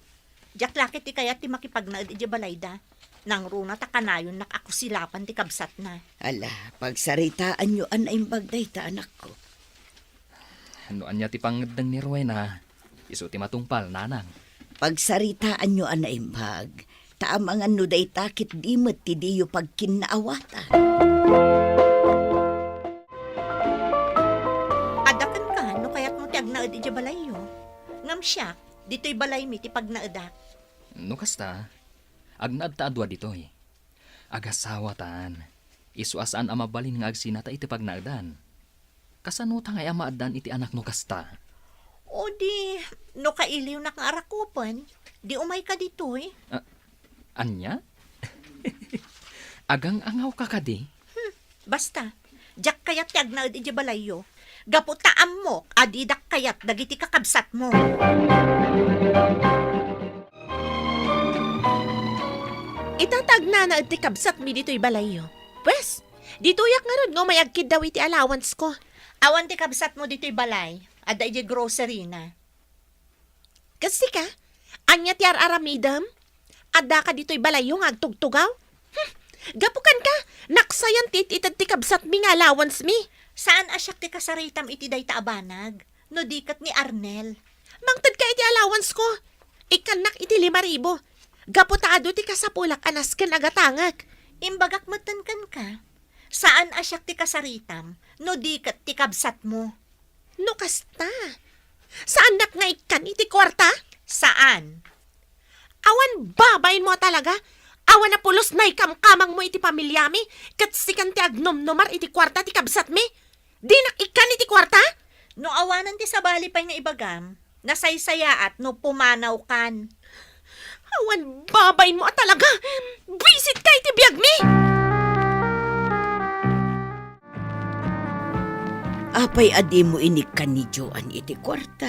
Diak la ket ti kayat ti makipagnaed idiay balayda. Nangruna ta kanayonnak a kusilapan ti kabsatna. Ala, pagsaritaanyo a naimbag dayta, anakko. No ania ti pangngeddeng ni Rowena, isu ti matungpal, nanang. Pagsaritaanyo a naimbag, ta amangan no dayta ket di met ti diyo pagkinnaawatan. Adda kenka no kayatmo ti agnaed idiay balayyo. Ngem siak, ditoy balaymi ti pagnaedak. No kasta, agnaed ta a dua ditoy. Agasawatan. Isu a saan a mabalin nga agsinata iti pagnaedan. Kasano ta ngay a maaddan iti anak no kasta? O di, no kailiwnak nga arakupen, di umayka ditoy. Ah, ania? Agang-angawka kadi? Hmm, basta, diak kayat ti agnaed idiay balayyo. Gapu ta ammok a didak kayat dagiti kakabsatmo. Ita ta agnanaed ti kabsatmi ditoy balayyo. Pues, ditoyak ngarud nga umay agkiddaw iti allowance ko. Awan ti kabsatmo ditoy balay. Adda idiay grocery na. Ket sika, ania ti ar-aramidem? Addaka ditoy balayyo nga agtugtugaw? Hmm, gapu kenka, naksayan ti it-ited ti kabsatmi nga allowance mi. Saan a siak ti kasaritam iti dayta a banag, no di ket ni Arnel. Mangtedka iti allowance ko. Ikkannak iti lima ribu. Gapu ta adu ti kasapulak a nasken a gatangek. Imbagak metten kenka, Saan a siak ti kasaritam, no di ket ti kabsatmo. No kasta, saannak nga ikkan iti kuarta? Saan. Awan babainmo a talaga. Awan a pulos naikamkamangmo iti pamiliami, ket sikan ti agnomnomar iti kuarta ti kabsatmi. Dinak ikkan iti kuarta? No awanan ti sabali pay nga ibagam, nasaysayaat no pumanawkan. Awan babainmo a talaga! Bisitka iti biagmi! Apay a dimo inikkan ni Joan iti kuarta,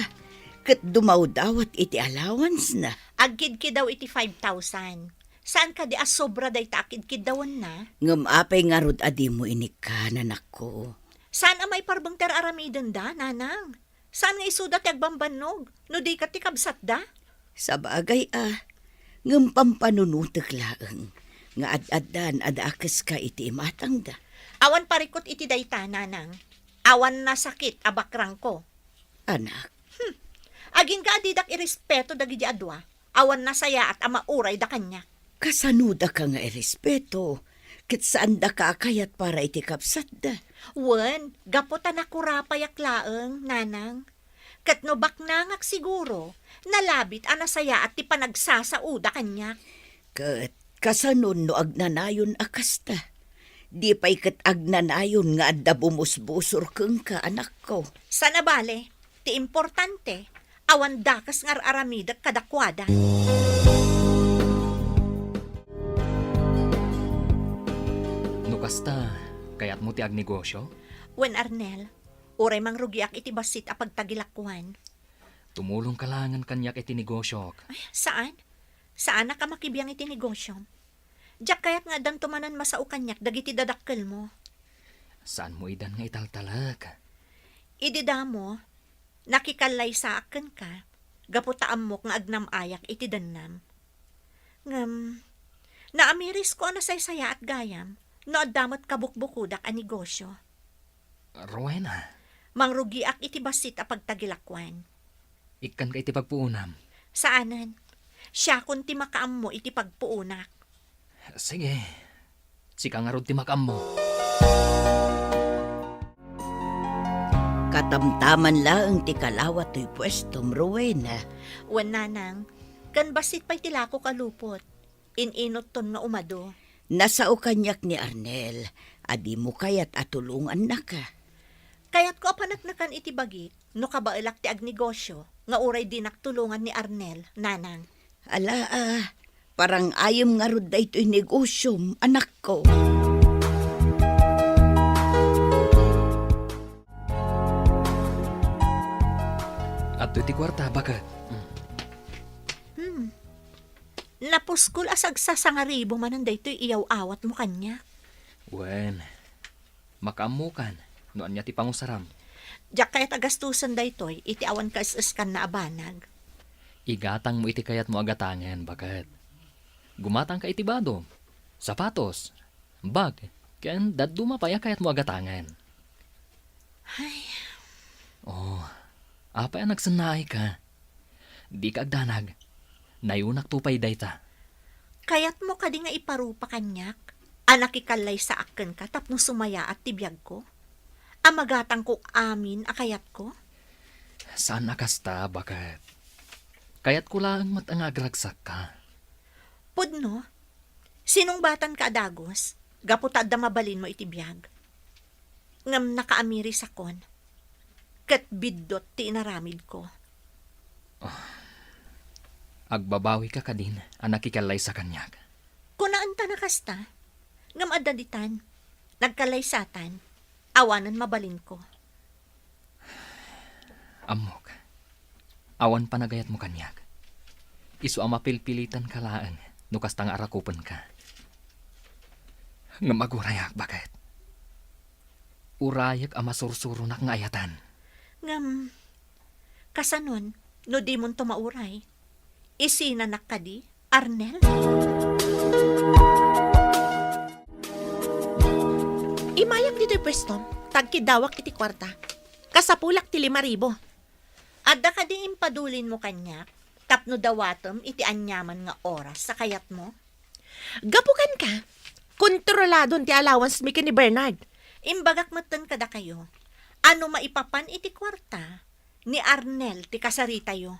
ket dumawdawat iti allowance-na? Agkidkidaw iti five thousand. Saan kadi a sobra dayta a kidkidawanna? Ngem apay ngarud a dimo inikkan, anakko? Saan a maiparbeng ti ar-aramidenda, nanang? Saan nga isuda ti agbambannog, no di ket ti kabsatda? Sabagay a, ngem pampanunotek laeng nga ad-addan a dakeska iti imatangda. Awan parikut iti dayta, nanang. Awan nasakit a bakrangko. Anak. Hmm. Agingga a didak irespeto dagidi a dua. Awan nasayaat a maurayda kaniak. Kasanodaka nga irespeto, ket saandaka a kayat para iti kabsatda? Wen, gapu ta nakurapayak laeng, nanang. Ket no baknangak siguro, nalabit a nasayaat ti panagsasaoda kaniak. Ket kasanon no agnanayon a kasta? Di pay ket agnanayon nga adda bumusbusor kenka, anakko. Saan a bale, ti importante, awan dakes nga ar-aramidek kadakuada. No kasta, kayatmo ti agnegosyo? Wen, Arnel, uray mangrugiak iti bassit a pagtagilakuan. Tumulongka laengen kaniak iti negosyok. Ay, saan? Saanak a makibiang iti negosyom. Diak kayat nga addanto manen masao kaniak dagiti dadakkelmo. Saanmo idan nga italtalek? Idi damo, nakikallaysaak kenka, gapu ta ammok nga agnam-ayak iti dennam. Ngem, naamirisko a nasaysayaat gayam no adda met kabukbukodak a negosyo. Rowena. Mangrugiak iti bassit a pagtagilakuan. Ikkanka iti pagpuonam. Saanen. Siakon ti makaammo iti pagpuonak. Sige. Sika ngarud ti makaammo. Katamtaman laeng ti kalawa toy puestom, Rowena. Wen, nanang, ken bassit pay ti lakok a lupot. In-inutton nga umado. Nasao kaniak ni Arnel a dimo kayat a tulongannaka. Kayatko a paneknekan iti bagik no kabaelak ti agnegosyo nga uray dinak tulongan ni Arnel, nanang. Ala, a, parang-ayem ngarud daytoy negosyom, anakko. Adtoy ti kuarta, baket. Hmm. Napuskol a sagsasangaribo manen daytoy iyaw-awatmo kaniak. Wen, makaammokan no ania ti pangusaram. Diak kayat a gastusen daytoy iti awan kaes-eskanna a banag. Igatangmo iti kayatmo a gatangen, baket. Gumatangka iti badom, sapatos, bag, ken dadduma pay a kayatmo a gatangen. Ay. Oh, apay a nagsennaayka? Dika agdanag. Nayonakto pay dayta. Kayatmo kadi nga iparupa kaniak a nakikallaysaak kenka tapno sumayaat ti biagko? A magatangko amin a kayatko? Saan a kasta, baket. Kayatko laeng met nga agragsakka. Pudno, sinungbatanka a dagus, gapu ta adda mabalinmo iti biag. Ngem nakaamirisakon, ket biddut ti inaramidko. Ah, agbabawika kadin a nakikallaysa kaniak? Kunaentan a kasta, ngem adda ditan, nagkallaysatan, awanen mabalinko. Ammok, awan panagayatmo kaniak. Isu a mapilpilitanka laeng no kasta nga arakupenka. Ngem agurayak, baket. Urayek a masursuronak nga ayatan. Ngem, kasanon, no dimonto mauray? Isinanak kadi, Arnel? Imayak ditoy puestom, ta agkidawak iti kuarta. Kasapulak ti lima ribu. Adda kadi impadulinmo kaniak tapno dawatem iti aniaman nga oras a kayatmo? Gapu kenka, Kontroladon ti allowance mi ken ni Bernard. Imbagak metten kadakayo a no maipapan iti kuarta ni Arnel ti kasaritayo.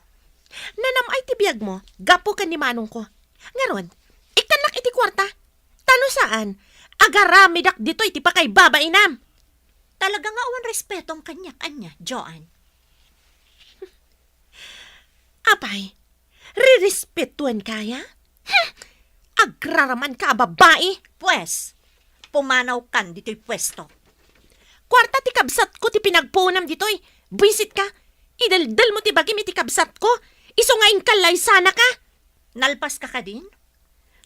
Nanam-ay ti biagmo gapu ken ni manongko. Ngarud, ikkannak iti kuarta. Ta no saan, agaramidak ditoy ti pakaibabainam. Talaga nga awan respetom kaniak ania, Joan? Apay, rirespetuenka aya? Hmm! Agraramanka a babai! Pues, pumanawkan ditoy puesto. Kuarta ti kabsatko ti pinagpuonam ditoy. Buisitka. Idaldelmo ti bagim iti kabsatko. Isu nga inkallaysanaka. Nalpaska kadin?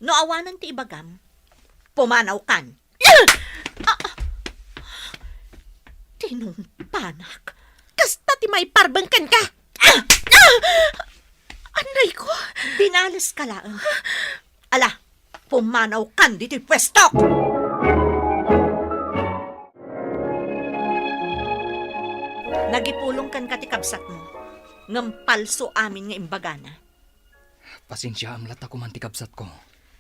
No awanen ti ibagam, pumanawkan. Ah! Tinungpanak. Kasta ti maiparbeng kenka. Ah! Ah! Anay ko. Binaleska laeng. Ala, pumanawkan ditoy puestok. Nagipulong kenka ti kabsatmo, ngem palso amin nga imbagana. Pasensiaam latta koman ti kabsatko.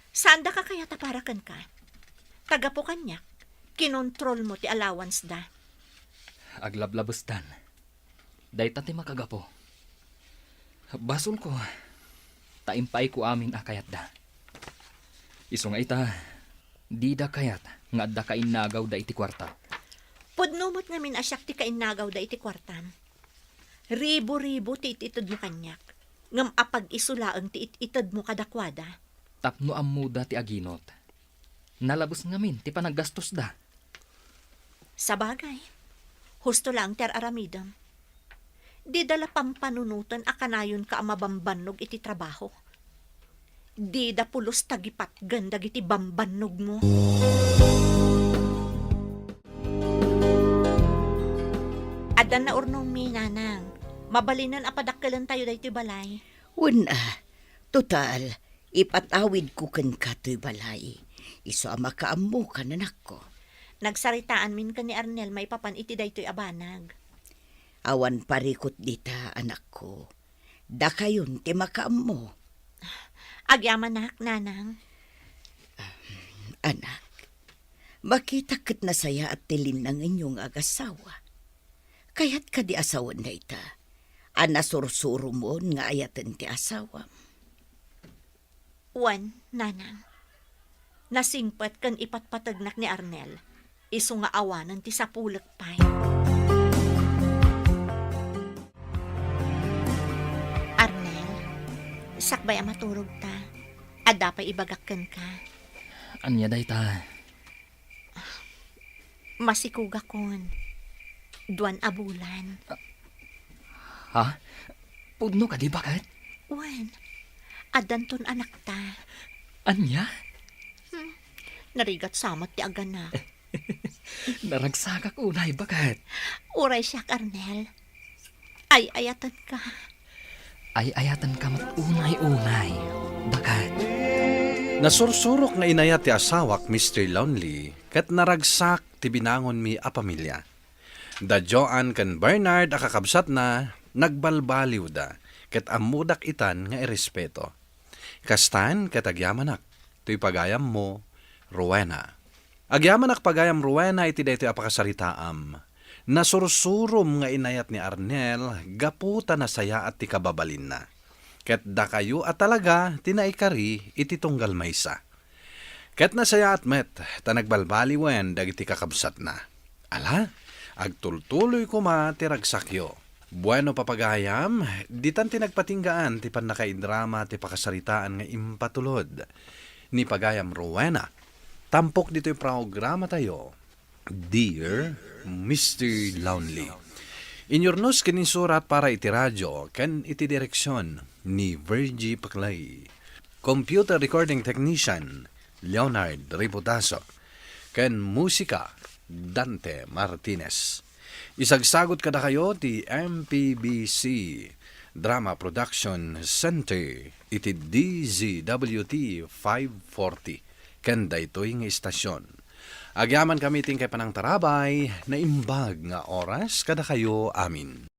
Saandaka kayat a para kenka? Ta gapu kaniak, kinontrolmo ti allowance da. Aglablabesdan. Dayta ti makagapu. Basolko, ta impaayko amin a kayatda. Isu nga ita, dida kayat nga adda kainnagawda iti kuarta. Pudno met ngamin a siak ti kainnagawda iti kuartam. Ribu-ribu ti it-itedmo kaniak, ngem apag-isu laeng ti it-itedmo kadakuada. Tapno ammoda ti aginot, nalabes ngamin ti panaggastosda. Sabagay, husto laeng ti ar-aramidem. Dida la pampanunoten a kanayonka a mabambannog iti trabaho. Dida pulos tagipatgen dagiti bambannogmo. Addan naurnongmi, nanang. Mabalinen a padakkelentayo daytoy balay. Wen a, total, ipatawidko kenka toy balay. Isu a makaammokan, anakko. Nagsaritaanmin ken ni Arnel maipapan iti daytoy a banag. Awan parikut dita, anakko. Dakayon ti makaammo. Agyamanak, nanang. Anak, makitak ket nasayaat ti linnangenyo nga agasawa. Kayat kadi a sawen dayta a nasursuromon nga ayaten ti asawam? Wen, nanang. Nasingpet ken ipatpategnak ni Arnel, isu nga awanen ti sapulek pay. Arnel, sakbay a maturogta, adda pay ibagak kenka. Ania dayta? Masikogakon. Duan a bulan. Ha? Pudno kadi, baket? Wen, addanton anakta. Ania? Hmm, narigat sa met ti aganak. Naragsakak unay, baket. Uray siak, Arnel. Ay-ayatenka. Ay-ayatenka met unay-unay, baket. Nasursurok nga inayat ti asawak, Mister Lonely, ket naragsak ti binangonmi a pamilia. Da Joan ken Bernard a kakabsatna, nagbalbaliwda, ket ammodak itan nga irespeto. Kastan ket agyamanak, toy pagayammo, Rowena. Agyamanak pagayam Rowena iti daytoy a pakasaritaam. Nasursurom nga inayat ni Arnel gapu ta nasayaat ti kababalinna. Ket dakayo a talaga ti naikari iti tunggal maysa. Ket nasayaat met ta nagbalbaliwen dagiti kakabsatna. Ala, agtultuloy koma ti ragsakyo. Bueno, papagayam, ditan ti nagpatinggaan ti pannakaidrama ti pakasaritaan nga impatulod ni pagayam Rowena. Tampok ditoy programatayo, Dear Mister Lonely. Inyurnos ken insurat para iti radio ken iti direksion ni Virgie Paclay. Computer recording technician, Leonard Ributaso. Ken musika, Dante Martinez. Isagsagut kadakayo ti M P B C Drama Production Center iti D Z W T five forty ken daytoy nga istasion. Agyamankami ti inkay panangtarabay, naimbag nga oras kadakayo amin.